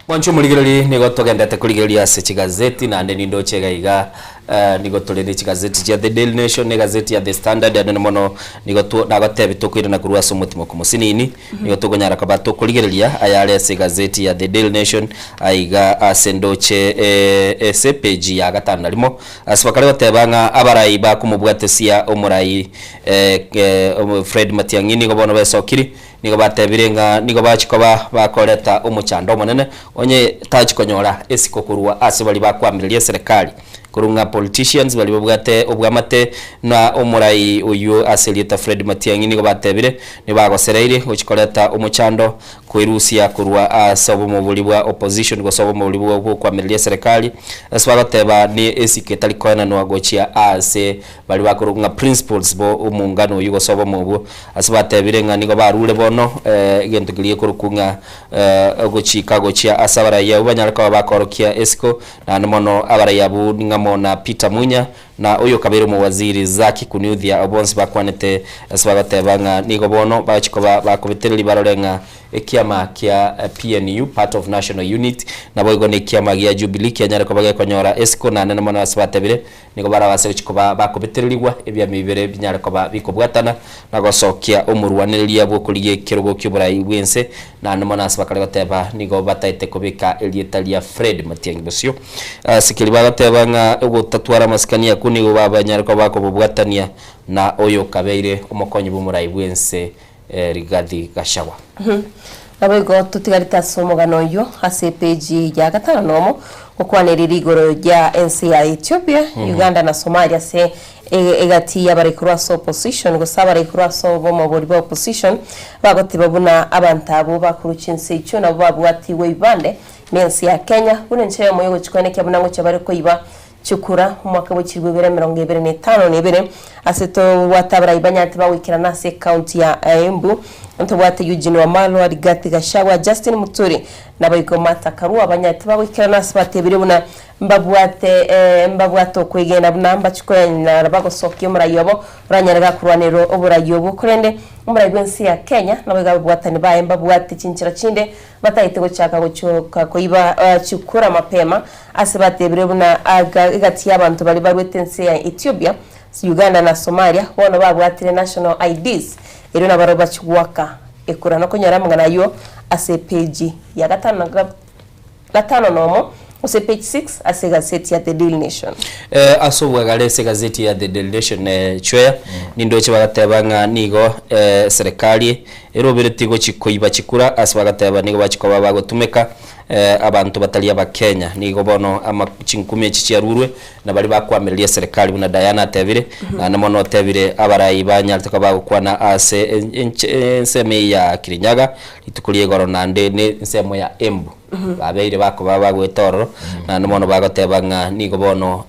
Mwanche omorigereria nigo togendete korigereria ase chigazeti naende nindoche iga iga eh, nigo tore ne chigazeti chia The Daily Nation ne egazeti ya The Standard anene mono nigo two nagotebi tokoirana korwa ase omotimoku mosinini nigo tokonyara koba tokorigereria ayare ase egazeti ya The Daily Nation aiga ase ndoche eh, ase epage ya gatano na rimo ase bakare goteba ng'a abarai bakomobwatesia omorai eh, eh, Fred Matiang'i nigo bono besokiri Nigo batebire ng'a nigo bachia koba bakoreta omochando omonene onye tachia konyora esiko korwa ase baria bakoamireria eserekari. Korwa ng'a politicians baria babwate obwamate na omorai oyio ase erieta Fred Matiang'i nigo batebire nibagosereire gochia koreta omochando koerusia korwa ase obomo boria bwa opposition gose obomo boria bwa okoamireria eserekari ase bagoteba ne esiko etari koenanwa gochia ase Baria bakorokwa ng'a principles bo omongano oyio gose obomo obwo, ase batebire ng'a nigo barure bono egento keria gekorokwa ng'a ogochika gochia ase abarai abwo banyare koba bakorokia esiko, naende mono abarai abwo ning'amo na Peter Munya na oyo okabeire omowaziri Zacky Kuniuthia, abwo bonsi bakwanete ase bagoteba ng'a nigo bono bagochia koba bakobetereria barore ng'a Ekiama kia PNU, Part of National Unit, naboigo nekiama gia Jubilee kianyare koba gekonyora esiko naende mono ase batebire Nigo barabase gochia koba bakobetererigwa ebiama bibere binyare koba bikobwatana na gosokia omorwanereria bw'okorigia ekerogo ki'oborai bw'ense, naende mono ase bakare goteba nigo bataete kobeka erieta ria Fred Matiang'i bosio. Ase keria bagoteba ng'a ogotatwara amasikani akwo nigo babanyare koba bakobobwatania na oyo okabeire omokonyi bw'omorai bw'ense Rigathi Gachagua. Naboigo totigarete ase omogano oyio ase epeji ya gatano nomo, gokwanereria igoro ya ense ya Ethiopia, Uganda na Somalia ase egati y'abarai korwa ase opposition gose abarai korwa ase obomo boria bwa opposition bagoteba buna abanto abwo bakorwa chinse echio nabo babwatigwe ibande nense ya Kenya buna enchera yomo yogochia koenekia buna ngochia bare koiba Chikura, omwaka bwe chilifu ibere emerongo ebere na etano na ebere, ase tobwate abarai banyarete bagoikerana ase ecounty ya Embu, ntobwate Eugene Wamalwa, Rigathi Gachagua, Justin Muturi, naboigo Martha Karua banyarete bagoikerana ase batebire buna mbabwate mbabwate okwegena buna mbachie koyanyara bagosokia omorai obo oranyare gakorwanerwa oborai obwo korende omorai bwense ya Kenya naboigo ababwatani baye mbabwate chinchera chinde Bataete gochaka gochoka koiba chikura mapema, ase batebire buna aga egati y'abanto baria barwete ense ya Ethiopia, Uganda na Somalia bono babwatire national IDs erio nabarobwo bachie goaka ekura. Nokonyora amang'ana ayio ase epeji ya gatano na gatano nomo gose page 6 ase egazeti ya The Daily Nation. Ase obwagare ase egazeti ya The Daily Nation Chweya nindoche bagateba ng'a nigo serikali Eroberetie gochia koiba chikura ase bagateba nigo bachia koba bagotumeka abanto batari abakenya. Nigo bono ama chinkumi echi chiarurwe na baria bakoamereria eserekari buna Diana atebire, naende mono otebire abarai banyarete koba bagokwana ase ensemo eye ya Kirinyaga rituko ria igoro naende ne ensemo ya Embu babeire bakoba bagoeta ororo naende mono bagoteba ng'a nigo bono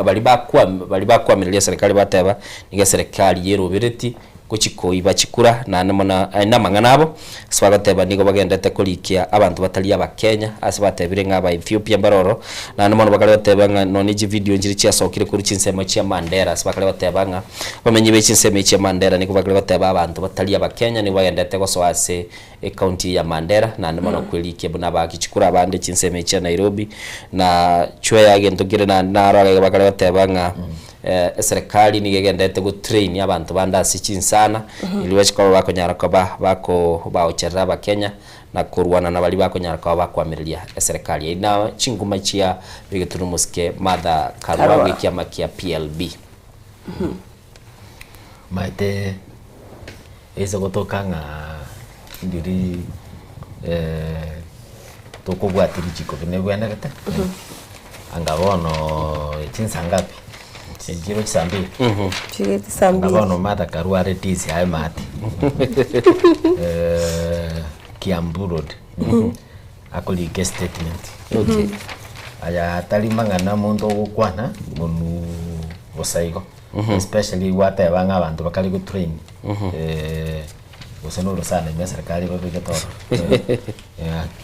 baria bakoamereria eserekari bateba nigo eserekari yeroberetie. Gochia koiba chikura naende mono aye namang'ana abo, ase bagoteba nigo bagendete korikia abanto batari Abakenya, ase batebire ng'a Abaethiopia mbare ororo, naende mono bakare goteba ng'a nonye chividio nchire chiasokire korwa chinsemo chia Mandera, ase bakare goteba ng'a abamenyi be chinsemo echi chia Mandera nigo bakare goteba abanto batari Abakenya nigo bagendete gosoa ase ecounty eye ya Mandera, naende mono kwerikia buna abaaki chikura abande chinsemo echi chia Nairobi, na chweya egento kere naende naro iga bakare goteba ng'a. Eserekari nigo egendererete gotrain abanto bande ase chinsana, erio bachie koba bakonyara koba bakobaocherera abakenya na korwana na baria bakonyara koba bakoamereria eserekari. Eyio na chinguma chia Begetunu Mosike Martha Karua Karua. bw'ekiama kia PLB. Maete ase gotoka ng'a ndiri tokobwatia richiko buna ebwenerete, anga bono chinsa ngapi? Chiro chisa mbili? Chire chisa Anga mbili. bono Martha Karua are dizzy aye maate Kiambu Road akorika estatement. Okay. Aya tari mang'ana omonto ogokwana monwe bosa igo. Especially gwateba ng'a abanto bakare go train gose na orosana ime eserikari babegete ororo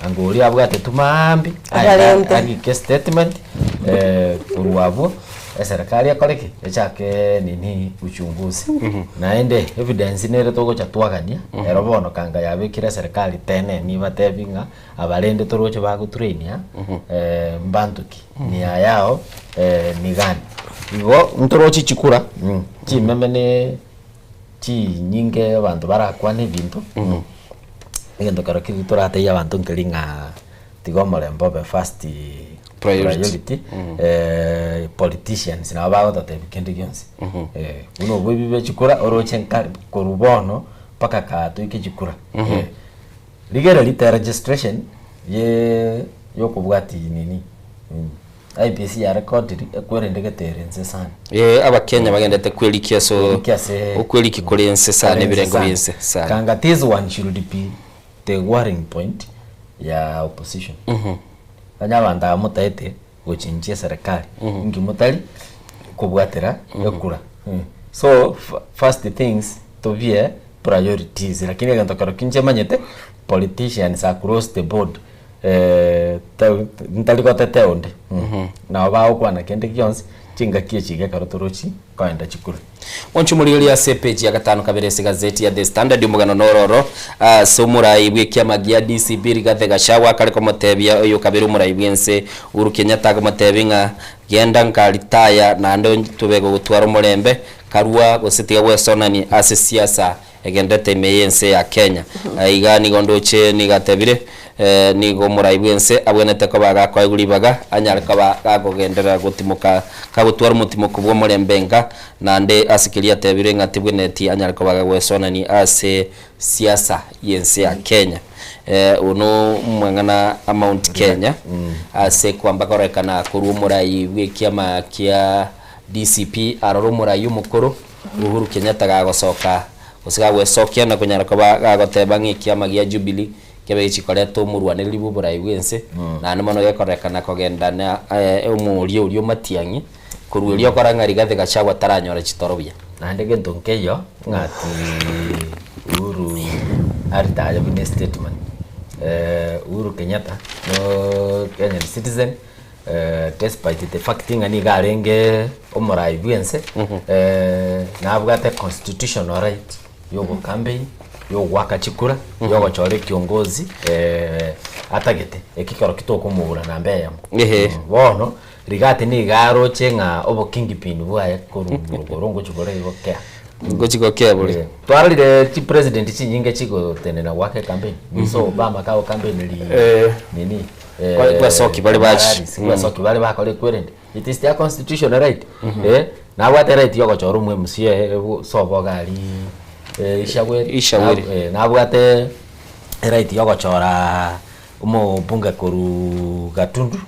anga oria abwatetwe maambia Abarente. arike statement korwa abwo eserikari ekore ki? Echake nini uchunguzi. Naende evidence nere togocha twagania ero bono kanga yabekire eserikari tene nibatebi ng'a abarende toroche bagotrainia mbanto ki? Nia yao ni gani? Igo ntoroche chikura chimeme ne chinyinge abanto barakwane ebinto, egento kero keria toratebie abanto nkeri ng'a tiga omorembe obe first Priority. priority, politicians nabo bagototebia kende gionsi. Buna oboibi bwe chikura oroche nka korwa bono mpaka kaa toike chikura. Rigereria te registration ye yokobwatia nini IEBC ya recordiri ekwerende gete ere nse sana. Ee, Abakenya bagendete kwerikia ase Kwerikia ase okwerikia kore ense sana kore ense ebirengo sana. bia ense sana. Kanga this one should be the worrying point ya opposition. Onye abanto aba motaete gochenchia eserekari inki motari kobwatera ekura. So first things tobie priorities lakini egento kero ki inche manyete politicians across the board ntari gotetea onde nabo bagokwana kende gionsi chingaki echi iga ekero torochi koenda chikura. Mwanche omorigereria ase epeji ya gatano kabere ase egazeti ya The Standard omogano nororo ase omorai bw'ekiama gia DCP Rigathi Gachagua akare komotebia oyo kabere omorai bw'ense Uhuru Kenyatta akomotebia ng'a genda nka retire naende tobe gogotwara omorembe Karua gose tiga gwesonania ase siasa egenderete ime y'ense ya Kenya. Aiga nigo ndoche nigo atebire, Nigo omorai bw'ense abwenerete koba agakoegwa ribaga anyare koba gakogenderera gotimoka kagotwara omotimoko bw'omorembe enka, naende ase keria atebire ng'a tebwenereti anyare koba gagwesonania ase siasa y'ense ya Kenya. Ono omwang'ana a Mount Kenya ase kwamba kororekana korwa omorai bw'ekiama kia DCP arore omorai omokoro Uhuru Kenyatta gagosoka gose gagwesokia na konyara koba gagoteba ng'a ekiama gia Jubilee kebe gechikoreta omorwanereri bw'oborai bw'ense naende mono gekorekana kogenda na omoria oria o Matiang'i korwa erio okora ng'a Rigathi Gachagua taranyora chitoro buya. Naende gento nkeiyo ng'a ati Uhuru aritaye buna estatement Uhuru Kenyatta no Kenyan citizen Despite the fact ng'a nigo arenge omorai bw'ense, nabwate constitutional right ya ogocampaign, ya ogoaka chikura, ya ogochora ekiongozi atagete, eki ekero ki tokomoura namba eyemo. Bono, Rigathi nigo aroche ng'a obokingpin bwaye korwa rogoro ngochia kore igo kea. Ngochia gokea bore. Twarorire chipresident chinyinge chigotenena goaka ecampaign, we saw Obama kagocampaign nini. Gwesoki bare bachi. Gwesoki bare bakora ekwerende. It is their constitutional right. Nabwate right ya ogochora omo MCA sobo iga aria Ishaweri. Ishaweri. Nabwate right ya ogochora omobunge korwa Gatundu.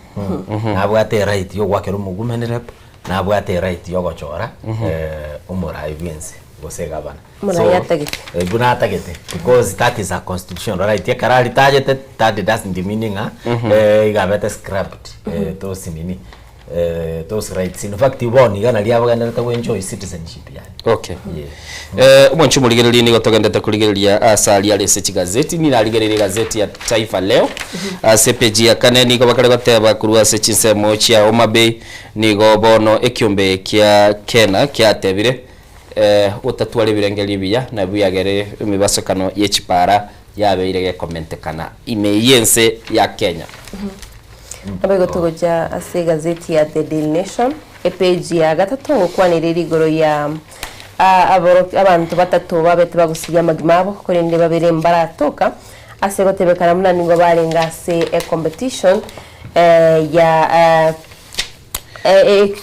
Nabwate right ya ogoakera omowomen rep. Nabwate right ya ogochora omorai bwense gose egavana. Buna yatagete. Eh, buna atagete because that is a constitutional right ekero aritagete that doesn't mean ng'a eh, igabete scrapped eh, tosi nini. Those rights in fact bono iga naria abagenderete go enjoy citizenship yaye. Okay. Eh, omonche omorigereria nigo togendete korigereria ase aria are ase chigazeti, nirarigererie egazeti ya Taifa Leo ase epeji ya kane nigo bakare goteba korwa ase chinsemo chia Homa Bay nigo bono ekiombe kia Kena kiatebire eh, otatwara ebirengererio ebiya nabio biagere emebasokano ye chipara yabeire gekomentekana ime y'ense ya Kenya. Naboigo togocha ase egazeti ya The Daily Nation, epeji ya gatato ngokwanera igoro ya aboro abanto batato babete bagusiria amagima abo korende babere mbaratoka ase gotebekana buna nigo barenge ase ecompetition ya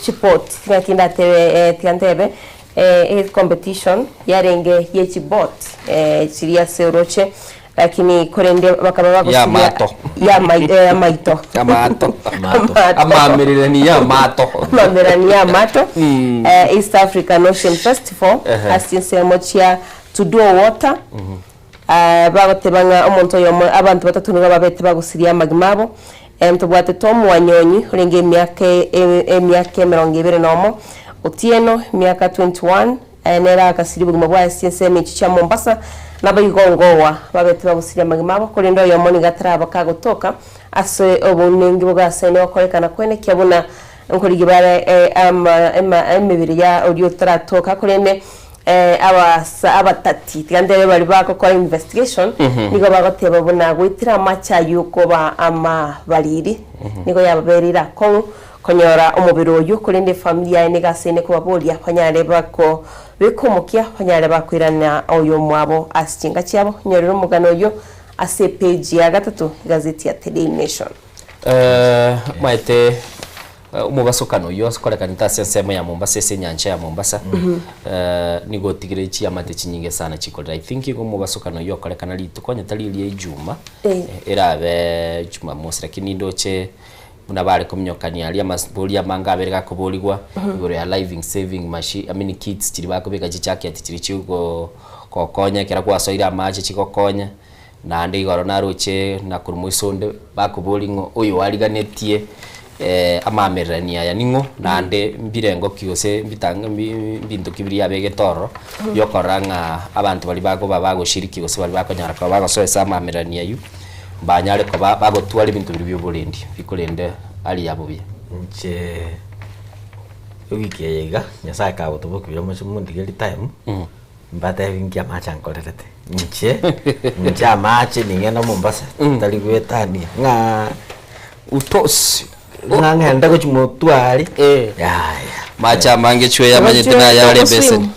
chibot ng'aki ndatebe tiga ntebe ecompetition yarenge ye chibot chiria ase oroche Lakini korende bakaba bagosiria Y'amato. y'amai- eh, amaito. Amato. Amato. Amamererani y'amato. Amamererani y'amato. Mm. Eh, East African Ocean Festival Ehe. ase chinsemo chia Tudor Water. Ah, bagoteba ng'a omonto oyomo abanto batato nigo babete bagosiria amagima abo. Eh, ntobwate Tom Wanyonyi orenge emiaka e- emiaka emerongo ebere na omo, Otieno emiaka 21, Aya nere agasiria obogima bwaye ase chinsemo echi chia Mombasa, naboigo ngoa babete bagosiria amagima abo, korende oyomo nigo ataraba kagotoka ase obounenki bogasaine gokorekana kwenekia buna nkorigia bare ama ema emebere ya oria otaratoka, korende abasa abatati tiga ntebe baria bagokora investigation nigo bagoteba buna goetera amache ayio koba amabariri nigo yababereire akong'u Konyora omobere oyio, korende efamiri yaye nigo aseine kobaboria banyare bako beka omokia banyare bakoirana oyomwabo ase chinka chiabo. Nyorera omogano oyio ase epeji ya gatato egazeti ya Today Nation. Eh, maete omobasokano oyio ase korekanete ase ensemo ya Mombasa ase enyancha ya Mombasa eh, nigo otigire chiamate chinyinge sana chikorera. I think igo omobasokano oyio okorekana rituko onye tari eria ejuma erabe jumamosi lakini ndoche Buna bare kominyokania aria amasibori amange abere gakoborigwa igoro ya living saving machi I mean kits chiria bakobeka chijacket chiria chigo gokonya ekero gwasoire amache chigokonya, naende igoro naroche na korwa moiso onde bakoboria ng'a oyo oariganetie amamererani aya ning'o naende mbirengo ki gose mbitang mbinto ki biria abegete ororo biokorora ng'a abanto baria bakoba bagoshiriki gose baria bakonyara koba bagosoa ase amamererani aywo. Mbanyare koba bagotwara ebinto biria bi'oborendi, bikorende aria yabo buya. Inche ewiki eye iga, Nyasaye kagotobokia buya moche mondigerie time, mbatebi nki amache ankorerete. Inche, inche amache ning'ende Mombasa, tari goetania ng'a Utosi. Ng'a ng'ende gochia motwe aria, yaya. Mache amange chwe yamanyete naye are ebeseni.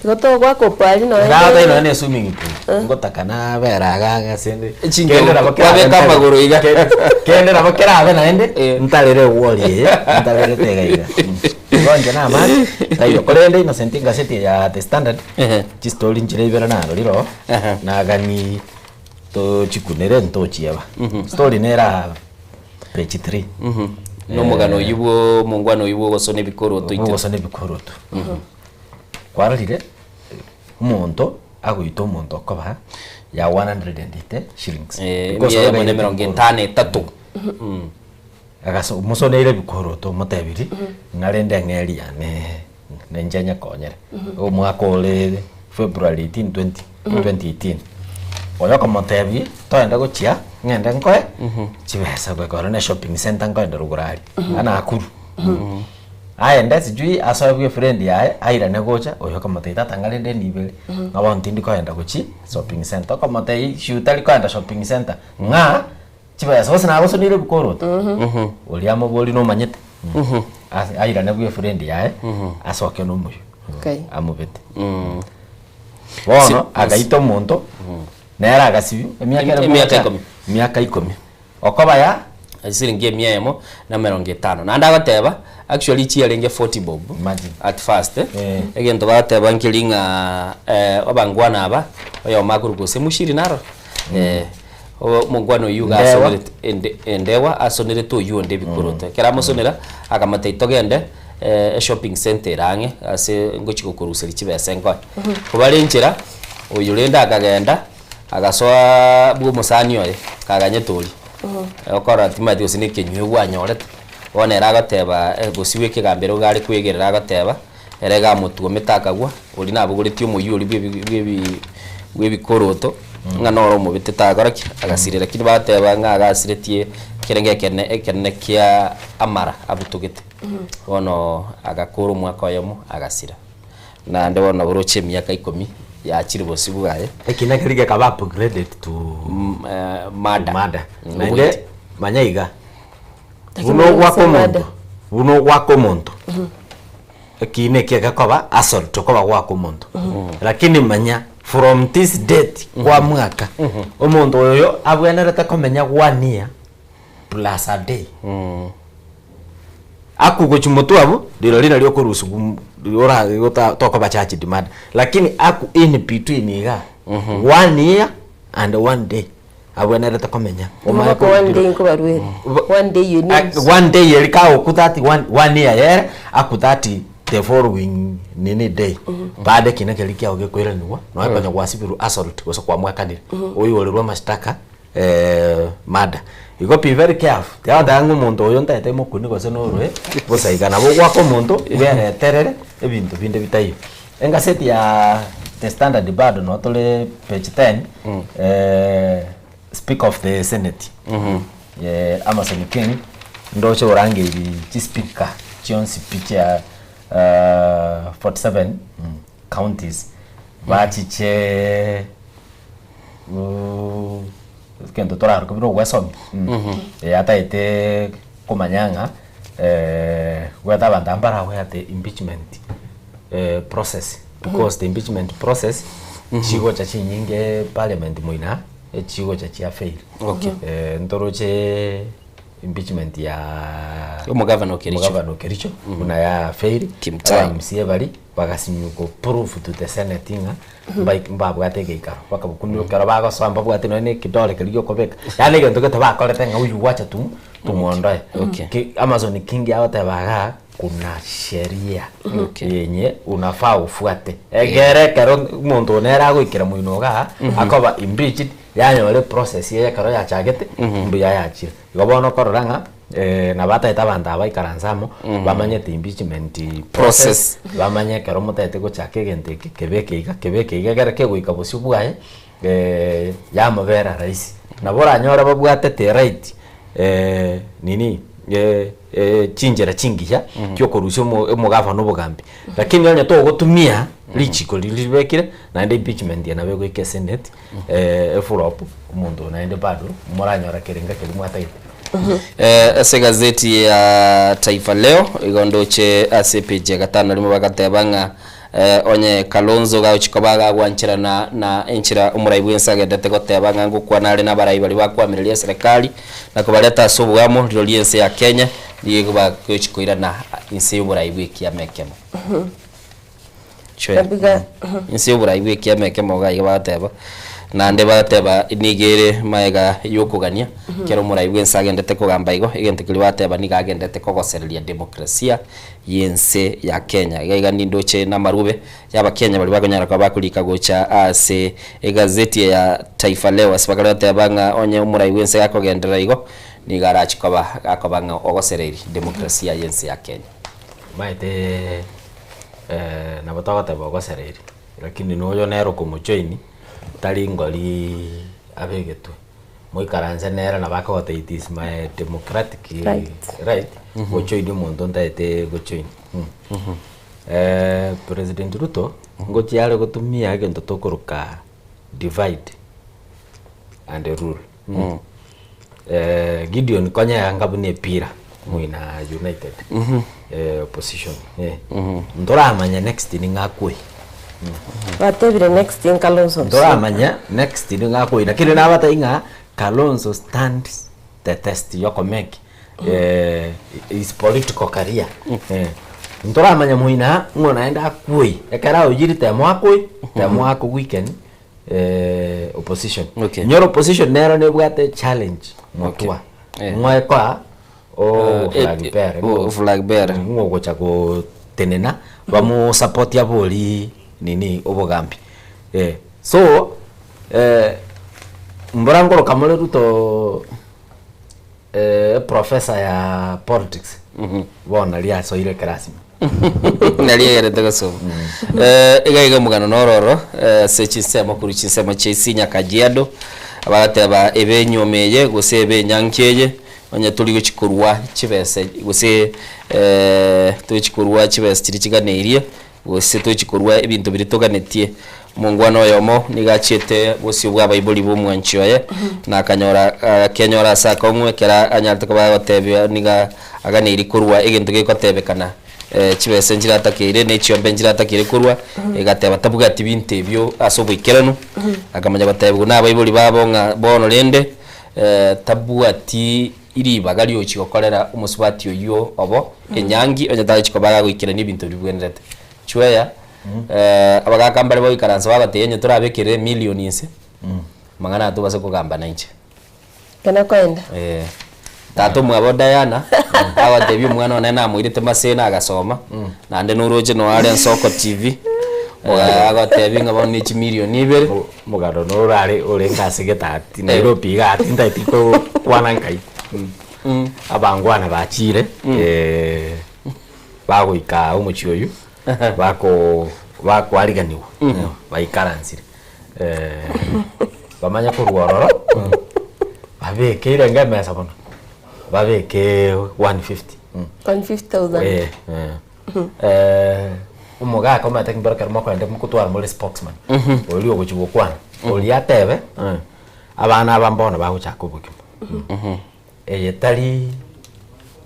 Igo togoaka opari nonya Nagotebi nonya ne swimming pool, ngotaka nabera iga ang'e ase ende. Chingengo, Kende nabo kerabe kwabeka ntare- amagoro iga. Kende nabo kerabe naende, ntarere ewall eye, ntarerete iga iga. Igo inche na amache, taiyo. Korende Innocent egaseti eye ya The Standard, chistori nchire ibere narorire oo, nagani tochikunere ntochieba. Story nere aa page 3. Nomogano oyio bwo omongwana oyio bw'ogosona ebikoroto Bw'ogosona ebikoroto. Kwarorire omonto agoita omonto okoba ya 180 shillings. Because Emia eyemo orogeire na emerongo ebikoroto. etano etato. Agaso mosoneire ebikoroto omotebiri ng'a rende eng'eri yane ninche nyekonyere. Omwaka ore February 18 20 2018. Oyo okomotebia toende gochia ng'ende nkoe chibesa goika ore ne shopping center nkoende rogoro aria Nakuru. Aende sijui asoe bwa efriend yaye airane gocha oyo okomotebia tata ng'a rende nibere ng'a bono tindi koenda gochia shopping center okomotebia shu tari koenda shopping center ng'a chibesa gose nagosoneire ebikoroto oria amoborie nomanyete Ase airane bwa efriend yaye asoke na omoyio amobete. Bono agaita omonto nere agasibia emiaka ere Emiaka mocha, ikomi. emiaka ikomi okoba ya Esiringi emia eyemo na emerongo etano. Naende agoteba actually chiarenge 40 bob at first egento bagoteba nkeri ng'a abangwana aba oyomo akorwa gose Mushiri naro omongwana oyio iga Ndewa. asonerete ende endewa asonerete oyio onde ebikoroto. Ekero amosonera akamotebia togende eshopping centre ere ang'e ase ngochia gokoruseria chibesa nkoe. Kobare enchera, oyo rende akagenda agasoaa bwa omosani oye kaganyete oria, okorora timanyeti gose na ekenyugwa anyorete. Bono ere agoteba bosio bwa ekegambero iga are kwegerera agoteba, ere iga amotuomete akagwa, oria nabogoretie omoyio oria bwa ebi bwa ebi bwa ebikoroto, ng'a noro omobetete agakora ki? Agasira. Lakini bagoteba ng'a agasiretie ekerengo ekene ekenene kia amara abutogete. Bono agakora omwaka oyomo agasira. Naende bono oroche emiaka ikomi yachire bosio bwaye. Ekina keria gekaba upgraded to murder. Murder. Naende Oboiti. manya iga, Lakini buna ogwaka gose omonto, murder. buna ogwaka omonto, ekina eki egekoba assault okoba gwaka omonto. Lakini manya from this date kwa mwaka, omonto oyo abwenerete komenya one year plus a day. Aku gochia motwe abwo, rirorio nario okorusiwa m- ora ota tokoba charged murder. Lakini aku in between igaa, one year and one day, abwenerete komenya omanye Omwaka one day korutira nkobarwere. One day you need. One day eri kagoku that one, one year yere aku that the following nini day baada ekina keria kiago gekoiraniwa nonya konya gwasibirwe assault gose kwamwakanire oiyorerwe amashtaka murder. Igo be very careful tiagoteba ng'a omonto oyo ntaete mokoni gose norwe bosa iga nabo ogwaka omonto bwereterere ebinto binde bitaiyo. Engaseti ya The Standard bado noo tore page 10 speaker of the senate Amason King ndoche orangeiri chispeaker chionsi pi chia 47 counties bachiche egento toraroke buna ogwesomia eh ataete komanya ng'a gwete abanto aba mbaragwete impeachment process because the impeachment process chigocha chinyinge parliament moina echigocha chia fail. Okay. Ntoroche impeachment ya Omogavana o Kericho. omogavana o Kericho buna ya fail Kimtai. aba MCA baria bagasinywa go prove to the senate ng'a mbai mbabwate egeikaro bakabukunwa ekero bagosoa mbabwate nonye na ekidole keria giokobeka yaani egento gete bakorete ng'a huyu wacha tu tumuondoe Okay. Ki Amazon King agoteba igaa kuna sheria Okay. yenye unafaa ufuate egere ekero omonto one ere agoikera moino igaa akoba impeached yanyora eprocess eye ekero yachagete mbuya yachire. Igo bono okorora ng'a nabo ataete abanto aba baikaranse amo, bamanyete impeachment process, bamanye ekero motaete gochaka egento eke, kebe eke iga, kebe eke iga, ekere kegoika bosio bwaye, yamobera rahisi. Nabo oranyore babwatete right nini chinchera chingiya chiokorusia omo omogavana obogambi, lakini onye togotumia richiko riria ribekire, naende impeachment eye nabo egoika esenate. Eflop, omonto oyo naende bado moranyora kerenga keria mwatagete. Ase egazeti ya Taifa Leo igo ndoche ase epeji ya gatano na rimo bagateba ng'a onye Kalonzo gagochia koba gagwancherana na enchera omorai bwense agendete goteba ng'a ngokwana are nabarai baria bakoamireria eserekari na kobareta ase oboamo rirorio ense ya Kenya nigo bagochia koirana inse y'oborai bw'ekiama ekemo. Chwe. Nabiga. Inse y'oborai bw'ekiama ekemo iga iga bagateba, naende bagateba nigo ere magega y'okogania, ekero omorai bw'ense agendete kogamba igo, egento keria bagateba nigo agendete kogosereria demokrasia y'ense ya Kenya. Iga iga nindoche namarube y'abakenya baria bakonyara koba bakorika gocha ase egazeti eye ya Taifa Leo ase bakare goteba ng'a onye omorai bw'ense gakogenderera igo, nigo arachie koba gakoba ng'a ogosereiri demokrasia y'ense ya Kenya. Omanyete nabo togoteba ogosereiri, lakini noyo nere okomojoin, tari ngori abegetwe, moikaranse nere nabo akogotebia it is my democratic Right. right gojoin omonto ntaete gojoin. President Ruto, ngochia are gotumia egento tokoroka divide and rule. Gideon konya yanga buna epira moina United opposition ntoramanya next ning'o akwe. Batebire next in Kalonzo Musyoka. Ntoramanya next ning'o akwe lakini nabatebie ng'a Kalonzo stands the test yokomeki his political career ntoramanya moina ng'o naende akwe ekero aoyire temo akwe temo ako weaken opposition. Okay. Inyora opposition nero nebwate challenge motwa. Okay. Eh. Ng'o ekoa o Eh, flag bearer. o flag bearer. Ng'o ogocha gotenena bamosupport abori nini obogambi. Eh, so mbora nkoroka more Ruto. Eprofessor ya politics bono nari asoire ekerasi ime. Nari egerete gosoma. Eh, iga iga omogano noro oro eh, ase chinsemo korwa chinsemo chia Isinya Kajiado bagateba ebe enyuomo eye gose ebe enyangi eye onye tori gochi korwa chibese gose eh, tochi korwa chibesa chiria chiganeirie Gose tochi korua ebinto biria toganetie. Omongwana oyomo nigo achiete bosio bw'abaibori b'omwanchi oye, na akanyora akenyora ase akong'u ekero anyarete koba agotebia nigo aganeirie korua egento gegotebekana chibesa nchiratakeire na echiombe nchiratakeire korua, egateba tabwati binto ebio ase oboikeranu, akamanya gotebiwa na abaibori babo ng'a bono rende tabwati ribaga riochia gokorera omosubati oyio obo enyangi, onye tagochia koba agagoikerania ebinto bibwenerete. Chweya, abagaka mbare bagoikaransa bagotebia onye torabekere emillion inse, amang'ana aya tobase kogamba nainche. Kena koenda. Eh, tata omwabo Diana, agotebia omwana one namoirete Maseno agasoma, naende noroche noyo are Ensoko TV, agotebia ng'a bono ne chimilion ibere. Omogano noro are orenge ase getati Nairobi iga tintageti kwana nkai. Abangwana bachire bagoika omochie oyio bako bakoariganiwa baikaransire bamanye korwa ororo babekeire enga emesa bono babeke 150. 150,000. Eh, eh. Omogaka omanyete ekero ekero mokoenda mokotwara more spokesman, oria ogochia gokwana, oria atebe abana aba mbono bagochaka obogima. Eye tari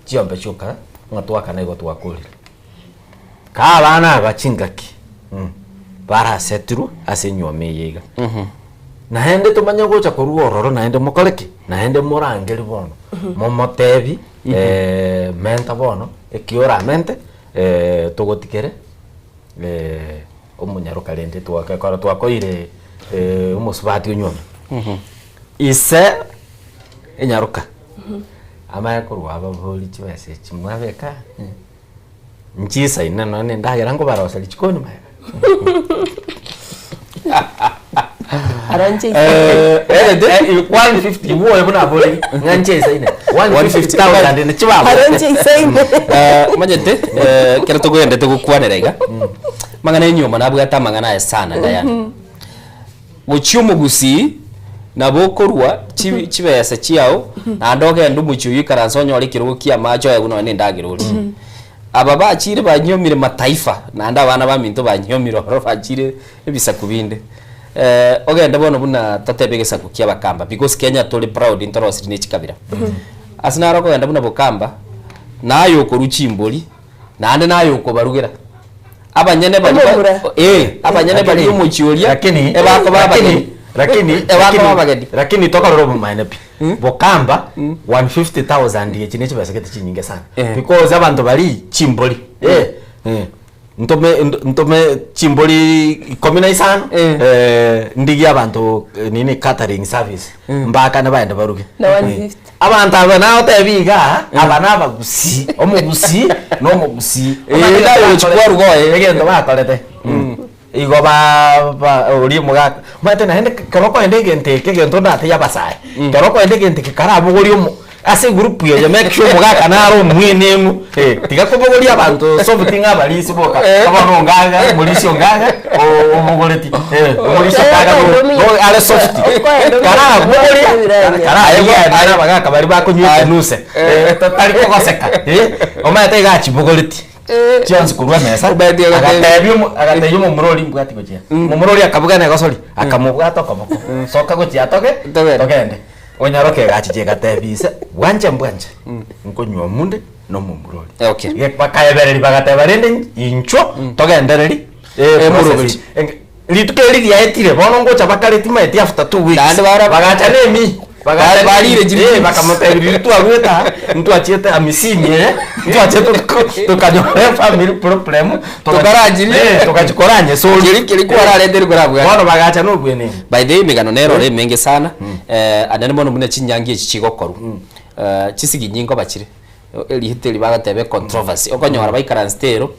chiombe chioka ng'a twakana igo twakorire. Kaa abana aba chingaki barasetirwe ase enyuomo eye iga. Naende tomanye gocha korwa ororo naende mokore ki? Naende morangerie bono, momotebi menta bono, eki oramente togotigere omonyaroka rende twakekora twakoire omosubati onyuome. Ise enyaroka amanye korwa ababori chibesa echi mwabeka nchisaine nonye na endagera nkobaroseria chikoni magega. Aranche Eh, eh, eh, 150 bwoye buna abori ng'a nchisaine 150,000 ne chibabo Aranche isaine. Eh, omanyete eh, ekero tokogendete gokwanera iga amang'ana ya enyiomo nabwate amang'ana aye sana Diana gochia omogusii nabo okorwa chi- chibesa chiao naende ogende omochie oywo ikaranse onyore ekerogo kia amache oegwe nonye na endagera orie. Aba bachire banyiomire mataifa naende abana baminto banyiomire ororo bachire ebisaku binde. Ogende bono buna totebe egesaku kia abakamba because Kenya tore proud ntorosiri ne chikabira. Ase naro okogenda buna bokamba, naye okorwa chimbori, naende naye okobarugera. Abanyene baria ba Omomura. eh, abanyene baria omochie oria, Lakini ebakoba lakini abageni. lakini Ebakoba lakini abageni. lakini tokorora obomaene pi. Bokamba 150,000 echi ne chibesa gete chinyinge sana. Because abanto baria chimbori eh eh ntome ntome chimbori ikomi na isano ndigie abanto nini catering service mbakane baende baruge. Na 150. Abanto aba nagotebi iga, aba nabagusii, omogusii na omogusii. Eh, naye gochia kwaruga oye. Egento bakorete. Igo ba ba oria omogaka, omanyete naende ekero okoenda egento eke egento ndatebie abasae, ekero okoenda egento eke karabogorie omo ase egroup eye make sure omogaka nare omwenenu, eh, tiga kobogoria abanto soft ng'a abarisia boka, bono ongaga, omorisia ongaga, o- obogoreti, eh, omorisia ongaga no no are soft, karabogoria, karaye abagaka baria bakonywa ekenuse, tari kogoseka, eh, omanyete iga achibogoreti. Chionsi korwa emesa, agatebia omo- agatebia omomura oria mbwati gochia. Omomura oria akabuga na egosori, akamobwata okoboko, soka gochia toge, togende. Onyaroke egachicha egatebia ise, bwanche mbwanche, nkonywa omunde na omomura oria. Okay. Ge- Bakaebereria bagateba rende inchwo togendereri Eh, process. moroberi. Enge- Rituko eri riaetire bono ngocha bakare timaeti after 2 weeks. Naende bara- Bagacha na emi. Bagacha Ba- barire chiri Eh, bakamotebia riria twarwete aa, ntwachiete amisini eye, ntwachiete tuko- tukanyora efamily problem, Tokaranyiria. Eh, tokachikoranya esori. Keri- keri kwararete rikorabwate. Bono bagacha na obwenenu. By the way emegano nero ore emenge sana, eh, anene mono buna chinyangi echi chigokorwa, eh, chisiginyi nkoba chire, erihito eri bagoteba econtroversy, okonyora baikaransete ero,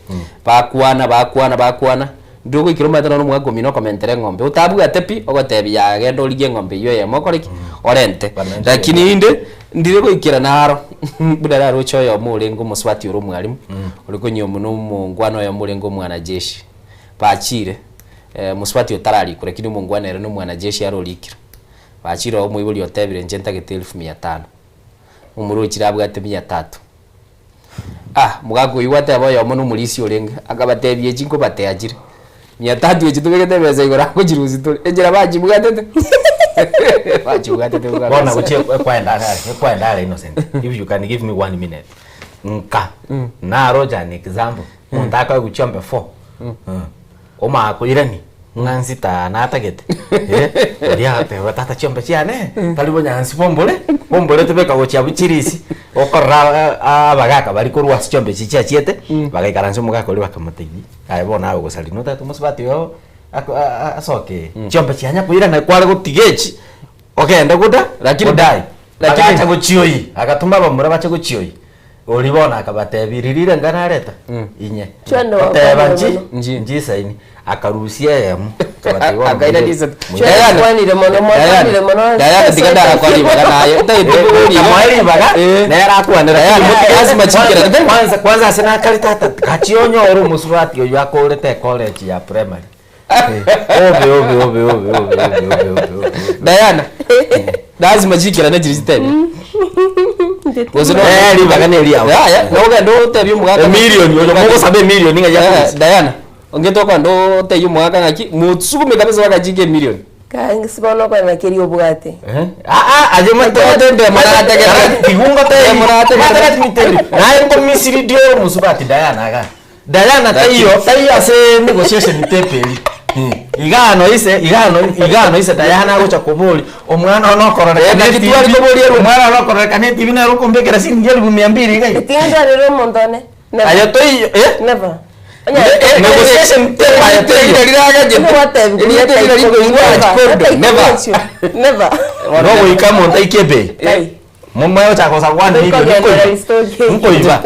bakwana bakwana bakwana, Ndiri ogoikera omanyete nonya omwaka omino okomentera eng'ombe, otabwate pi, ogotebi yaya genda origie eng'ombe eywo eyemo okore ki? Orente. Lakini inde. Ndire goikera naro buna naroche oyomo orenge omosubati ore omwalimu, ore konyuomwa na omongwana oyomo orenge omwanajeshi, bachire mosubati otararikwa lakini omongwana ere na omwanajeshi are orikire. Bachire oo omoibori otebire inche ntagete elfu mia tano, omomura ochire abwate mia tatu. Ah, omogaka oyio gwateba oyomo na omorisia orenge, akabatebia echi nkobatea chire, mia tatu echi tobegete ebesa igoro agochirusia tore, enchera bachibwatete bachibwatete buna Bono kabisa. gochia ekwaenda are ekwaenda are innocent if you can give me one minute nka naroche an example omonto akoegwa chiombe four Omanye koirani ng'a nsita natagete eh, oria agateba tata chiombe chiane tari bonyansi bombore bombore tobeka gochia abwo chirisi okorora abagaka baria korwa ase chiombe echi chiachiete bagaikaransa omogaka oria bakamotebia aye bono aye ogosari notagete omosubati oyo ako asoke chiombe chianya koirana kware gotiga echi ogende goda Lakini- godai lakini- bagacha gochioyia agatoma abamura bache gochioyia Oria bono akabatebia, Riria ring'ana nareta inye, Chwende goteba wakwanire nchi mono. Nchi. nchisaini, akarusia eyemo, akabatebia bono Akaira moire- risato. moire- Diana, Mwakwanire mono, mwakwanire mono. Diana, tiga ndarakwa ribaga naye. Otagete Eh, koboria iga. kamoe ribaga, Eh. nere akwanera. Diana, lazima chikera. Kwanza- kwanza kwanza ase nakare tata gachia onyore omosubati oywo akorete ecollege ya primary Eh, obe obe obe obe obe obe obe obe obe Diana, lazima chikerane chiri chitebe. Gose no- Eh, ribaga neriao. Yaya, nogenda otebie omogaka. Emilion, oyo mogosaba emilion ng'a Eh, yakorusia. Diana, ongete okogenda otebie omogaka ng'aki, mosugume kabisa bagachika emilion. Kae bono okonyora keri obwate. Eh? Ah, ah, aye mate- Otende morategera. Tigungo te- Morategera. Naye nkomisiri dio omusubati Diana iga. Diana taiyo taiyo ase negotiation table eri. Iga noise iga no iga noise Diana agocha kobori omwana one okororekana Eh, naki TV, twari koboria erwe. omwana one okororekana etibi nere okombekera siringi elfu mia mbili iga iga. Tindwarire omonto one. Never. Aye toiyo eh? Never. Eh, negotiation table aye toiyo. Never. Nogoika omonto aikie ebei. Momae gochaka gosaba one million nkoiba. Nkoiba.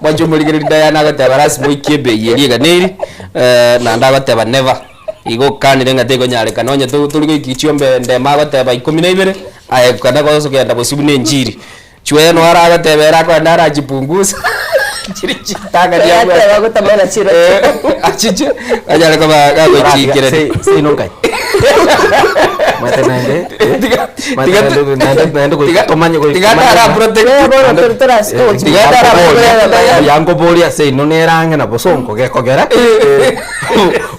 Mwanche omorigereria Diana agoteba lazima oikie ebei eria eganeri eh, naende agoteba never igo okanire ng'a tekonyarekana onye to- tori goikia chiombe ndemo agoteba ikomi na ibere aye kanda gosogenda bosio buna enchiri chwe no aragoteba ere akogenda arachipunguza chiri chitang'ani abwate. Ateba gotamana chiro. Eh, achiche anyare koba gagochikerania Seino nkai. Mate naende. Mate tiga- naende naende naende goika tomanye goika tiga ndara protect Bono tore torasika Tiga ndara protect yankoboria seino nerang'e na bosongo gekogera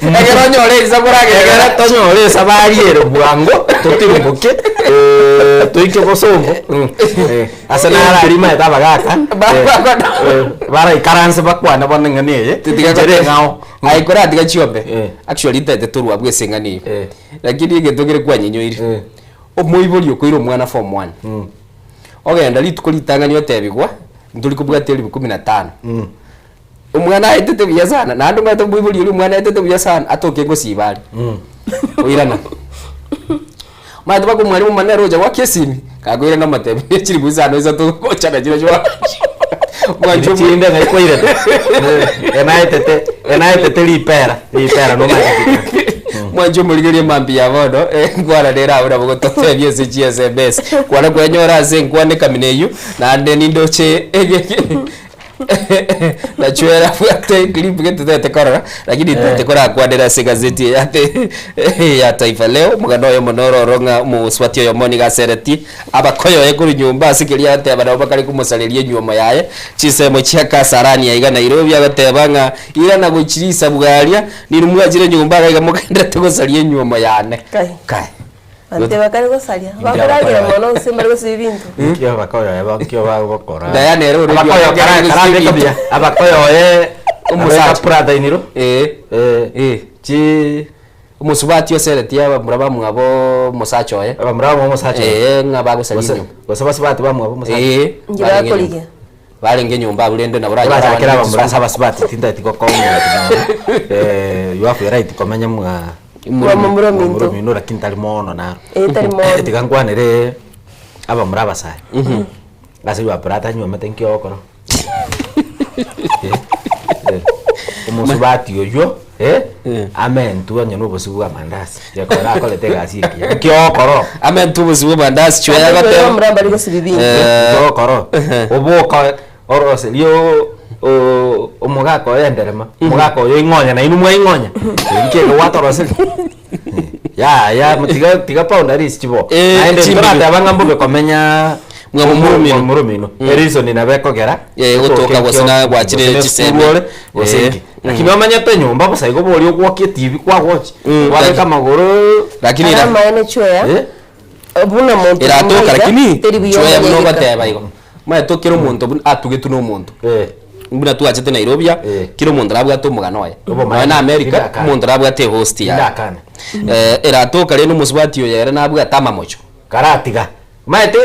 Ekero onyore erisa koragera. Ekero tonyore esabari ere bwango totirimboke toike bosongo ase narari maete abagaka baraikaranse bakwane bono eng'ana eye Tiga enchera eng'ao Aye koratiga chiombe actually ntaete torwa abwo ase eng'ana eyio lakini egento kere kwanyenyoire omoibori okoira omwana form one ogenda rituko ritang'ani otebigwa ntori kobwatia elifu kumi na tano omwana aetete buya sana naende omanyete omoibori oria omwana aetete buya sana atoke ngosiba are oirana omanyete mpaka omwalimu omonene ere ocha goaka esimi kakoirana omotebi chiribu isano isato gocha nachio mwanche omo- chinde ng'ai kwairete enaetete enaetete ripera ripera nomanyete mwanche omorigererie mambia ya bono nkwana rero abwo nabo gototebia ase chi sms kwana kwenyora ase enkwana ekamina eywo naende nindoche nachwera abwate clip gete totagete korora lakini totagete korakwanera ase egazeti eye ate ya Taifa Leo omogano oyomo noro oro ng'a omosubati oyomo nigo aseretie abakoyoye korwa nyomba ase keria agoteba nabo bakare komosareria enywomo yaye chinsemo chia Kasarani aiga Nairobi agoteba ng'a irana gochia risabu aria niri mwachire nyomba iga iga mogenderete gosaria enywomo yane Kai. Kai. Abanto bakare gosaria, bakoragera mono gose mbare gosiba ebinto. Nkio abakoyoye bakio bagokora. Diana ere ore Abakoyo rio- kara kara beka buya. Abakoyoye Omosacha. brother iniro. Eh. Eh. Chi omosubati oseretie abamura bamwabo omosacha oye. Abamura bamwabo omosacha oye. Eh, ng'a bagosaria Gose enyomba. gose basubati bamwabo omosacha. Eh. Inki barenge bakorigia? nyomba. Barenge nyomba abwo rende nabo Orachakere abamura ase abasubati tintageti gokonga eh, you have a right komenya mwa Mwa momura ominto. momura omino lakini tari mono naro. Eh, tari mono. Tiga nkwanere abamura abasae. Ase your brother anywomete nki ogokora? Eh, eh, omosubati oywo eh, Amentwe onye na obosio bwa amandasi, gekogera akorete egasi engiya. Nki ogokora oo? Amentwe obosio bwa amandasi chwe agoteba. Omura mbari gosibi binto. Nki ogokora oo? Oboka oroserie oo omogaka oyo enderema, omogaka oyo oing'onya nainwe mwaing'onya, nki eke gwatoroseria? Yaya tiga tiga boundaries chibo. Naende chimbibe. ntorateba ng'a mbobe komenya Mwa momurumino. mwa momurumino. Ereason nabo ekogera Eh, gotoka gose na gwachire gose ne chisemi. esukuru ore, gose Eh, nki. Lakini omanyete nyomba bosa igo boria ogwokia etibi kwagochi, kwabeka amagoro Lakini ira- Amaene chweya Eh? buna monto eratoka omaiga, lakini teri buya chweya buna omanyegeka. ogoteba igo omanyete kera omonto buna atugetwe na omonto buna twachete Nairobi aa kera omonto nabwate omogano oye Obomaene, nonya na America indakane. omonto nabwate ehost yaye Indakane. Eratoka rende omosubati oyo ere nabwate amamocho. Karatiga Omanyete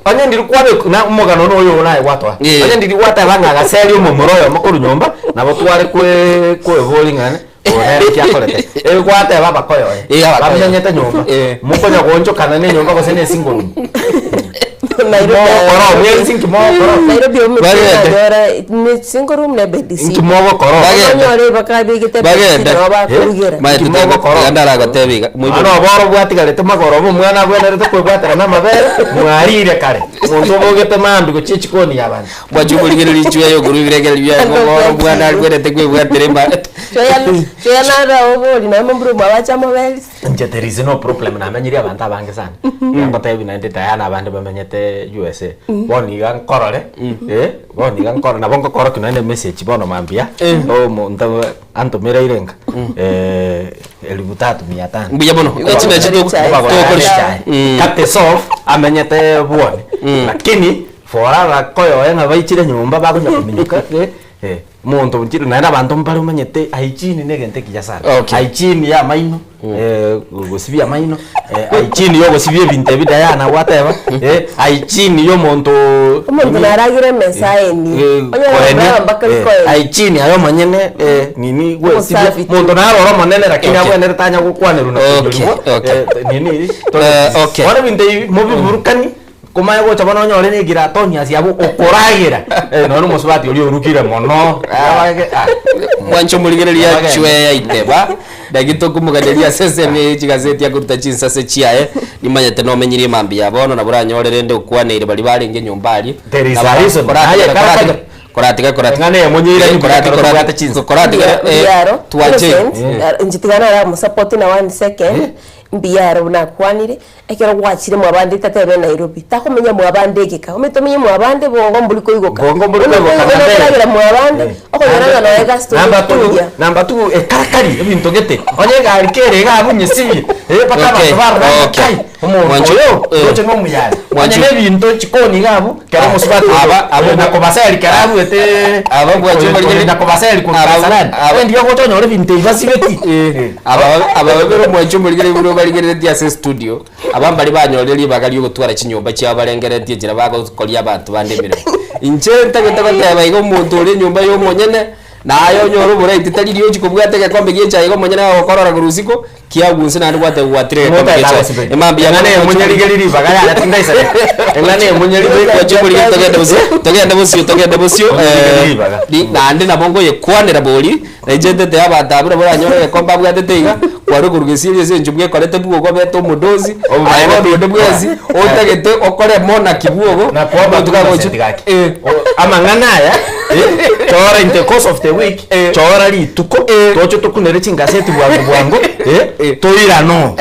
onye ndiri kwabe na omogano noyo naye gwatoa. Onye ndiri gwateba ng'a agaseri omomura oyomo korwa nyomba nabo tware kwe kwebori ng'a oyo nere ki akorete. Ere gwateba abakoyoye Eh, abakoyoye. bamenyete nyomba mokonya goonchokana na enyomba gose na esingle room. Nairobi Mogokora mwensi nki mogokora. Nairobi Bagende. omonyora ne single room ne bed Nki mogokora. Bagende. Onyore bakabegete bed Bagende. nabo bakorugera. Maete Nki mogokora. tiga ndaragotebia iga Mwana oboro bwatigarete magoro omwana abwenerete kwebwatera na amabere mwarire kare omonto obogete maambia gochia echikoni ya abanto. Mwanche omorigereria chweya okorwa ebirengererio biaye ng'a bono omwana abwenerete kwebwatera ema Chweya chweya naro obori naende mbura mwabacha amabere. Inche there is no problem namenyirie abanto abange sana ngotebi naende Diana abande bamenyete USA bono iga nkorore eh bono iga nkorore nabo ngokorokia naende emessage bono mambia omonto antomereire nka elifu tatu mia tano Mbuya mono. Echi nachi togo- togokora Chai. Kate soft amenyete bwone lakini fora akoyoe ng'a baichire nyomba bakonya kominyoka eh, eh, omonto nchire naende abanto mbare omanyete hygiene na egento ekiya sana Okay. hygiene ya amaino eh, gosibia amaino eh, hygiene ya ogosibia ebinto ebi Diana gwateba eh, hygiene ya omonto Omonto naragire emesa eni. Onyore mpaka rikoeni. hygiene aye omonyene eh, nini gwesibia Obosafi tu. monto narora omonene lakini Okay. abwenerete tanya gokwanerwa na Okay, koiyorigwa okay. Eh, nini Eh, okay. bono ebinto ebi mobiburukani komanya gocha bono onyore na egiratoni ase abwo okoragera Eh, nonya omosubati oria orukire mono Abage- ah. mwanche omorigereria Abagende. chweya iteba naki tokomoganeria ase ensemo eye chigazeti akoruta chinsase chiaye nimanyete nomenyirie mambia ya bono nabo oranyore rende okwaneire baria barenge nyomba aria There is Nabo a reason. koratiga- Aye, kara- koratiga- koratiga koratiga Eng'ana emonyeire Eh, nyuma koratiga- ekero koratiga- tobwate chinsa. koratiga eh, Mbiaro, twanche Innocent, inche tiga naramosupport na one second, mbiaro buna akwanire, ekero gwachire mwabande tatebe Nairobi, takomenya mwabande egeka, omanyete omenye mwabande bongo mbori koigoka. Bongo mbori koigoka, Onye nambere. okoragera mwabande, okonyora ng'a noe egasi Number two, togokorigia. number two, ekarakari ebinto gete onye egari kere iga abwo nyesibie eh, mpaka Okay, abanto barora ng'a okay. kai omonto Mwancho, oyo eh. roche na omuyare onye Mwancho. na ebinto chikoni iga abwo kero omosubati oyo, Aba- aba- oyo nakobaseri kero abuete Aba bwancho oyo- barigere- oyo nakobaseri korwa Aba- Kasarani aba- ndiyo ogocha onyore ebinto ebi basibeti Aba aba babere omwancho omorigereria buna obarigereretie ase estudio, aba mbari banyorire ribaga riogotwara chinyomba chiabo barengereretie enchera bagokoria abanto bande emeremo. Inche ntagete goteba iga omonto ore enyomba ya omonyene, naye onyore oboraiti tari riochi kobwata egekombe gia echae iga omonyene agokorora korwa isiko, kiagwa inse naende gwateba gwatire egekombe gia echae. Emambia Eng'ana emunyerigerie ribaga yane tindaisana eng'ana emunyerigerie Mwancho omorigereria togende bosio togende bosio togende bosio Omorigereria ribaga. naende nabo nkoyekwanera bori, na inche ntete abanto abwo nabo oranyore egekombe abwatete iga, kwarwa korwa gesieri ase eng'encho bwekorete bwogo obete omodosi, aye bono onde bwensi, otagete okore monarchy bwogo, Nakuomba omonto kagocha- Innocent gaki. Amang'ana aya eh, chora in the course of the week chora rituko toche tokunere chingaseti bwango bwango eh, toirane oo.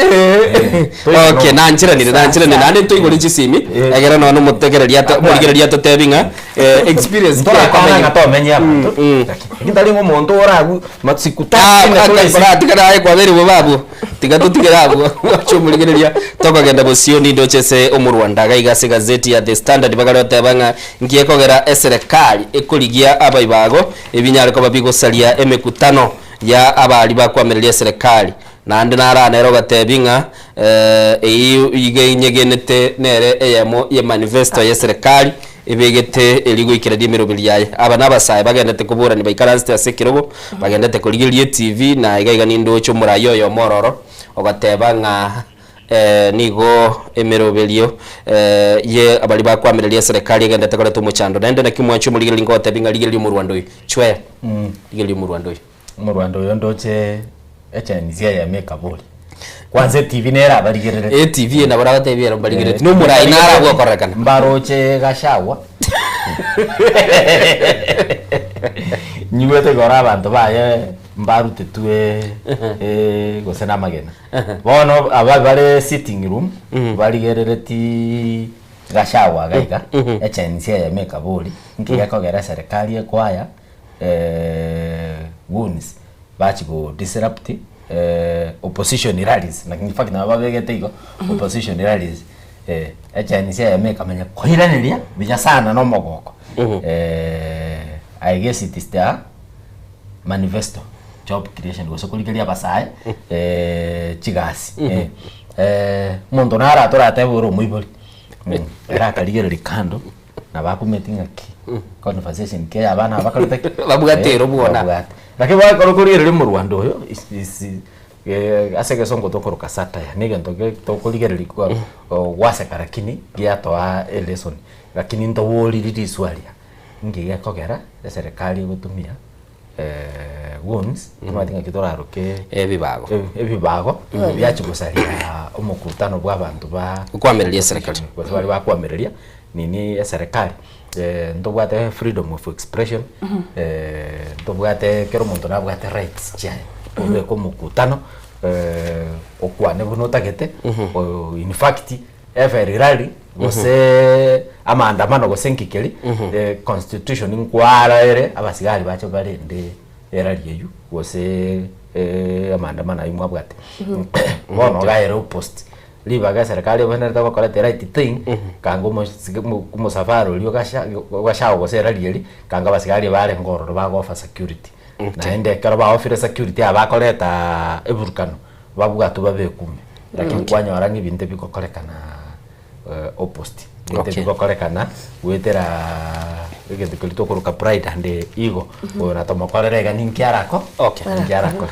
Okay, nancheranire nancheranire naende ntoigore chisimi egere nonya omotegereria ato- omorigereria atotebi ng'a eh, experience ki Ntorakwana akomenya. ng'a tomenye abanto lakini tari ng'a omonto oragwe masiku Ah, tatu ata- tore koratigara naye kwabeire bobe abwo tiga totigere abwo oche omorigereria tokogenda bosio nindoche ase omorwanda iga iga ase egazeti ya The Standard bagare goteba ng'a nki ekogera eserekari ekorigia abaibago ebinyare koba bigosaria emekutano ya abaaria bakoamereria eserekari naende nara nere ogotebi ng'a eyio iga enyegenete nere eyemo ye manifesto ye eserekari Ebegete erio goikerania emeroberi yaye. Aba nabasae bagendete koborania baikaransete ase ekerogo, bagendete korigereria etibi, na iga iga nindoche omoraia oyomo ororo, ogoteba ng'a nigo emeroberio ye abaria bakoamereria eserekari egendete koreta omochando. Naende naki mwanche omorigereria ngotebia ng'a rigereria omorwando oyo. Chwea, rigereria omorwando oyo. Omorwando oyo ndoche. Echenisi eyemo ekabori, kwanza etv nere abarigerereti. Etv nabo orabatebie ero mbarigerereti, na omorai naro abwo okorekana. Mbaroche Gachagua, nyigwete igoro abanto baye mbarutetwe gose na amagena. Bono aba bare sitting room, barigerereti Gachagua iga iga, echenisi eyemo ekabori, nki gekogera eserekari ekoaya goons bachi go disrupt opposition rallies na in fact nabo babegete igo opposition rallies echenisi eyemo ekamanya koiraneria buya sana na omogoko I guess it is their manifesto job creation gose korigeria abasae chigasi omonto naro atoratebe ore omoibori ere akarigereria kando. Nabo akumeti ng'aki conversation ki abana aba bakorete ki? Babwate ero bwona. Babwate. Lakini bono ekero okorigereria omorwando oyo is is ase egesongo tokoroka satire, na egento ge tokorigereria kwa gwaseka lakini giatoa elesson. Lakini ntoboriri riswali aa, nki gekogera eserekari egotumia goons, tomanyeti ng'aki toraroke Ebibago. ebibago biachia gosaria omokutano bwa abanto ba Okwamereria eserekari. Gose baria bakwamireria nini eserekari ntobwate freedom of expression ntobwate kera omonto nabwate rights chiaye obeke omokutano okwane buna otagete in fact every rally gose amaandamano gose nki keria constitution nkwara ere abasigari bache barende erali eywo gose amaandamano aywo mwabwate. Bono iga ere opposite. Ribaga eserekari ebwenerete gokora the right thing, kanga omosike omosafara oria ogasha ogashago gose erali eria, kanga abasigari barenge ororo bago offer security. Naende ekero ba offire security aba bakoreta eburukano, babwatwe babekwe ime. Lakini kwanyora ng'a ebinto ebigokorekana opposite, ebinto Okay. ebigokorekana goetera egento keria tokoroka pride and ego, oyo natomokorera iga ninki arako Okay. ninki arakore.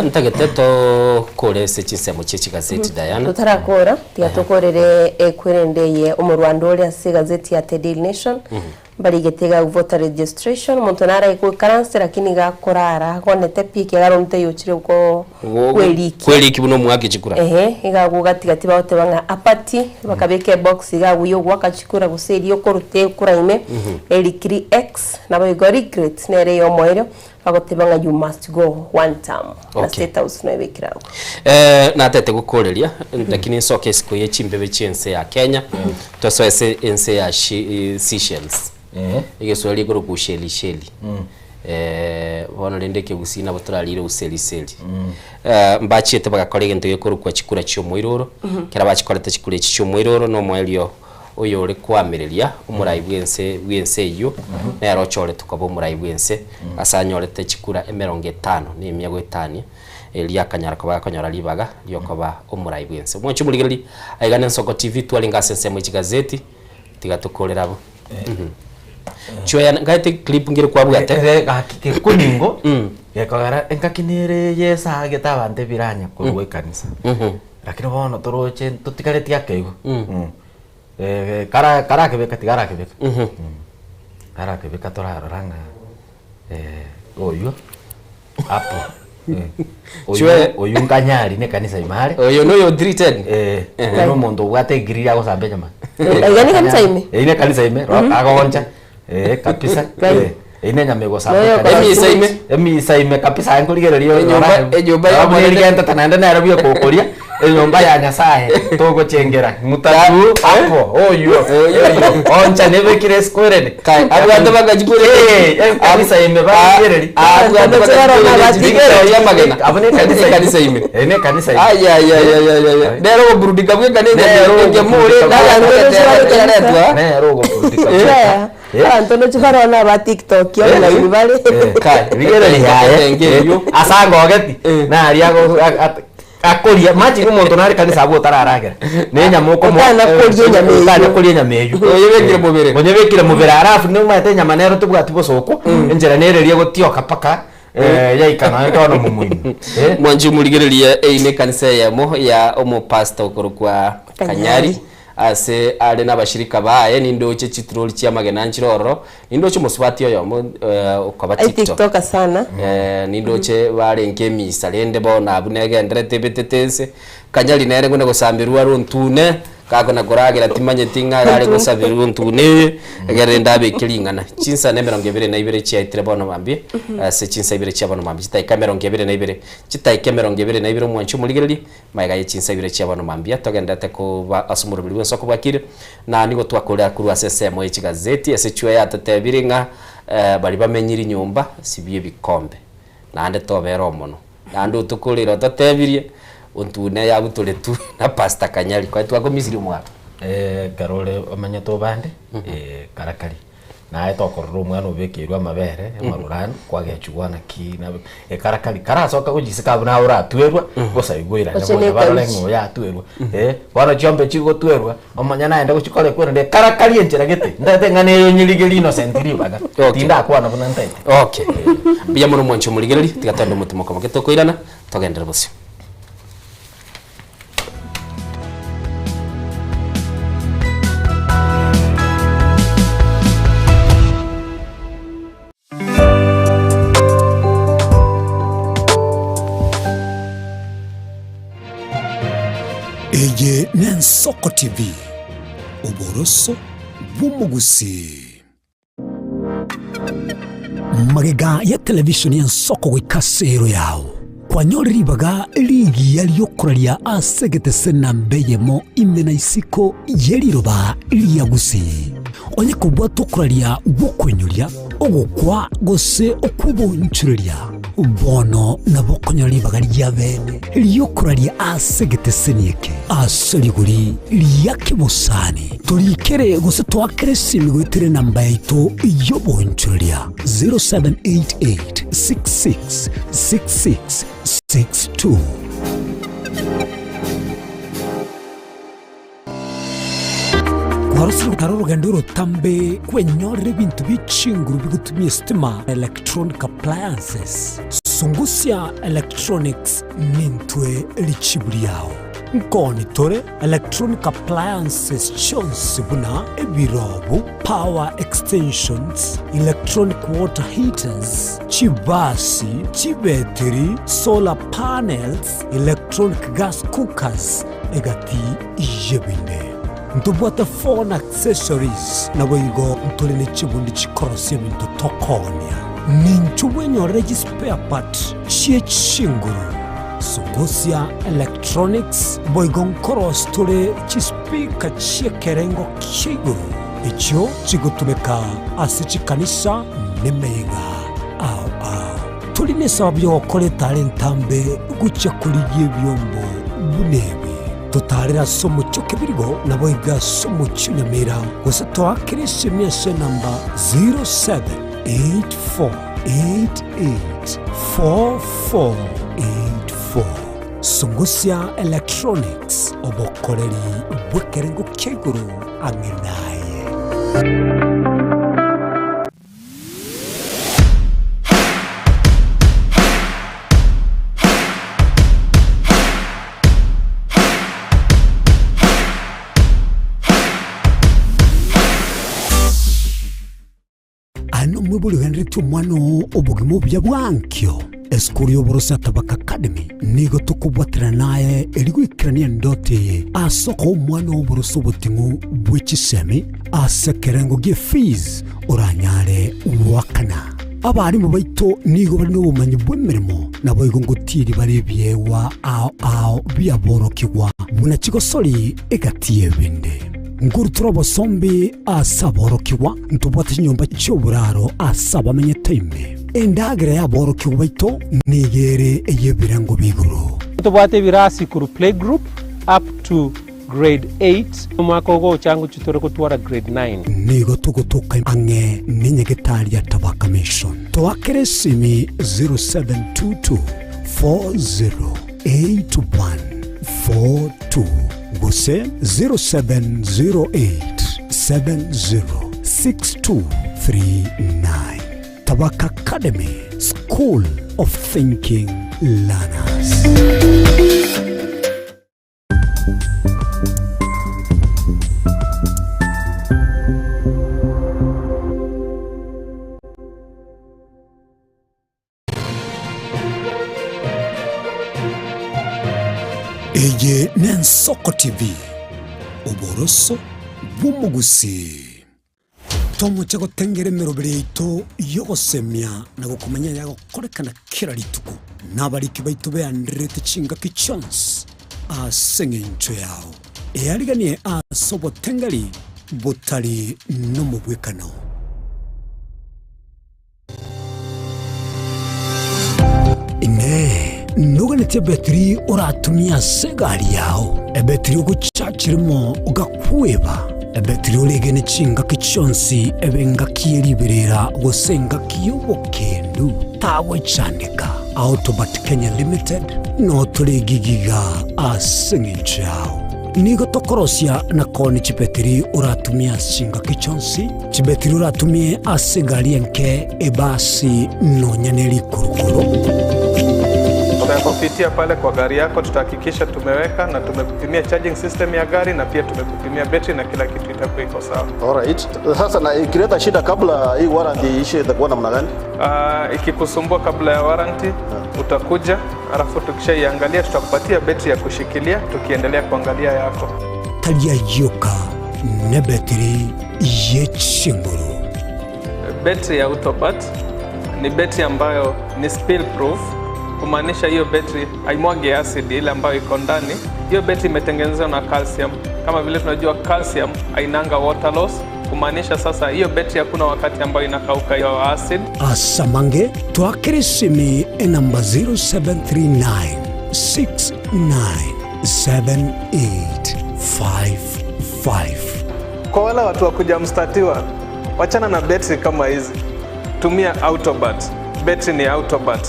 Ntagete tokore ase chinsemo chie chigazeti Diana. Totarakora, tiga tokorere ekwerende eye omorwando ore ase egazeti ya The Daily Nation, mbarigete iga voter registration, omonto nare goikaranse lakini iga akorara agonete pi ekiagera omonto oyochire go kwerikia. Kweriki buna omwake chikura. Ehe, iga agwo gati gati bagoteba ng'a apathy, bakabeka ebox iga agwo ya ogoaka chikura gose eria okoruta ekura ime, erikiri X, naboigo regret nere eyomoerio, Bagoteba ng'a you must go one term na Okay. state house noyo ebekire agwo. Eh, natete gokoreria lakini nsoke isiko ye chimbebe chi'ense ya Kenya tosoe ase ense ya Shi- Seychelles egeswahili ekorokwa Ushelisheli eh, bono rende ekegusii nabo torarire Useliseli Eh, mbachiete bagakora egento gekorokwa chikura chi'omoiroro kera bachikorete chikura echi chi'omoiroro na omoerio oyore koamereria omorai bw'ense bw'ense eyio, nere ochoretwe koba omorai bw'ense, ase anyorete chikura emerongo etano na emia goetania, erio akanyara koba gakonyora ribaga riokoba omorai bw'ense. Mwanche omorigereria, aiga ne Nsoko TV twarenge ase ensemo ye chigazeti, tiga tokorere abwo. Chweya ngaete clip ngere kwabwate. Ere gaki gekuningo gekogera engaki nere yesagete abanto ebiranya korwa ekanisa. Lakini bono toroche totigaretie ake igo. Kara karakebeka tigarakebeka. Karakebeka torarora ng'a oywo hapo oywo Chwe- oywo nkanyari na ekanisa ime are. Oyo noyo 310. Oyo na omonto obwate egrill agosamba enyama. Iga ne ekanisa ime? Eyio ne ekanisa ime, rora agooncha kabisa. Eyio nenyama egosambwa Noyo ekanisa. Emisa ime. Emisa ime kabisa aye nkorigereria oyo Enyomba- ora- enyomba ya ora buna Omonene. erigentete naende nere buya kokoria enyomba ya Nyasaye togochengera mutatu hapo oywo oywo oncha nebekire esquare Kai, abwate bakachikure- Eh, eh, kanisa ime barigereri Abwate bakachikure amagena. Abo ne kanisa ime. Ekanisa ime. Eh, ne kanisa ime. Ai, ai, ai, ai, ai, ai. Nero ogoburudika bweka ne Nero enyamure ogoburudika naranteretwa. Nero ogoburudika bweka. Abanto nochi barona aba tiktok online bare. Rigereria yaye ase angogeti naria ago- a- a- akoria imagine omonto nare kanisa abwo otararagera na enyama okomo Otana koria enyama eywo. otana koria enyama eywo Oyebekire mobere. onyebekire mobere alafu niomanyete enyama nero tobwati bosoko enchera nere eria egotioka mpaka yaika nonya bono momoino Mwanche omorigereria eyio ne ekanisa eyemo ya omopastor okorokwa Kanyari. Kanyari. Ase are nabashirika baye nindoche chitroli chi'amagena nchire ororo, nindoche omosubati oyomo okoba Ai tiktok. tiktoker sana. Nindoche barenge emisa rende bono abwo negenderete ebetete ense, Kanyari nere ng'una gosamberwa are ontune, gakona koragera timanyeti ng'a are gosaberwa ontune eye, egere rende abeke ring'ana. Chinsa na emerongo ebere na ibere chiaetire bono mambia, ase chinsa ibere chia bono mambia, chidakika emerongo ebere na ibere, chidakika emerongo ebere na ibere omwanchi omorigereria, Magega ye chinsa ibere chia bono mambia togenderete koba ase omoroberi bw'ensoko bwakire, na nigo twakorera korwa ase ensemo ye chigazeti ase echwe yatotebire ng'a baria bamenyire nyomba sibia ebikombe, naende tobera omonwa, naende otokorere ototebirie ontune yabutoretwe na Pastor Kanyari, kwani twakomisirie omwaka? Ekero ore omanyete obande, karakari. Naye tokorora omwana obekeirwe amabere amaruranu kwagechigwa naki na ekarakari karasoka gochisika abwo naye oratwerwa bosa igo oirane Oche gocha barore nekoichi. ng'a oyo atwerwa eh, bono chiombe chigotwerwa omanye naende gochikora ekwerende ekarakari enchera gete ntaete ng'a neye onyerigerie innocent ribaga tindakwana buna ntaete. Okay. Mbuya mono mwanche omorigereria, tiga togende omotimoka moke tokoirana, togenderere bosio. Eye n'Ensoko TV, oboroso bw'omogusii. Magega ya televisheni y'ensoko goika ase ero yao, kwanyore ribaga rigiya ri'okoraria ase egetese namba eyemo ime na isiko ye riroba ria Gusii. Onye kobwate okoraria gw'okoinyoria, ogokwa gose okw'obonchoreria, bono nabo okonyora ribaga ria bene ri'okoraria ase egeteseni eke ase rigori ria kebosani. Torikere gose toakere esimi goetera enamba yaito y'obonchoreria 0788666662. Kwarosire gotara orogendo orotambe kwenyorera ebinto bie chinguru bigotumia esitima, electronic appliances. Sungusia Electronics nintwe richibu riao. Nkoni tore electronic appliances chionsi buna ebirobu, power extensions, electronic water heaters, chibasi, chibetiri, solar panels, electronic gas cookers, egati y'ebinde. Ntobwate phone accessories, naboigo ntore ne chibundi chikorosia ebinto tokoonia. Ninchwo bwenyorere chispare part chie chinguru. Sungusia Electronics boigo nkorosi tore chispeaker chi'ekerengo kia igoro echio chigotumeka ase chikanisa nemeyega ao ao. Tori nesababu y'ogokora etara entambe gochia korigia ebiombo buna ebi. Totaarere ase omochie o Kebirigo, naboigo ase omochie o Nyamira, gose toakere esimi ase enamba 0784884484. Sungusia Electronics, obokoreri bw'ekerengo kia igoro ang'e naye. Aye nomwibori ogenderetie omwana oo obogima obuya bwa ankio. Esukuru y'oboroso ya Tabaka Academy nigo tokobwaterana naye erio goikerania endoto eye ase okoa omwana oo oboroso oboting'u bwe chisemi ase ekerengo gie fees oranyare goakana. Abarimu baito nigo bare nobomanyi bw'emeremo naboigo ngotieri bare ebiegwa ao ao biaborokigwa buna chigosori egati y'ebinde. Nkorutora obosombi ase aborokigwa, ntobwate chinyomba chi'oboraro ase abamenyete ime. Endagera y'aborokigwa baito nigo ere ey'ebirengo bia igoro. Ntobwate ebirasi korwa playgroup up to grade 8, omwaka ogocha ngochia tore gotwara grade 9. Nigo togotoka ang'e nenyagetari ya Tabaka Mission. Toakere esimi 0722 408142 gose 0708 706239. Tabaka Academy, School of Thinking Learners. Eye n'Ensoko TV, oboroso bw'omogusii. Tomoche gotengera emeroberi yaito y'ogosemia na gokomanya ayagokorekana kera rituko, na abariki baito beandererete chingaki chionsi ase engencho yao. Eariganie ase obotengeri botari nomobwekano. Inee! Noganetie ebetiri oratumie ase egari yao, ebetiri ogochachi rimo ogakweba, ebetiri oregene chingaki chionsi ebe engaki ye riberera gose engaki y'obokendu? Tagwechandeka. Autobat Kenya Limited notore egigiga ase eng'encho yao. Nigo tokorosia na koonia chibetiri oratumie ase chingaki chionsi. Chibetiri oratumie ase egari enke, ebasi, nonya ne rikurukuru. Tutakupitia pale kwa gari yako, tutahakikisha tumeweka na tumekupimia charging system ya gari na pia tumekupimia betri na kila kitu itakuwa iko sawa. Alright. Sasa na ikileta shida kabla hii warranty iishe itakuwa namna gani? Uh, ikikusumbua kabla ya warranty utakuja, alafu tukishaiangalia tutakupatia betri ya kushikilia tukiendelea kuangalia yako. Tari ayio ka nebetiri ye chinguru. Betri ya Autopat ni betri ambayo ni spill proof, kumaanisha hiyo betri haimwagi acid ile ambayo iko ndani. Hiyo betri imetengenezwa na calcium. Kama vile tunajua calcium hainanga water loss, kumaanisha sasa hiyo betri hakuna wakati ambayo inakauka hiyo acid. Asamange twakere esimi enamba 0739 697855. Kwa wale watu wa kuja mstatiwa, wachana na betri kama hizi, tumia Autobat. Betri ni Autobat.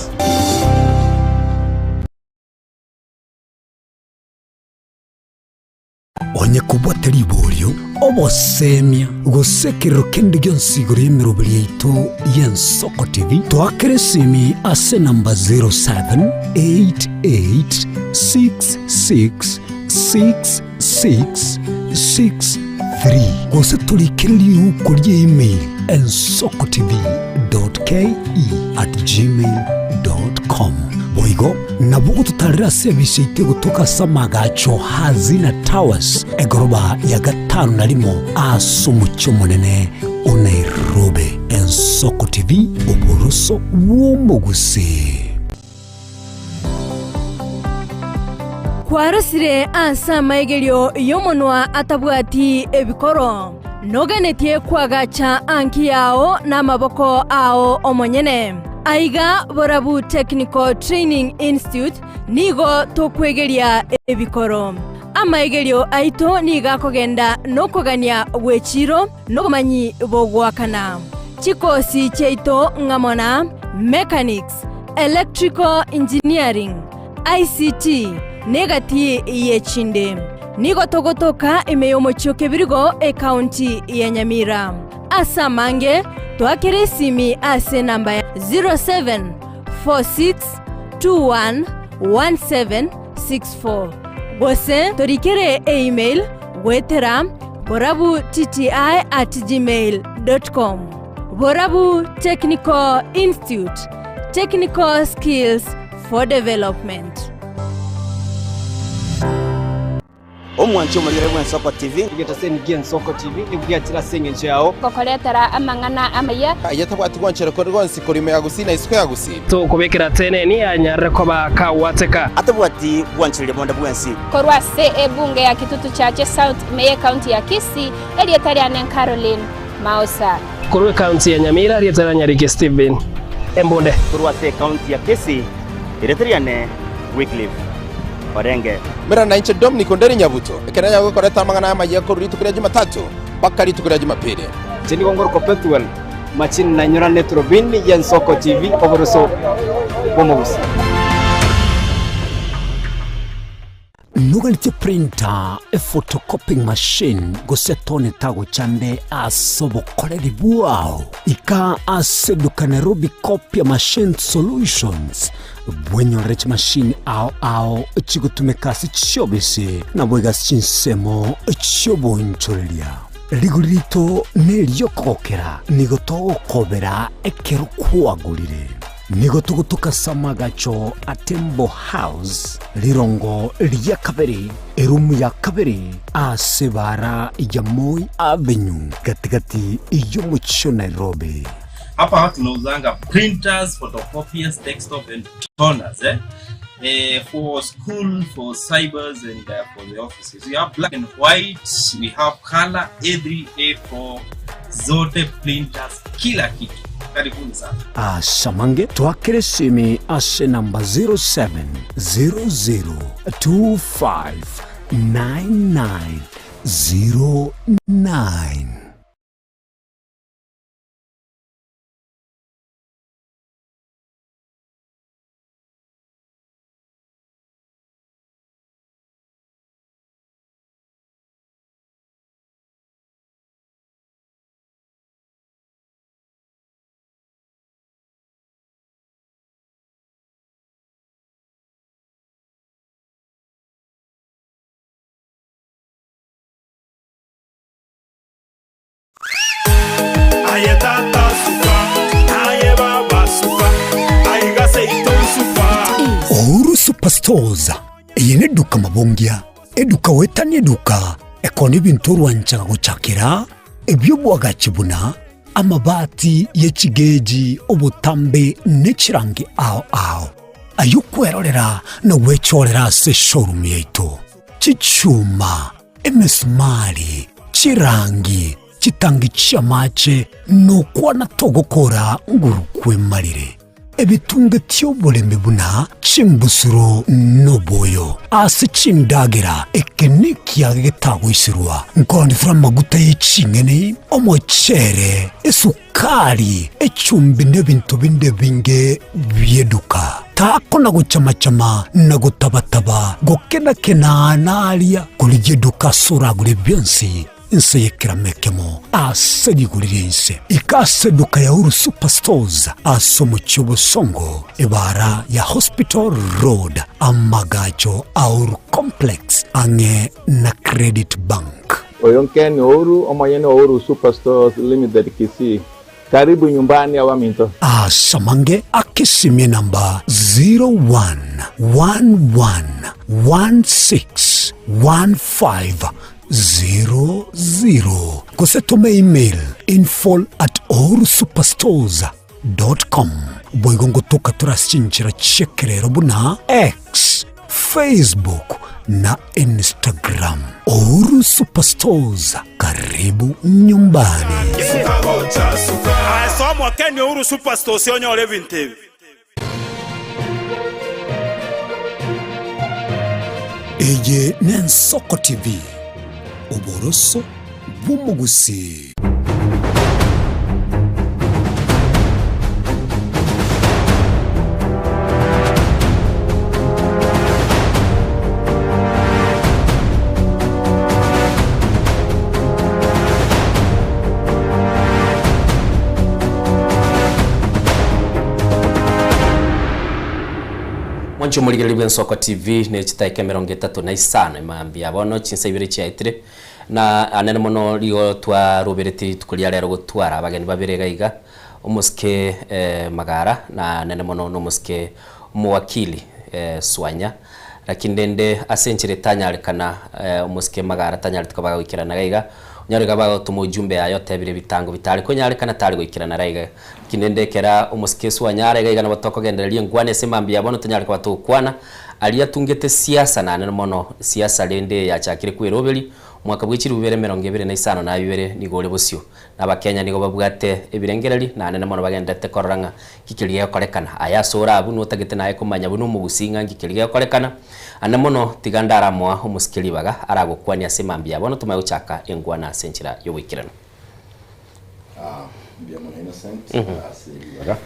Onye kobwate riborio, obosemia, gose ekerero kende gionsi igoro y'emeroberi yaito y'Ensoko TV, toakere esimi ase enamba 0788666663 gose torikere riuko rie email ensokotv.ke@gmail.com. Boigo nabo ogototarera ase ebise yaito egotoka ase amagacho Hazina Towers, egoroba ya gatano na rimo ase omochie omonene o Nairobi. Ensoko TV, oboroso bw'omogusii. Kwarosire ase amaigerio y'omonwa atabwati ebikoro, noganetie koagacha anki yao namaboko ao omonyene. Aiga Borabu Technical Training Institute nigo tokwegeria ebikoro. Amaigerio aito nigo akogenda nokogania gw'echiro nobomanyi bogoakana. Chikosi chiaito ng'amo na Mechanics, Electrical Engineering, ICT, na egati y'echinde. Nigo togotoka ime y'omochie o Kebirigo, ekaunti ya Nyamira. Ase amange, toakere esimi ase enamba ya 0746211764 gose torikere eemail goetera borabutti@gmail.com. Borabu Technical Institute, Technical Skills for Development. Omwanchi omorigere bw'Ensoko TV. Egetaseni gi'Ensoko TV nigo giachire ase engencho yao. Gokoretera amang'ana amaya. Aye tabwati gwanchera konde gwonsi korwa ime ya Gusii na isiko ya Gusii. Tokobekera teneni anyarire koba kagwateka. Atabwati gwanchereria bonde bwensi. Korwa ase ebunge ya Kitutu Chache South ime y'ecounty ya Kisii, erieta riane Caroline Maosa. Korwa ecounty ya Nyamira, erieta ria Nyariki Stephen Embunde. Korwa ase ecounty ya Kisii, erieta riane Wycliffe Orenge. Mera nainche Dominic Onderi Nyabuto, ekero nyagokoreta amang'ana amayia korwa rituko ria Jumatatu mpaka rituko ria Jumapili. Inche nigo ngorokwa Pethuel Machini nainyorane eturubini y'Ensoko TV oboroso bw'omogusii. Noganetie printer, ephotocopying machine, gose tone tagochande ase obokoreri bwao? Ika ase eduka Nairobi Copia Machine Solutions bwenyorere chimashini ao ao chigotumeka ase chiobisi naboigo ase chinsemo chi'obonchoreria. Rigori rito neri'okogokera, nigo togokobera ekero kwagorire. Nigo togotoka ase amagacho a Tembo House, rirongo ria kabere, erumu ya kabere, ase ebaara ya Moi Avenue, gati-gati y'omochie o Nairobi. Hapa tunauzanga printers, photocopiers, desktop and toners eh? Eh, for school, for cybers and for the offices. We have black and white, we have color A3, A4, zote printers, kila kitu. Karibuni sana. Asamange twakere esimi ase namba 0700259909. Aye tata suka, aye baba suka, aiga seito suka. Uhuru Superstores eye neduka mabongia, eduka goetania eduka ekona ebinto orwanchaga gochakera, ebi'obwagachi buna amabati ye chigeji, obotambe ne chirangi ao ao. Ayio kwerorera na gwechorera ase eshowroom yaito. Chichuma, emesumari, chirangi, chitangi chi'amache, nokwana togokora nguru kwemarire. Ebitunge ti'oboremi buna chimbusuro noboyo ase chindagera, eke nekiage getagoiserwa, nkorondetera amaguta ye ching'eni, omochere, esukari, echumbi na ebinto binde ebinge bi'eduka. Takona gochama-chama na gotaba-taba, gokena-kena naria, korigia eduka ase oragure bionsi, Inse y'ekerama ekemo ase rigori ri'ense. Ika ase eduka ya Uhuru Superstores ase omochie o Bosongo, ebaara ya Hospital Road, amagacho a Uhuru Complex ang'e na Credit Bank. Oyo Ken Ouru, omonyene o Uhuru Superstores Limited Kisii. Karibu nyumbani abaminto. Ase amange akesimie namba 0111161500 gose tome email info at uhurusuperstores dot com. Boigo ngotoka tore ase chinchera chi'ekerero buna X, Facebook na Instagram. Uhuru Superstores, karibu nyumbani. Ase omokeni Uhuru Superstores onyore ebinto ebi. Eye n'Ensoko TV, oboroso bw'omogusii. Mwanche omorigereria bw'Ensoko TV ne chitaika emerongo etato na isano emambia bono chinsa ibere chiaetire Na anene mono rigo twaroberetie rituko ria rero gotwara abageni babere iga iga, omosike Magara na anene mono nomosike omowakili Swanya. Lakini rende ase enchera etanyarekana omosike Magara tanyareti koba agoikerana iga iga, onyare iga bagotoma ujumbe yaye otebire ebitango bitare konyarekana tare goikerana iga iga. Lakini rende ekera omosike Swanya are iga iga nabo tokogendereria enkwana ase mambia bono tonyare koba togokwana, Aria atungete siasa naende mono siasa rende yachakire kweroberia, omwaka bwe chilifu bibere emerongo ebere na isano na ibere nigo ore bosio. Na abakenya nigo babwate ebirengererio naende mono bagendererete korora ng'a nki keria gegokorekana. Aye ase ore abwo notagete naye komanya buna omogusii ng'a nki keria gegokorekana, ande mono tiga ndaramoa omosike ribaga aragokwanie ase mambia bono tomanye gochaka engwana ase enchera y'oboikeranu. Mbuya mono Innocent ase ribaga.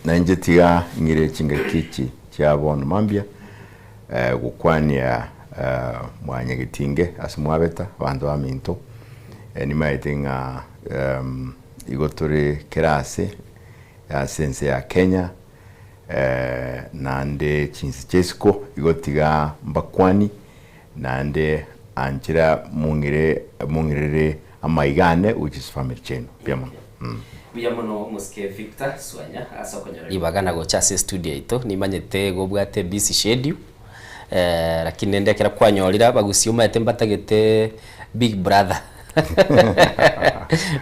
Na inche tiga ng'ire chingaki echi chia bono mambia gokwania mwanyagetinge ase mwabeta abanto baminto. Nimaete ng'a igo tore kera ase ase ense ya Kenya naende chinse chia isiko igo tiga mbakwanie Naende anchera mong'ire mong'irere amaiga ane which is family chiaino. Mbuya mono. Mbuya mono omosike Victor Swanya ase okonyora ribaga na gocha ase estudio yaito, nimanyete igo obwate busy schedule lakini rende ekero kwanyorire abagusii omanyete mbatagete big brother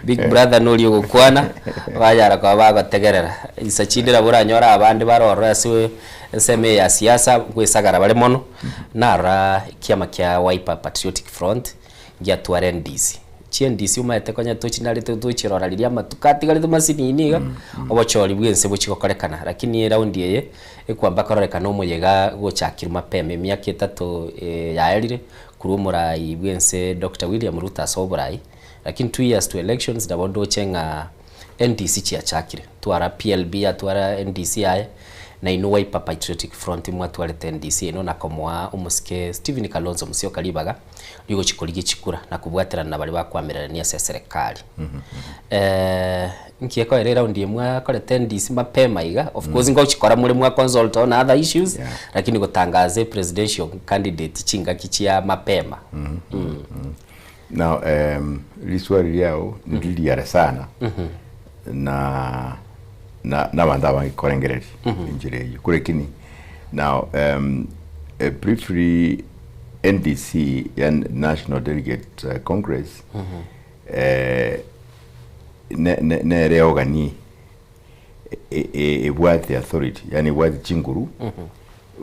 big brother noria ogokwana banyara koba bagotegerera, insa chinde nabo oranyore abande bare ororo ase ensemo eye ya siasa nkoesagara bare mono, narora ekiama kia Wiper Patriotic Front. Ngiatware NDC. Chi NDC omanyete konya tochinarete tochirora riria amatuko atigarete masinini iga, obochori bwense bochia gokorekana. Lakini eraundi eye, ekwamba kororekana omoyega gochakirwe mapema emiaka etato yaerire, korwa omorai bwense Doctor William Ruto ase oborai, lakini 2 years to elections nabo ndoche ng'a NDC chiachakire. Twara PLB yatwara NDC yaye, na inwe Wiper Patriotic Front mwatwarete NDC eno na komoa omosike Stephen Kalonzo Musyoka ribaga rigochia korigia chikura na kobwaterana na baria bakwamererania ase eserekari. Nki ekoera eraundi eye mwakorete NDC mapema iga, of course ngochikora more mwa consult on other issues, lakini gotangaza epresidential candidate chingaki chia mapema. Now riswali riao niririare sana na na nabanto abange korengereria enchera eyio korekini now briefly NDC ya National Delegate Congress ne nere ogani ebwate authority yaani ebwate chinguru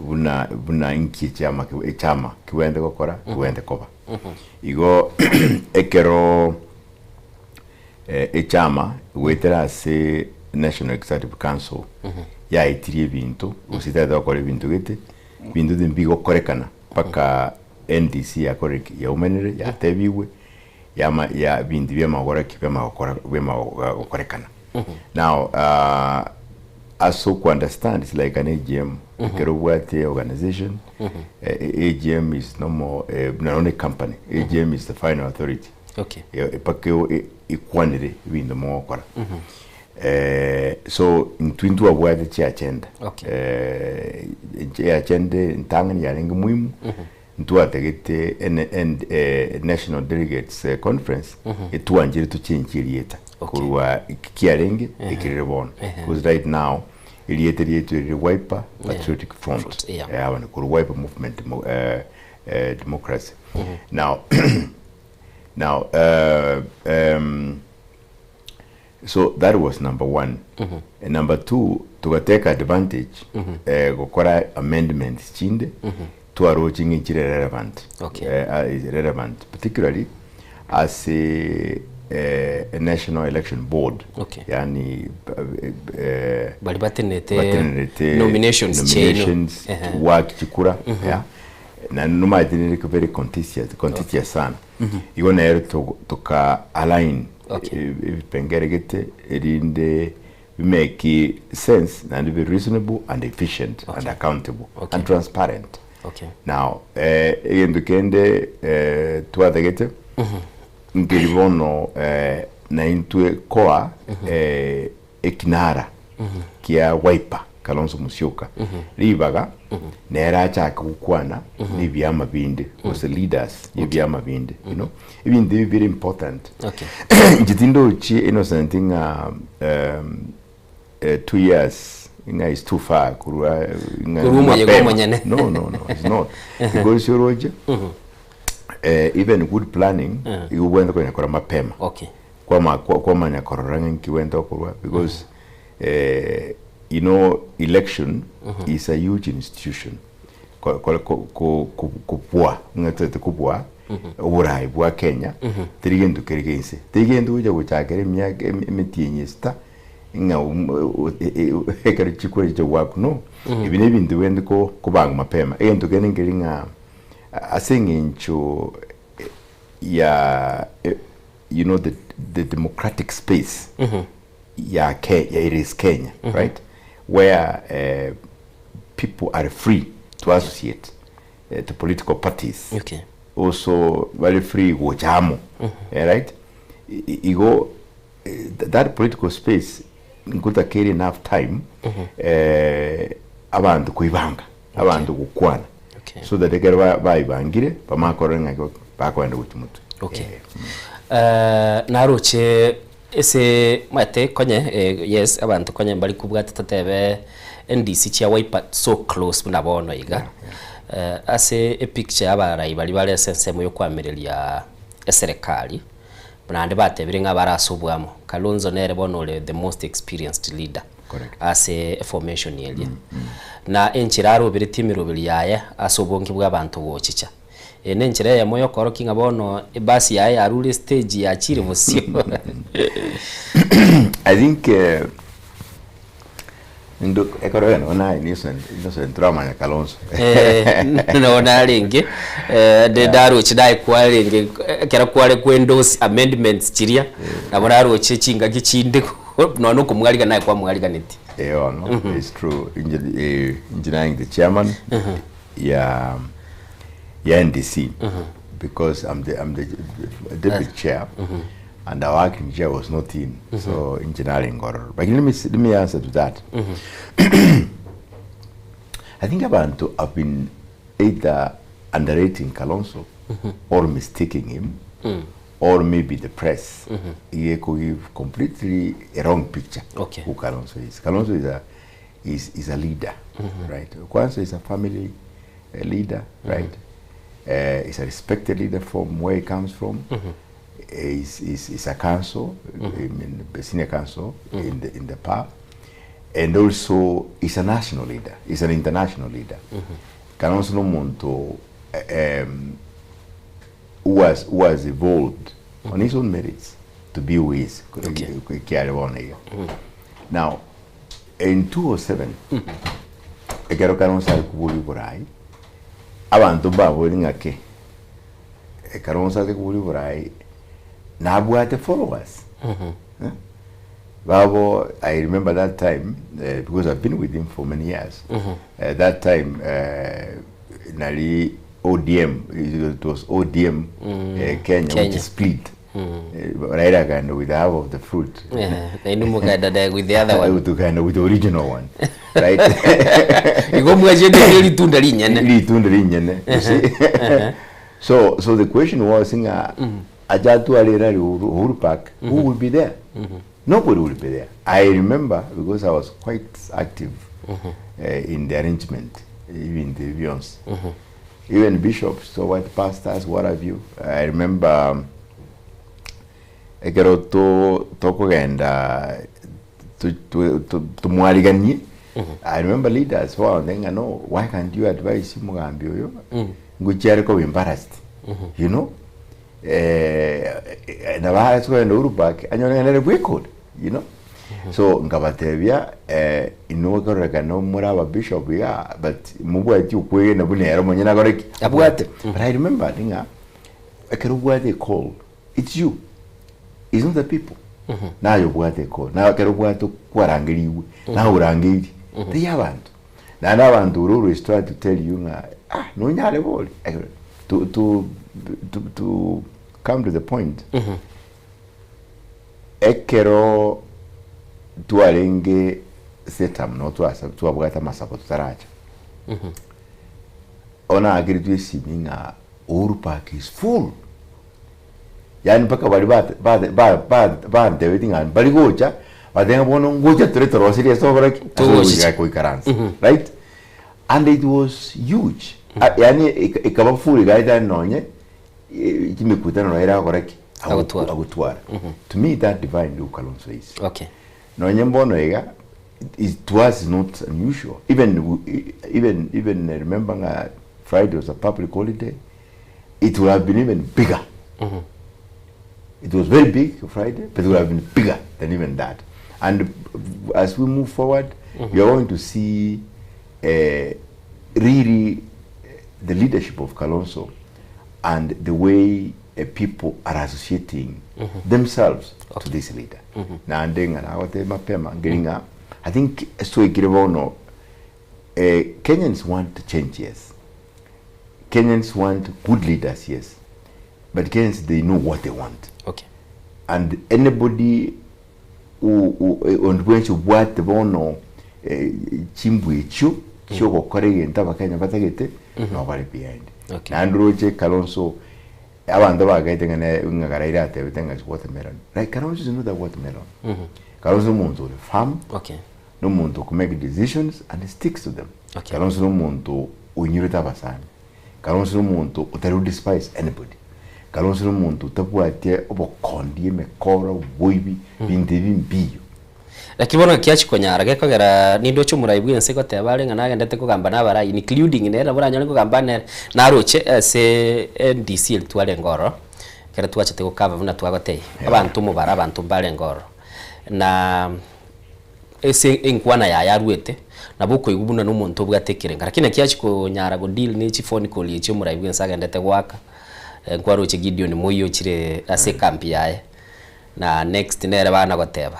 buna buna inki echiama echama kibwenerete gokora kibwenerete koba. Igo ekero echama goetera ase National Executive Council yaetirie ebinto gose etagete gokora ebinto gete, ebinto timbigokorekana mpaka NDC yakorire ki? Yaumenire yatebigwe yama ya binto biamagokora ki? Biamagokora biamagokorekana. Now ase oko understand it's like an AGM ekero obwate organization AGM is no more buna nonye company AGM is the final authority Okay. Mpaka ekwanere ebinto mogokora. So intwe ntwabwate chiagenda Okay. Eagenda entang'ani yarenge muhimu ntwatagete National Delegates Conference etwanchire tochenchie erieta korwa eki kiarenge ekirire bono because right now erieta riaito rire Wiper Patriotic Front bono korwa Wiper Movement Democracy. Now now so that was number one. Number two togatake advantage gokora amendments chinde twaroche ng'a chire relevant Okay. Is relevant particularly ase National Election Board Okay. yani Bari batenete batenerete nominations chiaino. Nominations work chikura yeah na nomanyete nere very contentious contentious sana igo nere toka align ebipengere gete erinde bimake sense naende be reasonable and efficient and accountable and transparent. Now egento kende twatagete nkeri bono naintwe koa ekinara kia Wiper Kalonzo Musyoka ribaga nere achake gokwana na ebiama binde gose leaders ya ebiama binde you know ebinto ebi very important. Inche tindochi Innocent ng'a 2 years ng'a is too far korwa ng'a Korwa omoyega mapema. omonyene. No, it's not because oroche even good planning igo obwenerete konya kora mapema kwama kwamanya korora ng'a nki obwenerete gokorwa because election is a huge institution kobua ng'a totagete kobua oborai bwa Kenya teri gento kere geinse teri gento gocha gochakera emiaka emetienyi esita ng'a ekero chikura chicha goakwa no ebi na ebinto bibwenerete kobangwa mapema. Egento kende nkeri ng'a ase eng'encho ya the democratic space ya ya it is Kenya, right, where people are free to associate to political parties, also very free gocha amo, right. Igo that political space nkotakeri enough time abantu koibanga abantu gokwana so that ekero baibangire bamakorora ng'aki bakoenda gochia motwe. Okay. Naroche. Ase omanyete konye yes abanto konye mbari kobwate totebe NDC chia Wiper so close buna bono iga. Ase epicture ya abarai baria bare ase ensemo ya okoamereria eserekari, naende batebire ng'a bare ase oboamo, Kalonzo nere bono ore the most experienced leader ase eformation eria. Na enchera aroberetie emeroberi yaye ase obonge bwa abanto gochicha. Eye nenchera eyemo yokorokia ng'a bono ebasi yaye yarure estage yachire bosio. I think eh, ndo ekero eno naye Innocent Innocent turamanya Kalonzo. Eh, nabo narenge eh, nde ndaroche naye kwarenge ekero kware ko endorse amendments chiria nabo naroche chingaki chinde nonya na okomwariga naye kwamwariganetie. Eh, bono it's true inche eh, inche naye the chairman ya ya NDC because I'm the I'm the deputy chair and our acting chair was not in so inche narenge ororo but let me s- let me answer to that I think abantu have been either underrating Kalonzo or mistaking him or maybe the press mm give completely a wrong picture Okay. who Kalonzo is. Kalonzo is a is, is a leader, right? Kwanza is a family uh, leader, right? Is a respected leader from where he comes from. Is, is, is a council, I mean, the senior council in the in the PAP, and also is a national leader. Is an international leader. Kalonzo no muntu who has who has evolved on his own merits to be who he is. Kiare bono iga. Now, in 2007, ekero Kalonzo are koboria oborai, abanto mbabori ng'ake, Kalonzo are koboria oborai, nabwate followers. Eh? Babo, I remember that time, because I've been with him for many years. That time, nari ODM, it was ODM Kenya, which Kenya. split. Raila akaenda with half of the fruit. Yeah, na inwe mokaenda na with the other one. Tukaenda with the original one. Right? Igo mwachete ritunda rinyene. Ritunda rinyene. You see? So so the question was ng'a achatware rally Uhuru, Uhuru Park, who will be there? Nobody will be there. I remember because I was quite active in the arrangement, even the Beyonce. Even bishops, so what pastors, what have you. I remember ekero to tokogenda tumwariganie I remember leaders bagontebia ng'a no why can't you advise omogambi oyo ngochia are koba embarrassed you know eh, nabo ase kogenda Uhuru Park anyore ng'a nere bwekore you know so nkabatebia eh, inwe kororekana more aba bishop iga but mobwati okwegena buna ere omonyene akore ki abwate but I remember ng'a ekero obwate ecall it's you it's not the people naye obwate ecall naye ekero obwate kwarangerigwe naye orangeiri tei abanto naende abanto will always try to tell you ng'a ah nonyare bori Ekero to to to to come to the point ekero twarenge setam no twasa twabwate amasabo totaracha ona akeretwe esimi ng'a Uhuru Park is full yaani mpaka baria bantebeti ng'a mbari gocha bateba ng'a bono ngocha tore toroserie ase ogokora ki? Ase Togochicha. goikaransa right and it was huge Ah, yaani ekaba full iga nonye chimikutano noyo eragokora ki? Agotwara. Agotwara. To me that defined who Kalonzo is. Okay. Nonye mbono iga is to us is not unusual. Even even even remember ng'a Friday was a public holiday, it would have been even bigger. It was very big Friday, but it would have been bigger than even that. And as we move forward, you're going to see really the leadership of Kalonzo and the way people are associating themselves to this leader. Naende ng'a nagote mapema ngeri ng'a I think soikire bono Kenyans want to change, yes. Kenyans want good leaders, yes. But Kenyans, they know what they want. And anybody who, who, onde bwensi obwate bono eh, chimbwa echio chiogokora egento abakenya batagete, no bare behind. Okay. Naende oroche Kalonzo Abanto bagaete ng'a ne ng'a Raila atebete ng'a is watermelon. Like Kalonzo is not a watermelon. Kalonzo nomonto ore firm, Okay. nomonto oko make decisions and he sticks to them. Okay. Kalonzo nomonto oinyorete abasani. Kalonzo nomonto otari go despise anybody. Kalonzo nomonto otabwati obokondi, emekora, oboibi, binto ebi mbiyo. Naki bono ekiachi konyara gekogera nindoche omorai bw'ense goteba are ng'a nagendete kogamba nabarai including nere nabo oranyore nkogamba nere, naroche ase NDC eria twarenge ororo, ekero twachete go cover buna twagotebia, abanto omobaro abanto mbarenge ororo. Na ase enkwana yaye arwete, nabo okoigwa buna na omonto obwate ekerengo. Lakini naki achia konyara go deal ne chiphone call echi omorai bw'ense agendete goaka, nkwaroche Gideon Moi ochire ase ecamp yaye. Na next nere bana goteba.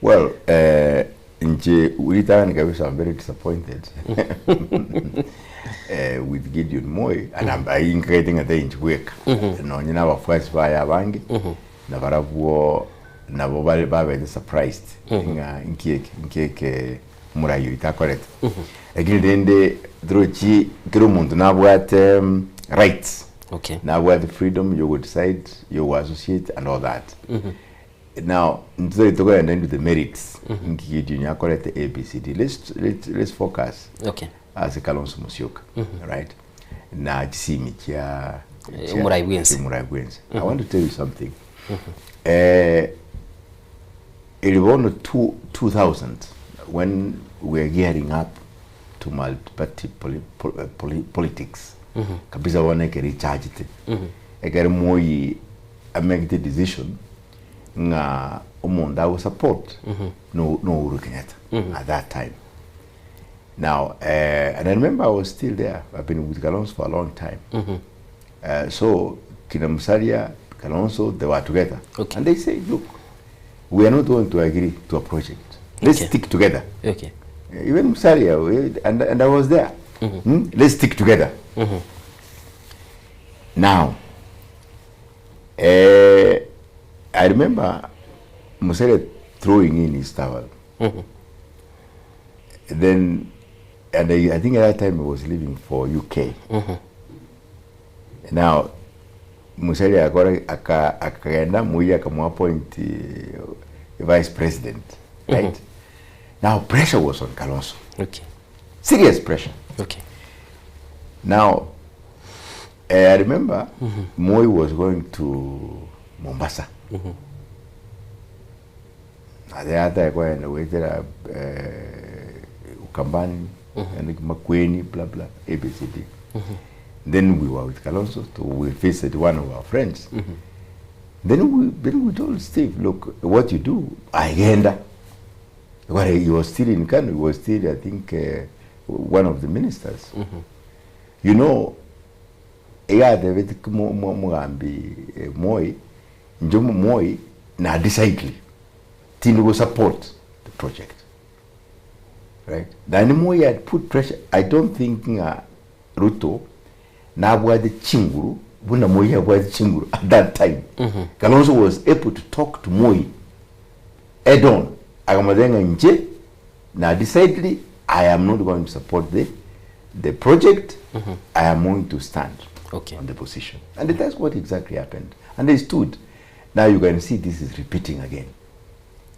Well eh, inche ritang'ani kabisa I'm very disappointed eh, with Gideon Moi and I'm, I nkagete ng'a tari inche bweka nonye na abafuasi baye abange na barabwo nabo bare babete surprised ng'a inki eke inki eke omorai oito akorete lakini rende torochi kera omonto nabwate rights Okay. Nabwate freedom yogo decide, yogo associate and all that. Now, ntitari tokogenda into the merits, nki Gideon akorete A, B, C, D. Let's, let's, let's focus Okay. ase Kalonzo Musyoka, right? Na chisimi chia Eh, omorai bwense. chia omorai bwense. I want to tell you something. Eh, eri bono two, 2000 when we are gearing up to multiparty poli, pol, eh, poli, politics kabisa bono ekero echachete ekero moi amekete decision ng'a omonto ago support no no Uhuru Kenyatta at that time now eh, and I remember I was still there I've been with Kalonzo for a long time so kina Musalia Kalonzo they were together Okay. and they say look we are not going to agree to a project let's Okay. stick together Okay. Even Musalia, and, and I was there. Let's stick together. Now, eh, I remember Musalia throwing in his towel. Then, and I, I think at that time he was leaving for UK. Now, Musalia akora aka akagenda Moi akamuappoint eh, vice president, right? Now pressure was on Kalonzo. Okay. Serious pressure. Okay. Now, eh, I remember Moi was going to Mombasa. Ate ata kwenda gwetera eh, Ukambani and Makueni, blah blah, ABCD. Then we were with Kalonzo, so we visited one of our friends. Then we then we told Steve, look, what you do, agenda. Well, he was still in Kano, he was still, I think, uh, one of the ministers. You know, igatebete mugambi eh, Moi, Njomo Moi, na decidedly, tindi go support the project. Right? Then Moi had put pressure. I don't think nga Ruto nabwate chinguru buna Moi abwate chinguru at that time. Kalonzo was able to talk to Moi head on. Akamotebia ng'a inche na decidedly I am not going to support the the project. I am going to stand okay. on the position. And that's what exactly happened. And they stood. Now you can see this is repeating again.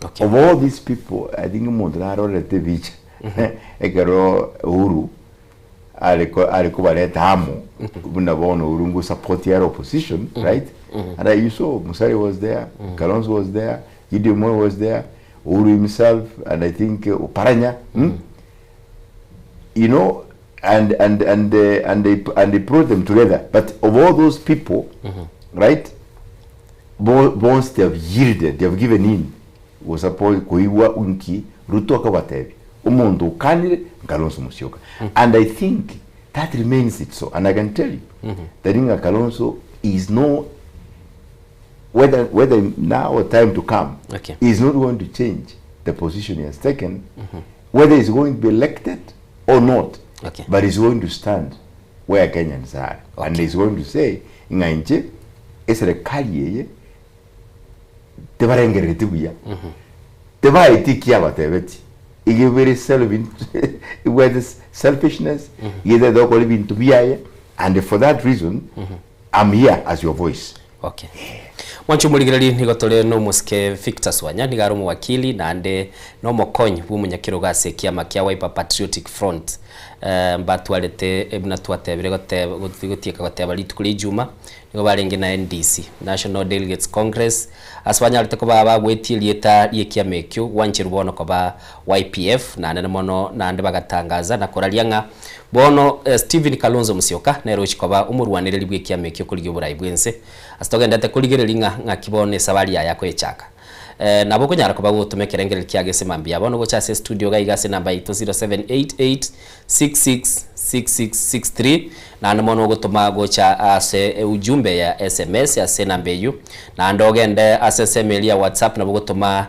Okay. Of all these people, I think omonto narorete ebicha ekero Uhuru are ko- are kobareta amo buna bono Uhuru ngo support yare opposition, right? And I, you saw Musalia was there, Kalonzo was there, Gideon Moi was there, Uhuru himself, and I think Oparanya. You know, and and and and they and they brought them together. But of all those people, right? Bonse they have yielded, they have given in. Gosupport koigwa nki Ruto akabatebia omonto okanire Kalonzo Musyoka. And I think that remains it so. And I can tell you that ng'a Kalonzo is no whether whether now or time to come Okay. is not going to change the position he has taken, whether he's going to be elected or not. Okay. But he's going to stand where Kenyans are. And he's going to say, ng'a inche, eserekari eye, tebarengerereti buya. Tebaeti eki abatebeti. Iga ebere self ebwate selfishness, iga etagete gokora ebinto biaye, and for that reason, I'm here as your voice. Okay. Mwanche omorigereria nigo tore nomosike Victor Swanya, nigo are omowakili naende nomokonyi bw'omonyakerogo ase ekiama kia Wiper Patriotic Front. Mbatwarete buna twatebire goteba gotieka goteba rituko ria ijuma, nigo barenge na NDC, National Delegates Congress, ase banyarete koba bagwetie erieta ri'ekiama ekio gwancherwa bono koba YPF, naende mono naende bagatangaza na koraria ng'a Bono Stephen Kalonzo Musyoka nere ochia koba omorwanereri bw'ekiama ekio korigia oborai bw'ense. Ase togenderete korigereria ng'a ng'aki bono esabari yaye akoyechaka. Nabo okonyara koba gotoma ekerengererio kiago ase mambia bono gocha ase estudio iga iga ase enamba yaito 0788666663 naende mono ogotoma gocha ase ujumbe ya sms ase enamba eyio naende ogende ase ensemo eria ya whatsapp nabo ogotoma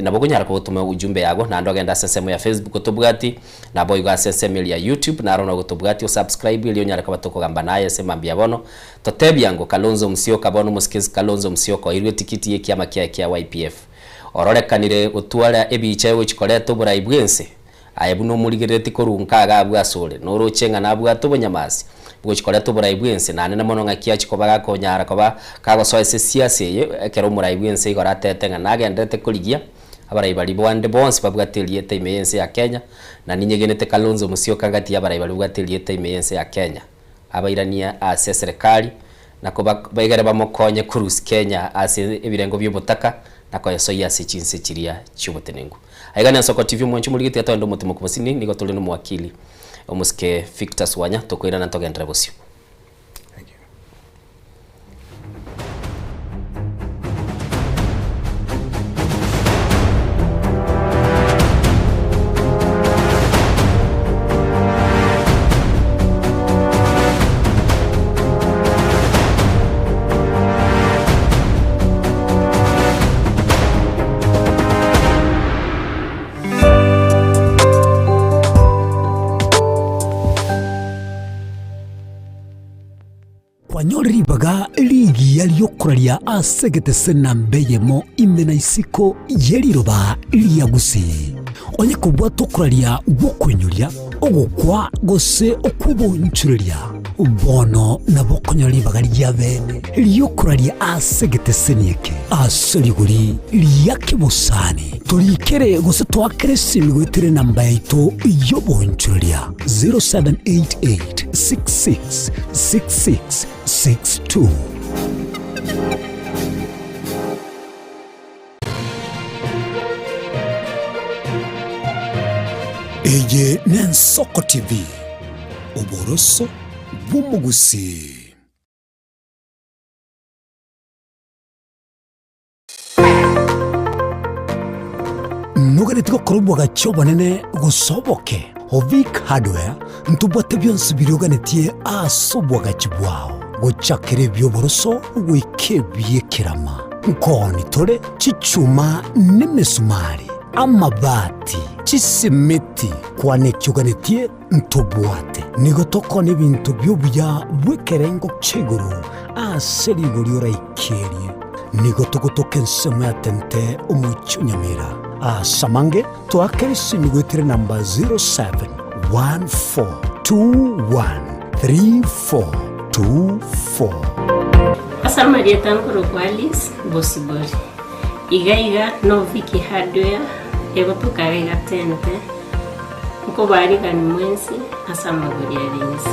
nabo okonyara kogotoma ujumbe yago naende ogende ase ensemo ya facebook otobwati Naboigo ase ensemo eria ya YouTube naro nogotobwatia osubscribe erio onyare koba tokogamba naye ase mambia bono. Totebia ngo Kalonzo Musyoka bono omosike Kalonzo Musyoka oirwe etikiti yekiama kiaye kia YPF. Ororekanire gotwara ebicha egochi koreta oborai bwense. Aye buna omorigerereti korwa nka iga abwo asore, noroche ng'a nabwate obonyamasi bwochi koreta oborai bwense naende mono ng'aki achi koba gakonyara koba kagosoa ase esiasa eye ekero omorai bwense igoro atete ng'a nagenderete korigia Abarai baria bande bonsi babwate erieta ime y'ense ya Kenya, na ninyegenete Kalonzo Musyoka gati y'abarai baria babwate erieta ime y'ense ya Kenya, abairanie ase eserekari na kobegere bamokonye korusia Kenya ase ebirengo bi'obotaka na koyesoyia ase chinse chiria chi'obotenenku. Aiga n'Ensoko TV omwanchi omorigeti atoende omotimoku bosini, nigo tore nomowakili omosike Victor Swanya, tokoirana ntogenderere bosio. Kwanyore ribaga rigiya ri'okoraria ase egetese namba eyemo ime na isiko ye riroba ria Gusii. Onye kobwata okoraria gw'okoinyoria, ogokwa gose okw'obonchoreria, bono nabo okonyora ribaga ria bene ri'okoraria ase egeteseni eke ase rigori ria kebosani. Torikere gose toakere esimi goetera enamba yaito y'obonchoreria 0788 66 66 62. Eye n'Ensoko TV, oboroso bw'omogusii. Noganeti gokora obwagachi obonene gose oboke? Ovic Hardware ntobwate bionsi biria oganetie ase obwagachi bwao, gochakera ebi'oboroso goika ebi'ekerama. Nkooni tore chichuma nemesumari, amabati, chisimiti, kwana eki oganetie ntobwate. Nigo tokona ebinto bi'obuya bw'ekerengo kia igoro ase rigori oraikerie. Nigo togotoka ensemo ya Tente omochie o Nyamira. Ase amange toakere esimi goetera enamba 0714213424. Ase amarieta nkorokwa Alice Bosibori. Iga iga no Vicky Hardware egotoka iga iga Tente. Nkobaarigani mwensi ase amagori are inse.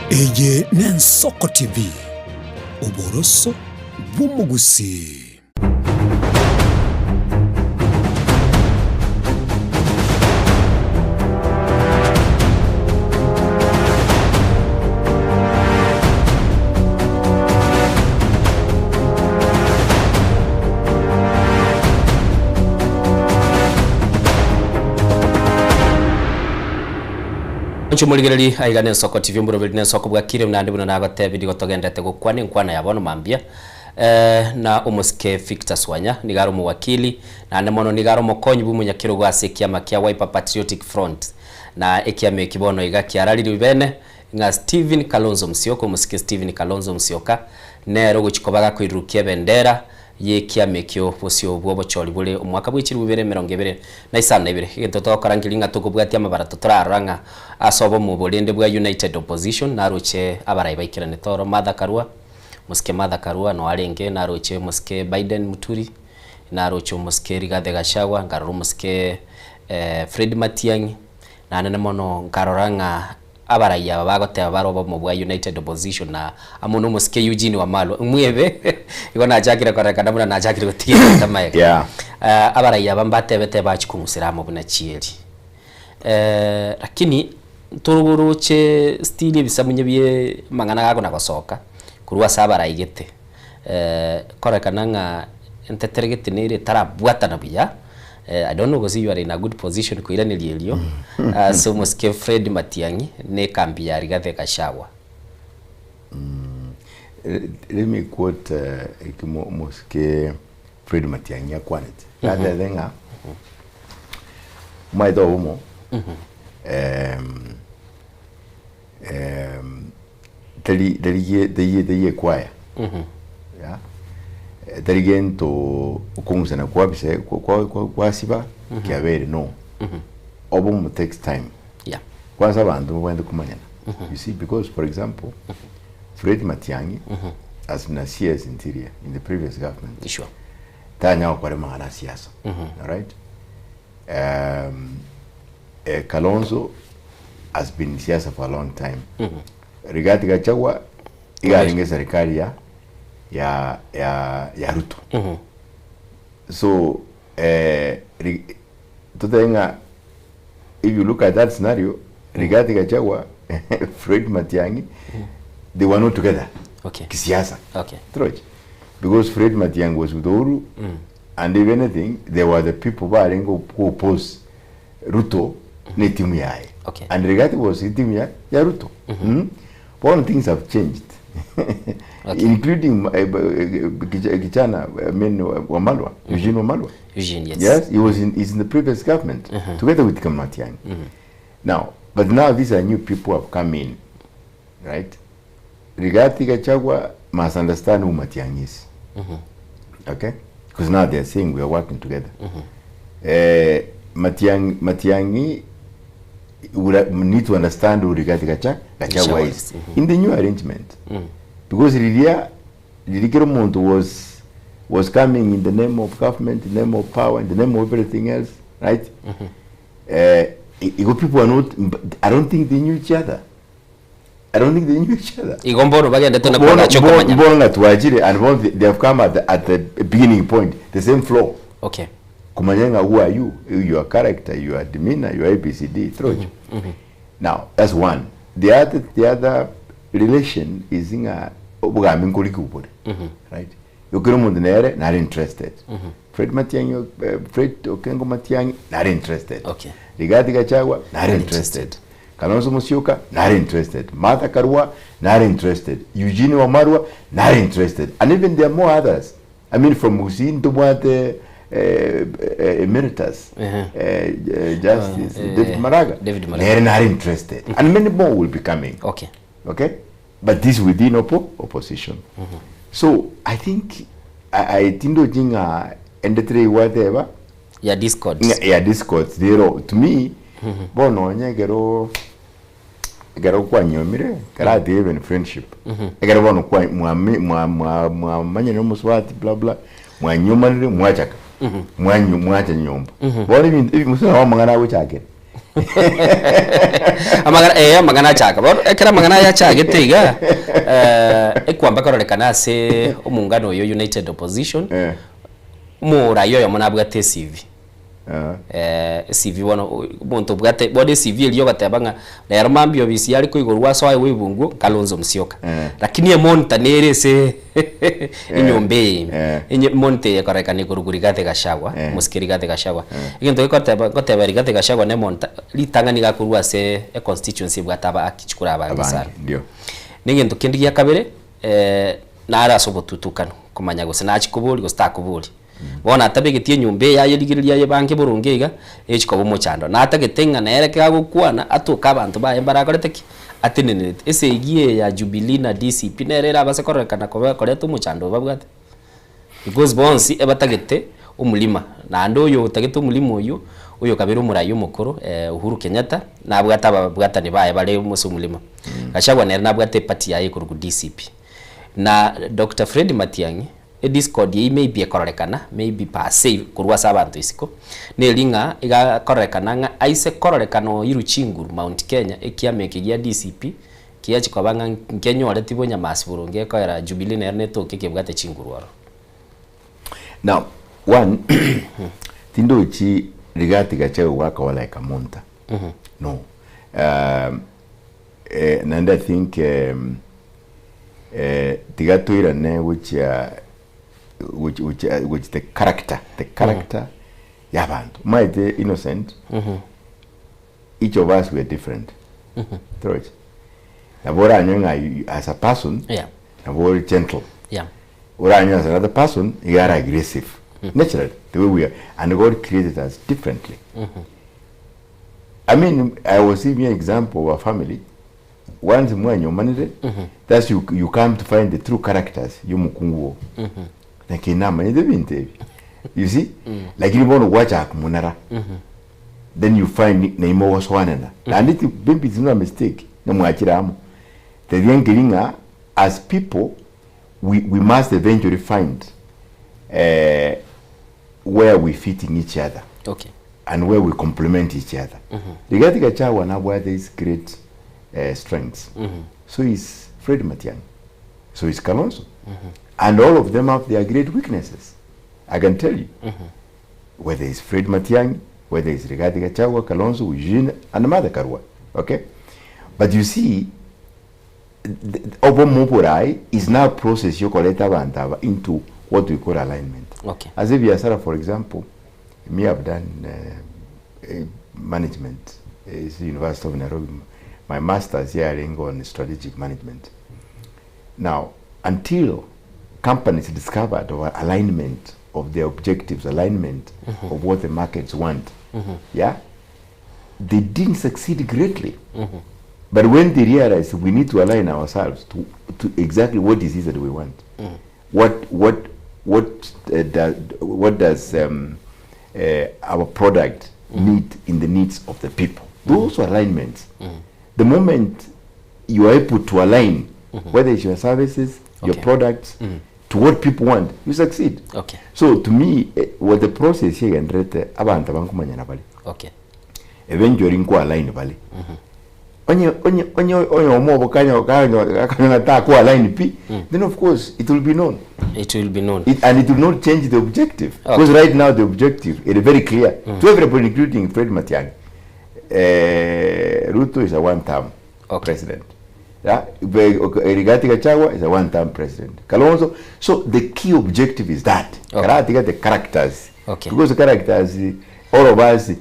Eye n'Ensoko TV, oboroso bw'omogusii. Inche omorigereria aiga nensoko TV omoroberi nensoko bwakire naende buna nagotebirie nigo togenderete gokwana enkwana ya bono mambia eh, na omosike Victor Swanya nigo are omowakili naende mono nigo are omokonyi bw'omonyakerogo ase ekiama kia Wiper Patriotic Front na ekiama eki bono iga kiaraririwe bene ng'a Stephen Kalonzo Musyoka omosike Stephen Kalonzo Musyoka nere ogochia koba gakoirurukia ebendera y'ekiama ekio bosio bw'obochori bore omwaka bwe chilifu ibere emerongo ebere na isano na ibere. Egento togokora nkeri ng'a tokobwatia amabarato torarora ng'a ase obomo oborende bwa United Opposition naroche abarai baikeranete oro Martha Karua, Mosike Martha Karua noo arenge, naroche Mosike Biden Muturi, naroche Omosike Rigathi Gachagua, nkarora Omosike Fred Matiang'i, naende mono nkarora ng'a Abarai aba bagoteba bare obomo bwa United Opposition na amo nomosike Eugene Wamalwa mwebe igo nachakire korekana buna nachakire gotiga ebinto amaega. Yeah. Eh, abarai aba mbatebete bachi kong'usera amo buna chieri. Eh, lakini ntoroche still ebisamunye bie amang'ana gakona gosoka korwa ase abarai gete. Eh, korekana ng'a entetere gete nere etarabwatana buya. I don't know gose you are in a good position koiraneria erio ase omosike Fred Matiang'i na ekambi ya Rigathi Gachagua. Let me quote eki omosike Fred Matiang'i akwanete. Natebete ng'a omanyete obomo teri teri teri teri ekwaya yeah teri gento okong'usana kwabisa kwa kwa kwa kwasiba kiabeire no obomo takes time Yeah. kwanza abanto mbabwenerete komanyana you see because for example Fred Matiang'i has been a CS interior in the previous government Sure. tanya gokora amang'ana a siasa alright um, eh, Kalonzo has been in siasa for a long time Rigathi Gachagua iga arenge serikali ya ya ya ya Ruto so eh, ri- totebe ng'a if you look at that scenario Rigathi Gachagua Fred Matiang'i they were not together Okay. kisiasa Okay. Troch. Because Fred Matiang'i was with Uhuru and if anything they were the people barenge go oppose Ruto ne timu yaye. Okay. And Rigathi was in timu ya, ya Ruto. Mm. Bono things have changed. Okay. Including Kichana, I mean, Wamalwa, Eugene Wamalwa. Eugene, yes. Yes, he was in, he's in the previous government, together with Matiang'i. Now, but now these are new people who have come in, right? Rigathi Gachagua must understand who Matiang'i is. Okay? Because now they are saying we are working together. Eh, Matiang, Matiang'i would ha- need to understand who Rigathi Gacha, Gachagua Gachagua is is, mhm. in the new arrangement. Because Riria, Ririkiro Muntu was, was coming in the name of government, in the name of power, in the name of everything else, right? Eh, i- Igo people are not, I don't think they knew each other. I don't think they knew each other. Igo mbono bagendete na Bono- kwagacha bono- okomanya. bono ng'a twachire and bono they they have come at the, at the beginning point, the same floor. Okay. Kumanya ng'a who are you, your character, your demeanor, your ABCD, through. Now, that's one. The other, the other relation is ng'a obogambi nkoriki bore. Right? Yokero omonto nere nare interested. Fred Matiang'i, eh, Fred Okengo Matiang'i nare interested. Okay. Rigathi Gachagua nare interested. Kalonzo Musyoka nare interested. Martha Karua nare interested. Eugene Wamalwa nare interested. And even there are more others. I mean from Gusii ntobwate eh, eh, emeritus Uh-huh. eh, eh, Justice Eh, David Maraga. David Maraga. Nere nare interested. And many more will be coming. Okay. Okay? But this within oppo opposition. So I think I, I tindo jinga endetre whatever Ya discord. Ng'a- ya discord zero to me bono onye ekero ekero kwanyomire karati even friendship ekero bono kwa mwami- mwa- mwa- mwamanyire omosubati bla bla mwanyomanire mwachaka mwanyu mwacha nyomba bono ebinto ebi musuna wamang'ana agochakera Amang'ana eh amang'ana achaka bono ekero amang'ana aya achagete iga eh, ekwamba kororekana ase omongano oyo United Opposition Eh. omorai oyomo nabwate ecv. Eh, ecv bono omonto obwate bono ecv eria ogoteba ng'a rero mambia obisi yare koigorwa ase oye bwa ebunguo Kalonzo Musyoka. Lakini emonitor nere ase enyomba eye ime. Enye monitor eye ekorekana ekorokwa Rigathi Gachagua, omosike Rigathi Gachagua. Egento gekoteba goteba Rigathi Gachagua ne emonitor, ritang'ani iga akorwa ase econstituency ebwate abaaki chikura abange sana. Ndio. Na egento kende gia kabere, nare ase obotutukanu, komanya gose nachia koboria gose takoboria. Bono atabegeti enyomba eye ayerigererie ayebange boronge iga, echi koba omochando. Natagete ng'a nere ekero agokwana, atoke abanto baye mbarakorete ki? Atenenerete. Esegi eye ya Jubilee na DCP nere erabase kororekana koba koreta omochando oyo babwate. Because bonsi ebatagete omorima, naende oyo otagete omorima oyio, oyo kabere omorai omokoro Uhuru Kenyatta, nabwate ababwatani baye bare ase omorima. Gachagua nere nabwate eparty yaye ekorokwa DCP. Na Doctor Fred Matiang'i, Ediscord eyio maybe ekororekana, maybe per se korwa ase abanto isiko, neri ng'a iga kororekana ng'a aise kororekana oirwe chinguru Mount Kenya, ekiama eke gia DCP, kiachia koba ng'a nkenyoreti bonyamasi boronge ekoera Jubilee nero netoke kebwate chinguru ororo. Now, one, tindochi Rigathi Gachagua gwakawa like a monta. No. Um, eh, naende I think um, eh, tiga toirane gochia gochi- gochia gochi the character the character y'abanto maete innocent each of us we are different torochi nabo oranyore ng'a you- as a person Yeah. nabo ore gentle Yeah. oranyore as another person iga are aggressive naturally the way we are and God created us differently I mean, I was giving you an example of a family. Once mwanyomanire, that's you, you come to find the true characters y'omukungu oo. Lakini namanyete ebinto ebi. You see? Lakini bono gwachaka komonara. Then you find naime ogosoanana. Naende it, maybe it's not a mistake, namwachire amo. Teria nkeri ng'a as people, we, we must eventually find eh, where we fit in each other. Okay. And where we complement each other. Rigathi Gachagua nabwate his great uh, strengths. So is Fred Matiang'i. So is Kalonzo. And all of them have their great weaknesses. I can tell you. Whether it's Fred Matiang'i, whether it's Rigathi Gachagua, Kalonzo, Eugene, and Martha Karua. Okay? But you see, obomo borai is now process yokoreta abanto aba into what we call alignment. Okay. As ebiasara, for example, me I've done uh, management uh, University of Nairobi. My master's here on strategic management. Now, until companies discovered or alignment of their objectives, alignment of what the markets want, yeah, they didn't succeed greatly. But when they realized we need to align ourselves to, to exactly what it is that we want, what what what uh, does what does um, uh, our product need in the needs of the people? Those alignments. The moment you are able to align, whether it's your services, your products, to what people want, you succeed. So to me, eh, what the process here and abantu abankumanyana bali. Eventually nko align bali. Onye onye onye onye omo kanya kanya kanya ta ko align pi, then of course it will be known. It will be known. It, and it will not change the objective. Because right now the objective is very clear to everybody, including Fred Matiang'i. Ruto is a one-term president. Yeah, okay, Rigathi Gachagua is a one-term president. Kalonzo. So the key objective is that. Okay. the characters. Because the characters, all of us,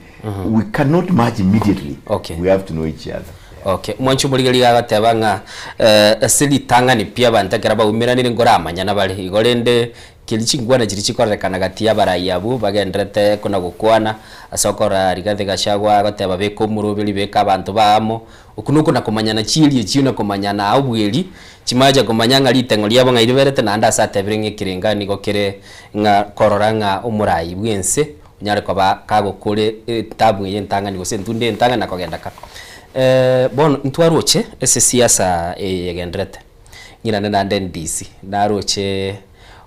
we cannot match immediately. We have to know each other. Okay, mwancho morigereria agateba ng'a eh, ase ritang'ani pi abanto ekero baumeranire nkoramanyana bare igo rende keri chingwana chiria chikorekana gati ya abarai abwo bagenderete kona gokwana ase okora Rigathi Gachagua agoteba beka omoroberi beka abanto ba amo okwo nokona komanyana chieri echio na komanyana aa obweri chimache komanya ng'a riteng'o riabo ng'ai riberete naende ase atebire ng'a ekerenga nigo kere ng'a korora ng'a omorai bwense onyare koba kagokore etabu eye entang'ani gose entunda entang'ani na kogenda ka. Bono ntwaroche ase siasa eye egenderete, ng'irane naende NDC, naroche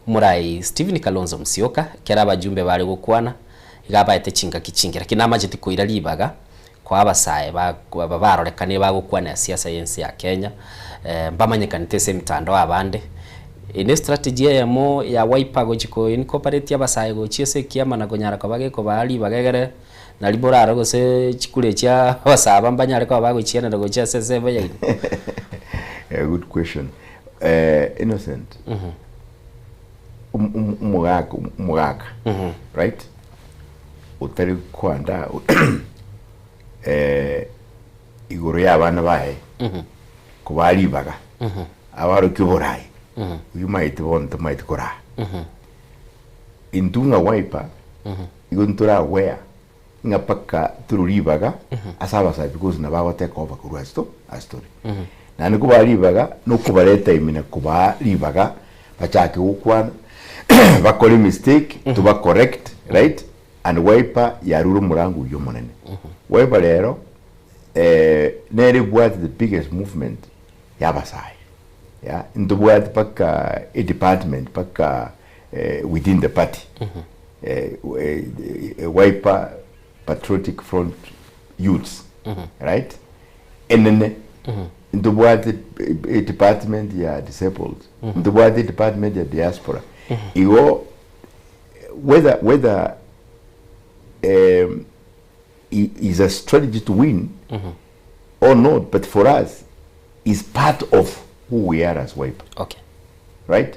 omorai Stephen Kalonzo Musyoka, ekero abajumbe bare gokwana, iga abaete chingaki chinke, lakini namacheti koira ribaga koa abasae ba aba barorekanire bagokwanera siasa ya ense ya Kenya, mbamanyekanete ase emitandao abande. Eye ne strategy eyemo ya Wiper gochi ko incorporate abasae gochia ase ekiama na konyara koba gekobaa ribaga egere nari borare gose chikura chia abasae aba mbanyare koba bagochienera gochia ase ensemo yaino. A good question. Innocent, omogaka omogaka, right? Otari koandaa igoro ya abana baye kobaa ribaga abarokia oborai oyio maete bono tomaete koraa intwe ng'a Wiper igo ntoragwea ng'a mpaka torwe ribaga ase abasae because nabo bagotake over korwa ase to ase tore naende kobaa ribaga nokobareta ime na kobaa ribaga bachake gokwana bakore mistake toba correct right And Wiper yarure omorango oyio omonene. Wiper rero eh, nere ebwate the biggest movement ya abasae yeah, ntobwate mpaka e department mpaka eh, within the party eh, eh, Wiper Patriotic Front Youths right enene ntobwate e department ya disabled ntobwate e department ya diaspora igo whether whether um, is a strategy to win mm -hmm. or not but for us is part of who we are as Wiper okay right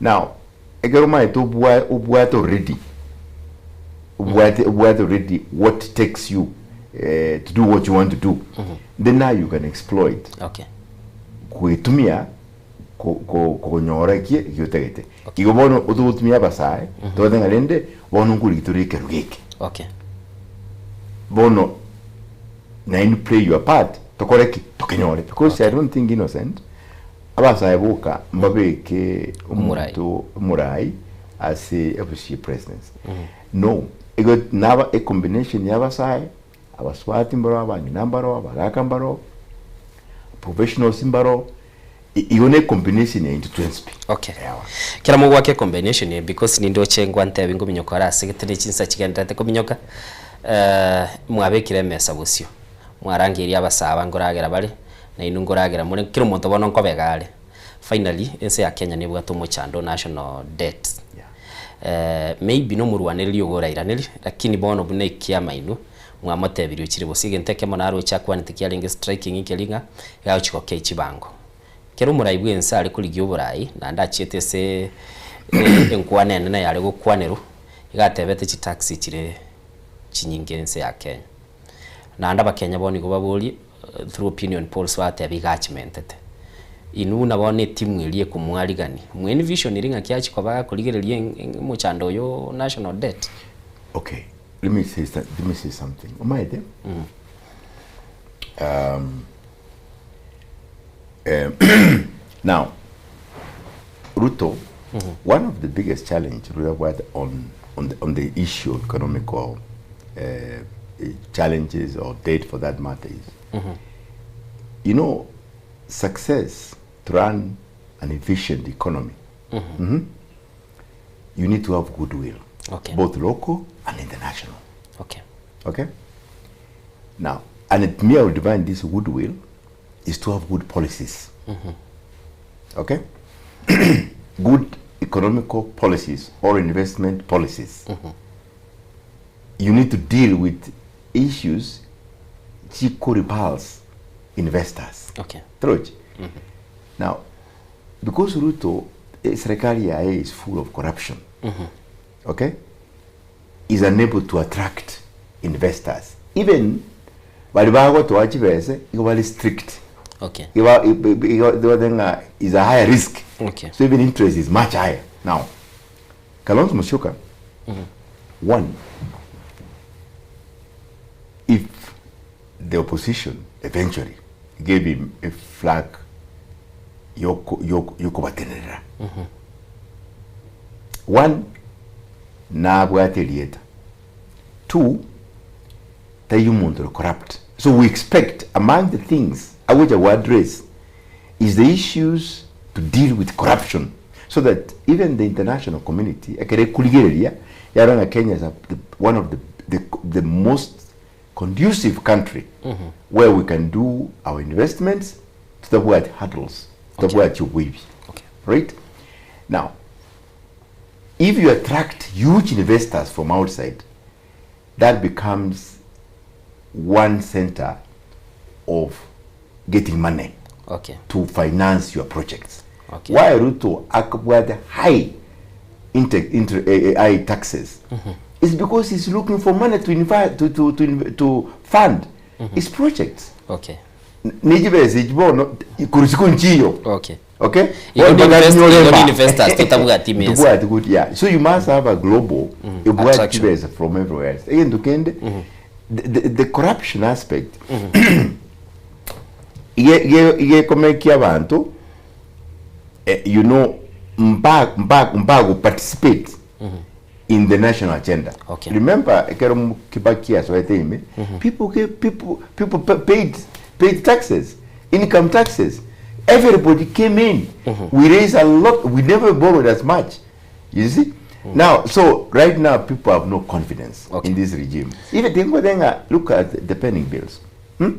now ekero maete obwate already obwate obwate already what takes you uh, to do what you want to do mm -hmm. then now you can exploit okay kwetumia konyora eki eki otagete. Igo bono otogotumia abasae, tobate ng'a rende bono nkorigia tore ekerogo eke. Okay. Bono naende play your part tokore ki? Tokenyore. Because I don't think Innocent, abasae boka mbabeke omonto omorai ase ofisi ye presidency. No, igo naba a combination ya abasae, abasubati mbaroo, abang'ina mbaroo, abagaka mbaroo, professionals mbaroo, Igo ne combination ya intwe twensi pi. Okay. Kera mogwake combination eye because nindoche ngwantebi ngominyoka ore ase gete ne chinsa chigendererete kominyoka eh, mwabekire emesa bosio mwarangeirie abasaa aba nkoragera bare na inwe nkoragera more kera omonto bono nkobega are. Finally ense ya Kenya nebwate omochando o national debt eh, maybe nomorwanereri ogo orairanerie lakini bono buna ekiama inwe Mwamotebirie ochire bosa egento ekemo naroche akwanete kiarenge striking nkeri ng'a egagochia gokei chibango. Kera omorai bw'ense are korigia oborai naende achiete ase enkwana enene yare gokwanerwa iga atebete chitaxi chire chinyinge ense ya Kenya. Naende abakenya bono igo baborie through opinion polls bateba iga achimentete. Inwe buna bono etimu eria ekomwarigania mwe envision ri ng'aki achia koba gakorigereria omochando oyo national debt? Okay. Let me say, let me say something. Omaete? Mm. Um, um, now, Ruto, mm -hmm. one of the biggest challenge Ruto had on, on, the, on the issue of economical uh, challenges or debt for that matter is, mm -hmm. you know, success to run an efficient economy. Mm -hmm. Mm -hmm. You need to have goodwill, okay. both local and international. Okay. Okay? Now, and it, me, I will define this goodwill is to have good policies. Mm -hmm. Okay? good economical policies or investment policies. Mm -hmm. You need to deal with issues chiko repulse investors. Okay. Troch. Mm -hmm. Now, because Ruto, eh, serikali yaye is full of corruption. Mm -hmm. Okay? Is unable to attract investors. Even bari bagotoa chibese igo bari strict. Okay. Iba igo ng'a is a higher risk. Okay. So even interest is much higher. Now, Kalonzo Musyoka, mm -hmm. one, if the opposition eventually gave him a flag yokobatenerera one nabwate erieta two taiyo omonto ore corrupt so we expect among the things agocha go address is the issues to deal with corruption so that even the international community ekero ekorigereria yarora ng'a Kenya is a, the, one of the, the, the most conducive country where we can do our investments totabwati hurdles totabwati oboibi right. Now, if you attract huge investors from outside, that becomes one center of getting money Okay. to finance your projects. Okay. Why Ruto akabwate high inter, inter, eh, eh, high taxes is because he's looking for money to invite to to to, inv- to fund his projects. Okay. Nijibesa ichibono kurusiko nchiyo. Okay. Okay? Igo Bono ni invest- bakanyolema. igo ni investors totabwati mesa. Tobwati kuti yeah. So you must have a global ebwati Attraction. chibesa from everywhere else. Egento kende the, the, the corruption aspect ige- ige- igekomekia abanto eh, you know mba mba mba participate in the national agenda. Okay. Remember ekero Kibaki asoete ime people gave, people people pa- paid paid taxes, income taxes. Everybody came in. We raised a lot. We never borrowed as much. You see? Now, so right now people have no confidence in this regime. Even think look at the pending bills. Hmm?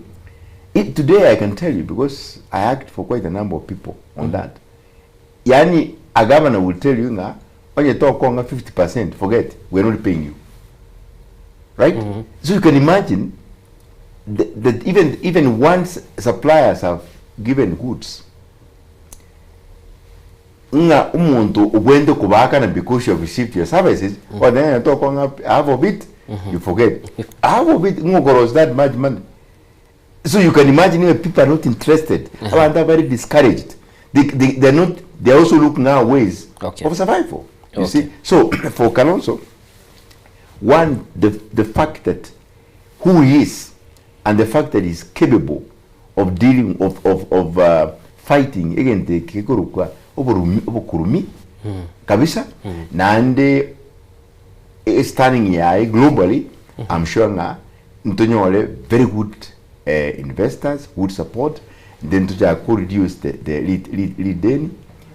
It, today I can tell you because I act for quite a number of people on that. Yani a governor will tell you nga onye talk on 50%, forget, we're not paying you. Right? So you can imagine that, that even even once suppliers have given goods nga umuntu ugwende kubakana because you have received your services or then you talk on half of it you forget half of it ngokoro's that much money so you can imagine if people are not interested abantu are very discouraged they, they, they're not they're also looking at ways Okay. of survival you Okay. see so for Kalonzo one the the fact that who he is and the fact that he's capable of dealing of of, of uh, fighting against the kikorukwa oborumi obokurumi kabisa nande eh, standing yaye globally i'm sure nga ntonyole very good uh, investors good support then tuja ku reduce the the lead lead lead deni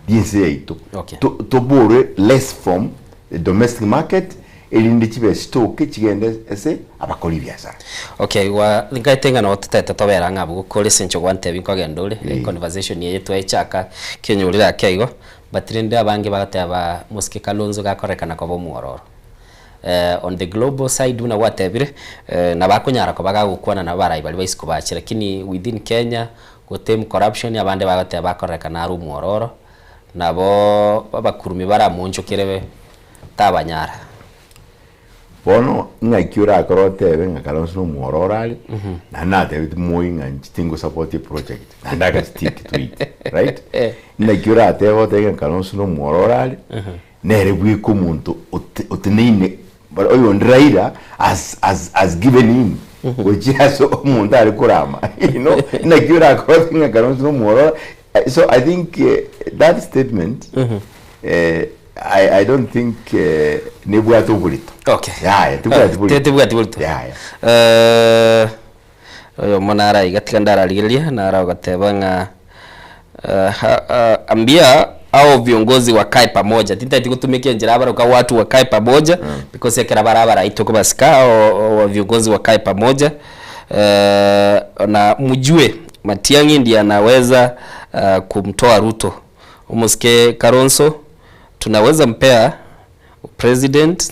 diense yaito Okay. to, to borrow less from the domestic market erinde chibe stock chigende ase abakori biasara Okay, wa nkaite ng'a no tutete tobera ng'a bugukore sencho gwantebi nkogenda ore mm. conversation yeye twaichaka kenyurira keigo but rinde abange bagateba mosike Kalonzo gakorekana koba omwororo eh, on the global side buna gwatebire eh, nabakonyara koba gagokwana nabo barai bari baisiko bache lakini within Kenya gotem corruption abande bagateba bakorekana ari omwororo nabo abakurumi baramonchokere tabanyara bono ng'aki orakora otebe ng'a Kalonzo nomwororo are na natebete moi ng'a inche tingosupport project naende aka stick to it right naki oratebe otebe ng'a Kalonzo nomwororo are nere bweka omonto ote- oteneine but oyo ndi Raila has, has, has given in gochia ase omonto are korama you know naki orakora otebe ng'a Kalonzo nomwororo Eh, so I think uh, that statement eh, I, I don't think uh, nebwate oborito okay yaya tibwati borito tibwati borito yaya eh oyo mwana araiga tiga ndararigereria nara ogateba ng'a eh, ha- ah, ambia au viongozi wakae pamoja tintaiti gutumikia njira abaruka watu wakae pamoja because ekera barabara itoko basika o, o, viongozi wakae pamoja eh, na mjue Matiang'i ndiye anaweza uh, kumtoa Ruto umusike Kalonzo tunaweza mpea president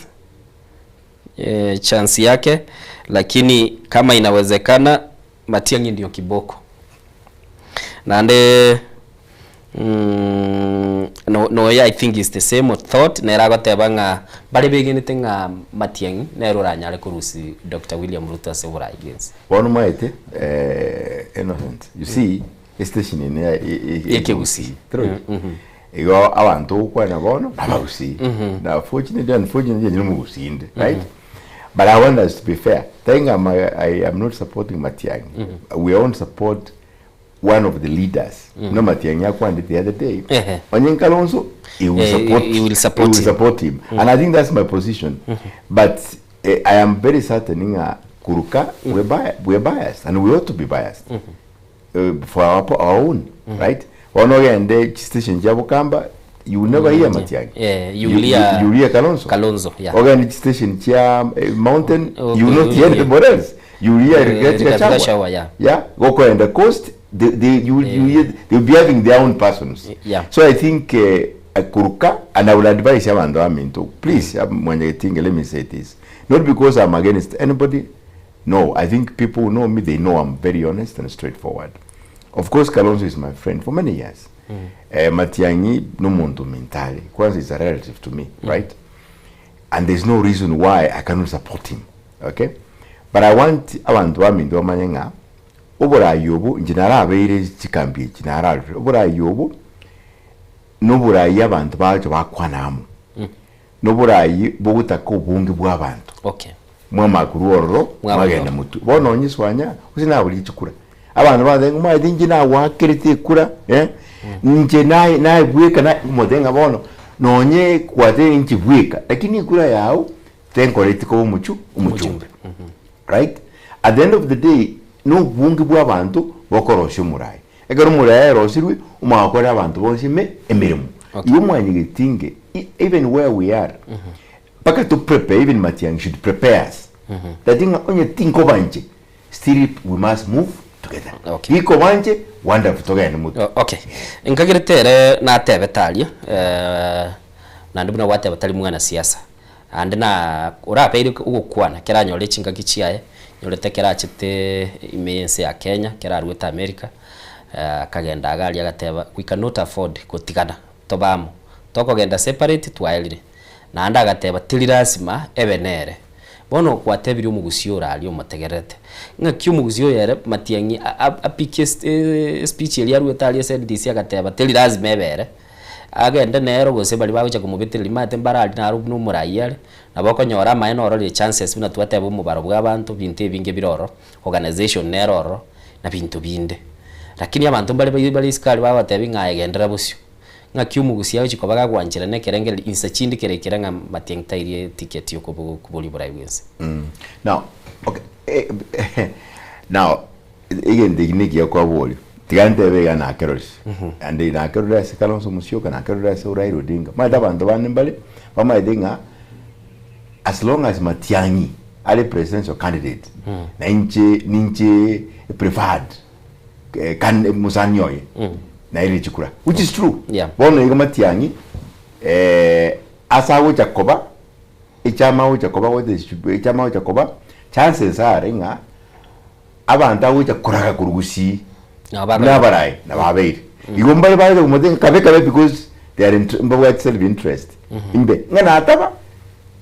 eh, chance yake lakini kama inawezekana Matiang'i ndio kiboko nande mm, no, no yeah, I think is the same thought neragoteba ng'a bari begenete ng'a Matiang'i nero oranyare korusi Dr. William Ruto ase oborai bwensi bono maete eh, innocent you see estation ene ya- e- e- Ekegusii. True. Mm, mhm. igo abanto ogokwana bono nabagusii na fortunately unfortunately nyine omogusii inde right but i want us to be fair think I'm, I am not supporting Matiang'i we won't support one of the leaders no Matiang'i akwande the other day Ehe. Onye Kalonzo he will Eh, support he will support he will him. support him and I think that's my position but eh, I am very certain nga kuruka we're, bi- we're biased and we ought to be biased uh, for our, our own right ono gende station cha Bukamba you will never hear Matiang'i Yeah, you will hear- you, you hear Kalonzo Kalonzo, yeah. ogende station cha eh, Mountain Oh, you will not hear yeah. anybody else you will hear Eh, Rigathi Rigathi Gachagua Gachagua, yeah. yeah gokoenda coast they, they, you, will- you hear, they'll be having their own persons Yeah. so I think uh, Koruka and I will advise abanto baminto please mwanyagetinge let me say this not because I'm against anybody no I think people who know me they know I'm very honest and straightforward of course Kalonzo is my friend for many years eh, Matiang'i nomonto ominto are kwanza is a relative to me right and there's no reason why I cannot support him okay but I want abanto baminto bamanye ng'a oborayi obo inche narabeire chikambi echi nararure oborayi obo Noborayi abanto bagocha bakwana amo, noborayi bogotaka obonge bw'abanto. Okay. Mwamanya korwa ororo, mwagenda motwe. Bono onye swanya, gose naboria chikura. Abanto bagoteba ng'a omanyete inche nagoakerete ekura, eh, inche naye naye bweka na omotebie ng'a bono, nonye kwatebire inche bweka, lakini ekura yago tenkoreti koba omochu omochumbe. Right? At the end of the day, nobonge bw'abanto bokorosia omorayi. Ekero omorayi aerosirwe, omanya gokorera abanto bonsi ime emeremo. Igo mwanyegetinge, even where we are, mpaka to prepare, even Matiang'i should prepare us, that ng'a onye tinkoba inche, still we must move together. Gikoba inche, wonderful, togende motwe. Okay. Nkagerete ere natebete aria, naende buna gwateba tari mwanasiasa. Naende na orabeire ogokwana keranyore chingaki chiaye, nyorete kerachete ime y'ense ya Kenya, keraruete America, akagenda iga aria agateba we cannot afford gotigana tobe amo, tokogenda separate twaerire. Naende agateba teri lasima ebe nere. Bono gwatebirie omogusii ore aria omotegererete, ng'aki omogusii oyo ere Matiang'i apikie espeech eria aruete aria ase NDC agateba teri lazima ebe ere. Agende nero gose baria bagocha komobetereria nimanyete mbare aria naro buna omoraia are, nabo okonyora amaene ororire chances buna twateba omobaro bwa abanto binto ebinge bire ororo, organisation nere ororo, na binto binde. Lakini abanto mbare bai bare isiko aria bagotebia ng'a aye genderera bosio. Ng'aki omogusia agochia koba gagwanchera na ekerengererio insa chinde kere ekere ng'a Matiang'i tairie eticket ya okobo koboria oborai bwensi. Now, okay, now Egento eki nekiya kwaboria, tiga ntebe iga nakerorire, naende nakerorire ase Kalonzo Musyoka, nakerorire ase Raila Odinga. Omanyete abanto bande mbare bamaete ng'a as long as Matiang'i are presidential candidate, na inche ninche preferred can mosani oye, nairire chikura, which is true. Bono iga Matiang'i ase agocha koba, echama agocha koba echama agocha koba, chances are ng'a abanto agocha koraga korwa gusii buna abarayi nabo abeire. Igo mbare bagocha komotenga kabe kabe because they are mbabwate self interest imbe ng'a nataba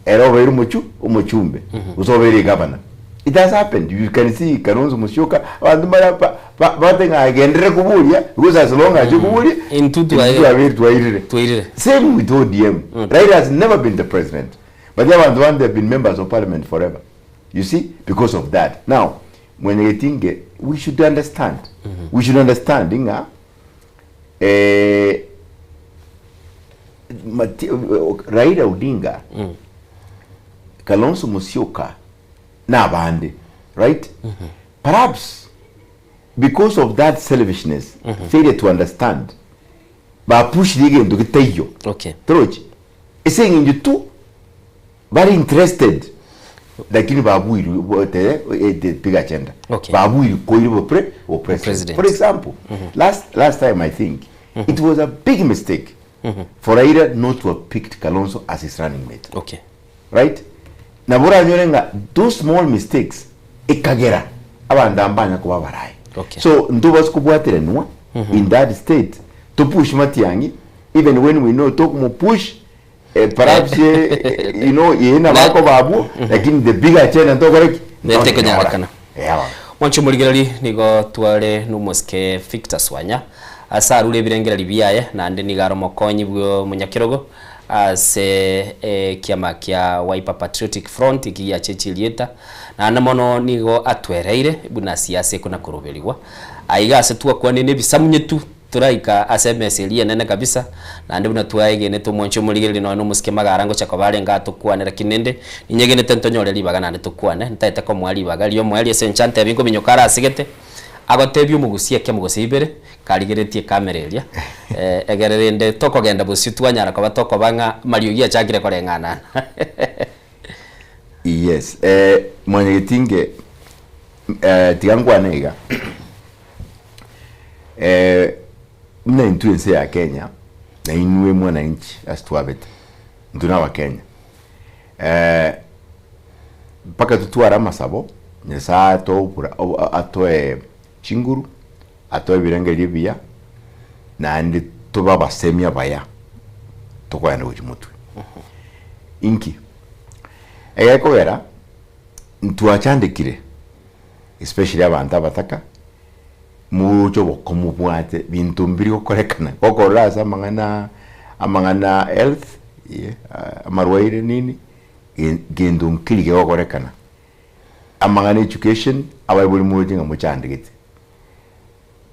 ere obeire omochu omochumbe gose obeire egavana. It has happened you can see Kalonzo Musyoka abanto mbare ba ba bagote ng'a agenderere koboria because as long as okoboria Intwe intwe twabeire twairire. Twairire. Same with ODM. Raila has never been the president but abanto bande they have been members of parliament forever. You see because of that now mwanyagetinge we should understand we should understand ng'a eh, Mati, Raila Odinga Kalonzo Musyoka na abande right perhaps because of that selfishness failure to understand bapushire egento getaiyo Okay. torochi ase eng'encho tu Bare interested lakini babuirwe bote the big agenda Okay. babuirwe koirwe bo pre bo president. President. For example last last time I think it was a big mistake for Raila not to have picked Kalonzo as his running mate. Okay. Right? Nabo oranyore ng'a those small mistakes ekagera abanto aba mbanya koba abarayi. Okay. So ntobase kobwateranwa in that state to push Matiang'i even when we know tokomopush Eh, perhaps eh, you know ye na bako babu lakini the bigger agenda ntokore ki Nete konyarekana. Yeah. Mwanche omorigereri nigo tware nomosike Victor Swanya ase arure ebirengereri biaye naende nigo are omokonyi bwo omonyakerogo ase ekiama kia Wiper Patriotic Front eki giachechi erieta naende mono nigo atwereire buna siasa ekona koroberigwa aiga ase twakwanire na ebisamunyetu Toraika ase emesa eria enene kabisa, naende buna twaegenete omwanchi omorigereria nonya nomosike magara ngocha koba arenge atokwane, lakini rende ninyegenete ntonyore ribaga naende tokwane, ntaete komoa ribaga riomoerio ase encha ntebi nkominyoka arasigete, agotebia omogusia ekemo gose ibere, karigeretie ekamera eria, egere rende tokogenda bosio twanyara koba tokoba ng'a amariogi achakire koreng'anana. Yes, mwanyagetinge tiga nkwane iga. Buna intwe ense ya Kenya, Na inwe mwananchi ase twabete, intwe na abakenya, eh, mpaka totware amasabo, Nyasaye atoe obora atoe chinguru, atoe ebirengererio ebiya, naende tobe abasemi abaya tokoenda gochia motwe. Inki? Egekogera ntwachandekire especially abanto abataka, Mogocha obokomu bwate binto mbiri gokorekana gokorora ase amang'ana amang'ana health eh, amarwaire nini gento nkeri kegokorekana. Amang'ana education abaibori moroche ng'a mochandegete.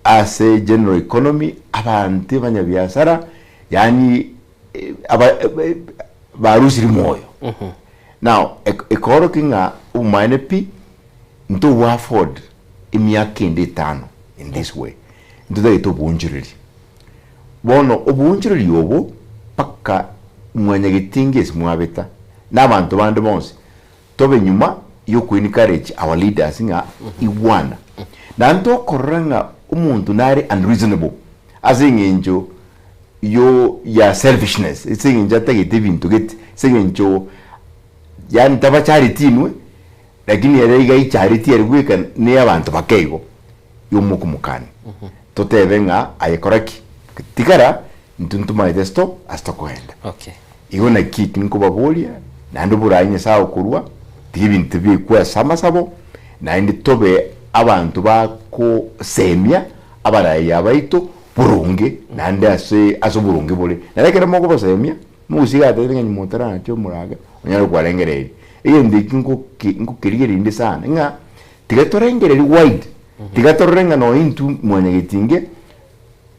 Ase general economy abanto abanyabiasara yaani aba barusiri moyo. Now ekorokia ng'a obomaene pi Ntobwa afford emiaka ende etano in this way, ntotagete oboonchoreria. Bono oboonchoreria obo mpaka mwanyagetinga ase mwabeta na abanto bande bonsi tobe nyuma ya oko encourage our leaders ng'a igwana. Naende tokorora ng'a omonto nare unreasonable ase eng'encho yo ya selfishness, ase eng'encho atagete ebinto gete, ase eng'encho yaani tabachareti inwe. Lakini ere iga aicharetie ere bweka ne abanto bake igo y'omokumukani. Totebe ng'a aye kora ki? Tigara, intwe ntomaete ase to ase tokoenda. Okay. Igo naki eki nkobaboria, naende oboraai Nyasae okorua, tiga ebinto bikwe ase amasabo, naende tobe abanto bakosemia abaraiya abaito boronge, naende ase ase oboronge bore. Naende ekero mokobasemia, Mogusie gatebete ng'a nyuma otarache omorage, onyare kwarengereria. Egento eki nkoki nkokerigereria inde sana, ng'a tiga torengererie wide, tiga torore ng'a nonye intwe mwanyagetinge,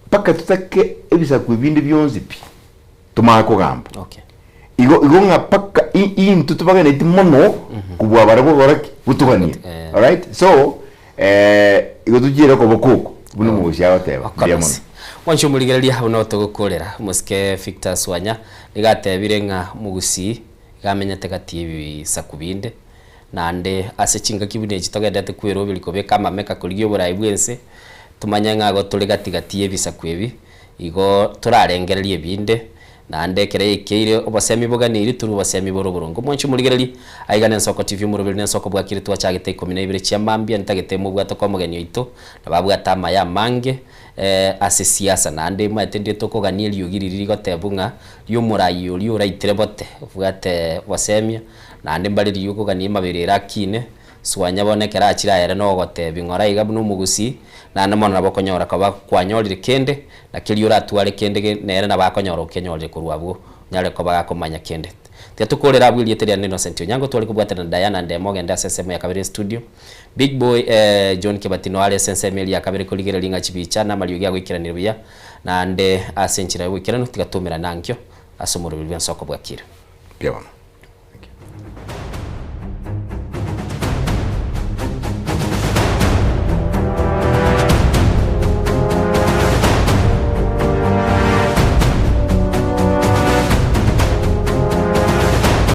mpaka totake ebisaku ebinde bionsi pi, tomanye kogamba. Okay. Igo igo ng'a mpaka i- intwe tobaganeti mono kobua barabwo gokora ki? Gotogania. Alright? So, igo tochiere okoboko oko, buna omogusia agoteba. Mbuya mono. Mwanche omorigereria buna otogokorera omosike Victor Swanya nigo atebire ng'a omogusii iga amenyete gati y'ebisaku binde naende ase chingaki buna echi togenderete kweroberi kobeka amameka korigia oborai bw'ense tomanye ng'a igo tore gati gati y'ebisaku ebi igo torarengererie ebinde Naende ekero yaikeire obosemi boganirie, torue obosemi bore oboronge. Omwanchi omorigererie, aiga nensoko TV omoroberi nensoko bwakire twachagete ikomi na ibere chia mambia ntagete mobwate kwa omogeni oito na babwate amaya amange ase siasa naende maete ndire tokogania eriogi riria rigotebwa ng'a riomorai oria oraitire bote obwate obosemia naende mbare riria okogania emabere ere akine Swanya bono ekero achire aye ere nogotebia ng'ora iga buna omogusii, naende mono nabo okonyora koba kwanyorire kende, na keria oratware kende ge nere nabo akonyora okenyorire korwa abwo, onyare koba gakomanya kende. Tiga tokorere abwo erieta riane Innocent Onyango tware kobwatana na Diana Ndemo ogende ase ensemo ya kabere estudio. Big boy John Kebati noare ase ensemo eria ya kabere korigereria ng'a chibicha na amariogi agoikeranire buya, naende ase enchera y'oboikeranu tiga toumerane ankio ase omoroberi bw'ensoko bwakire. Mbuya mono.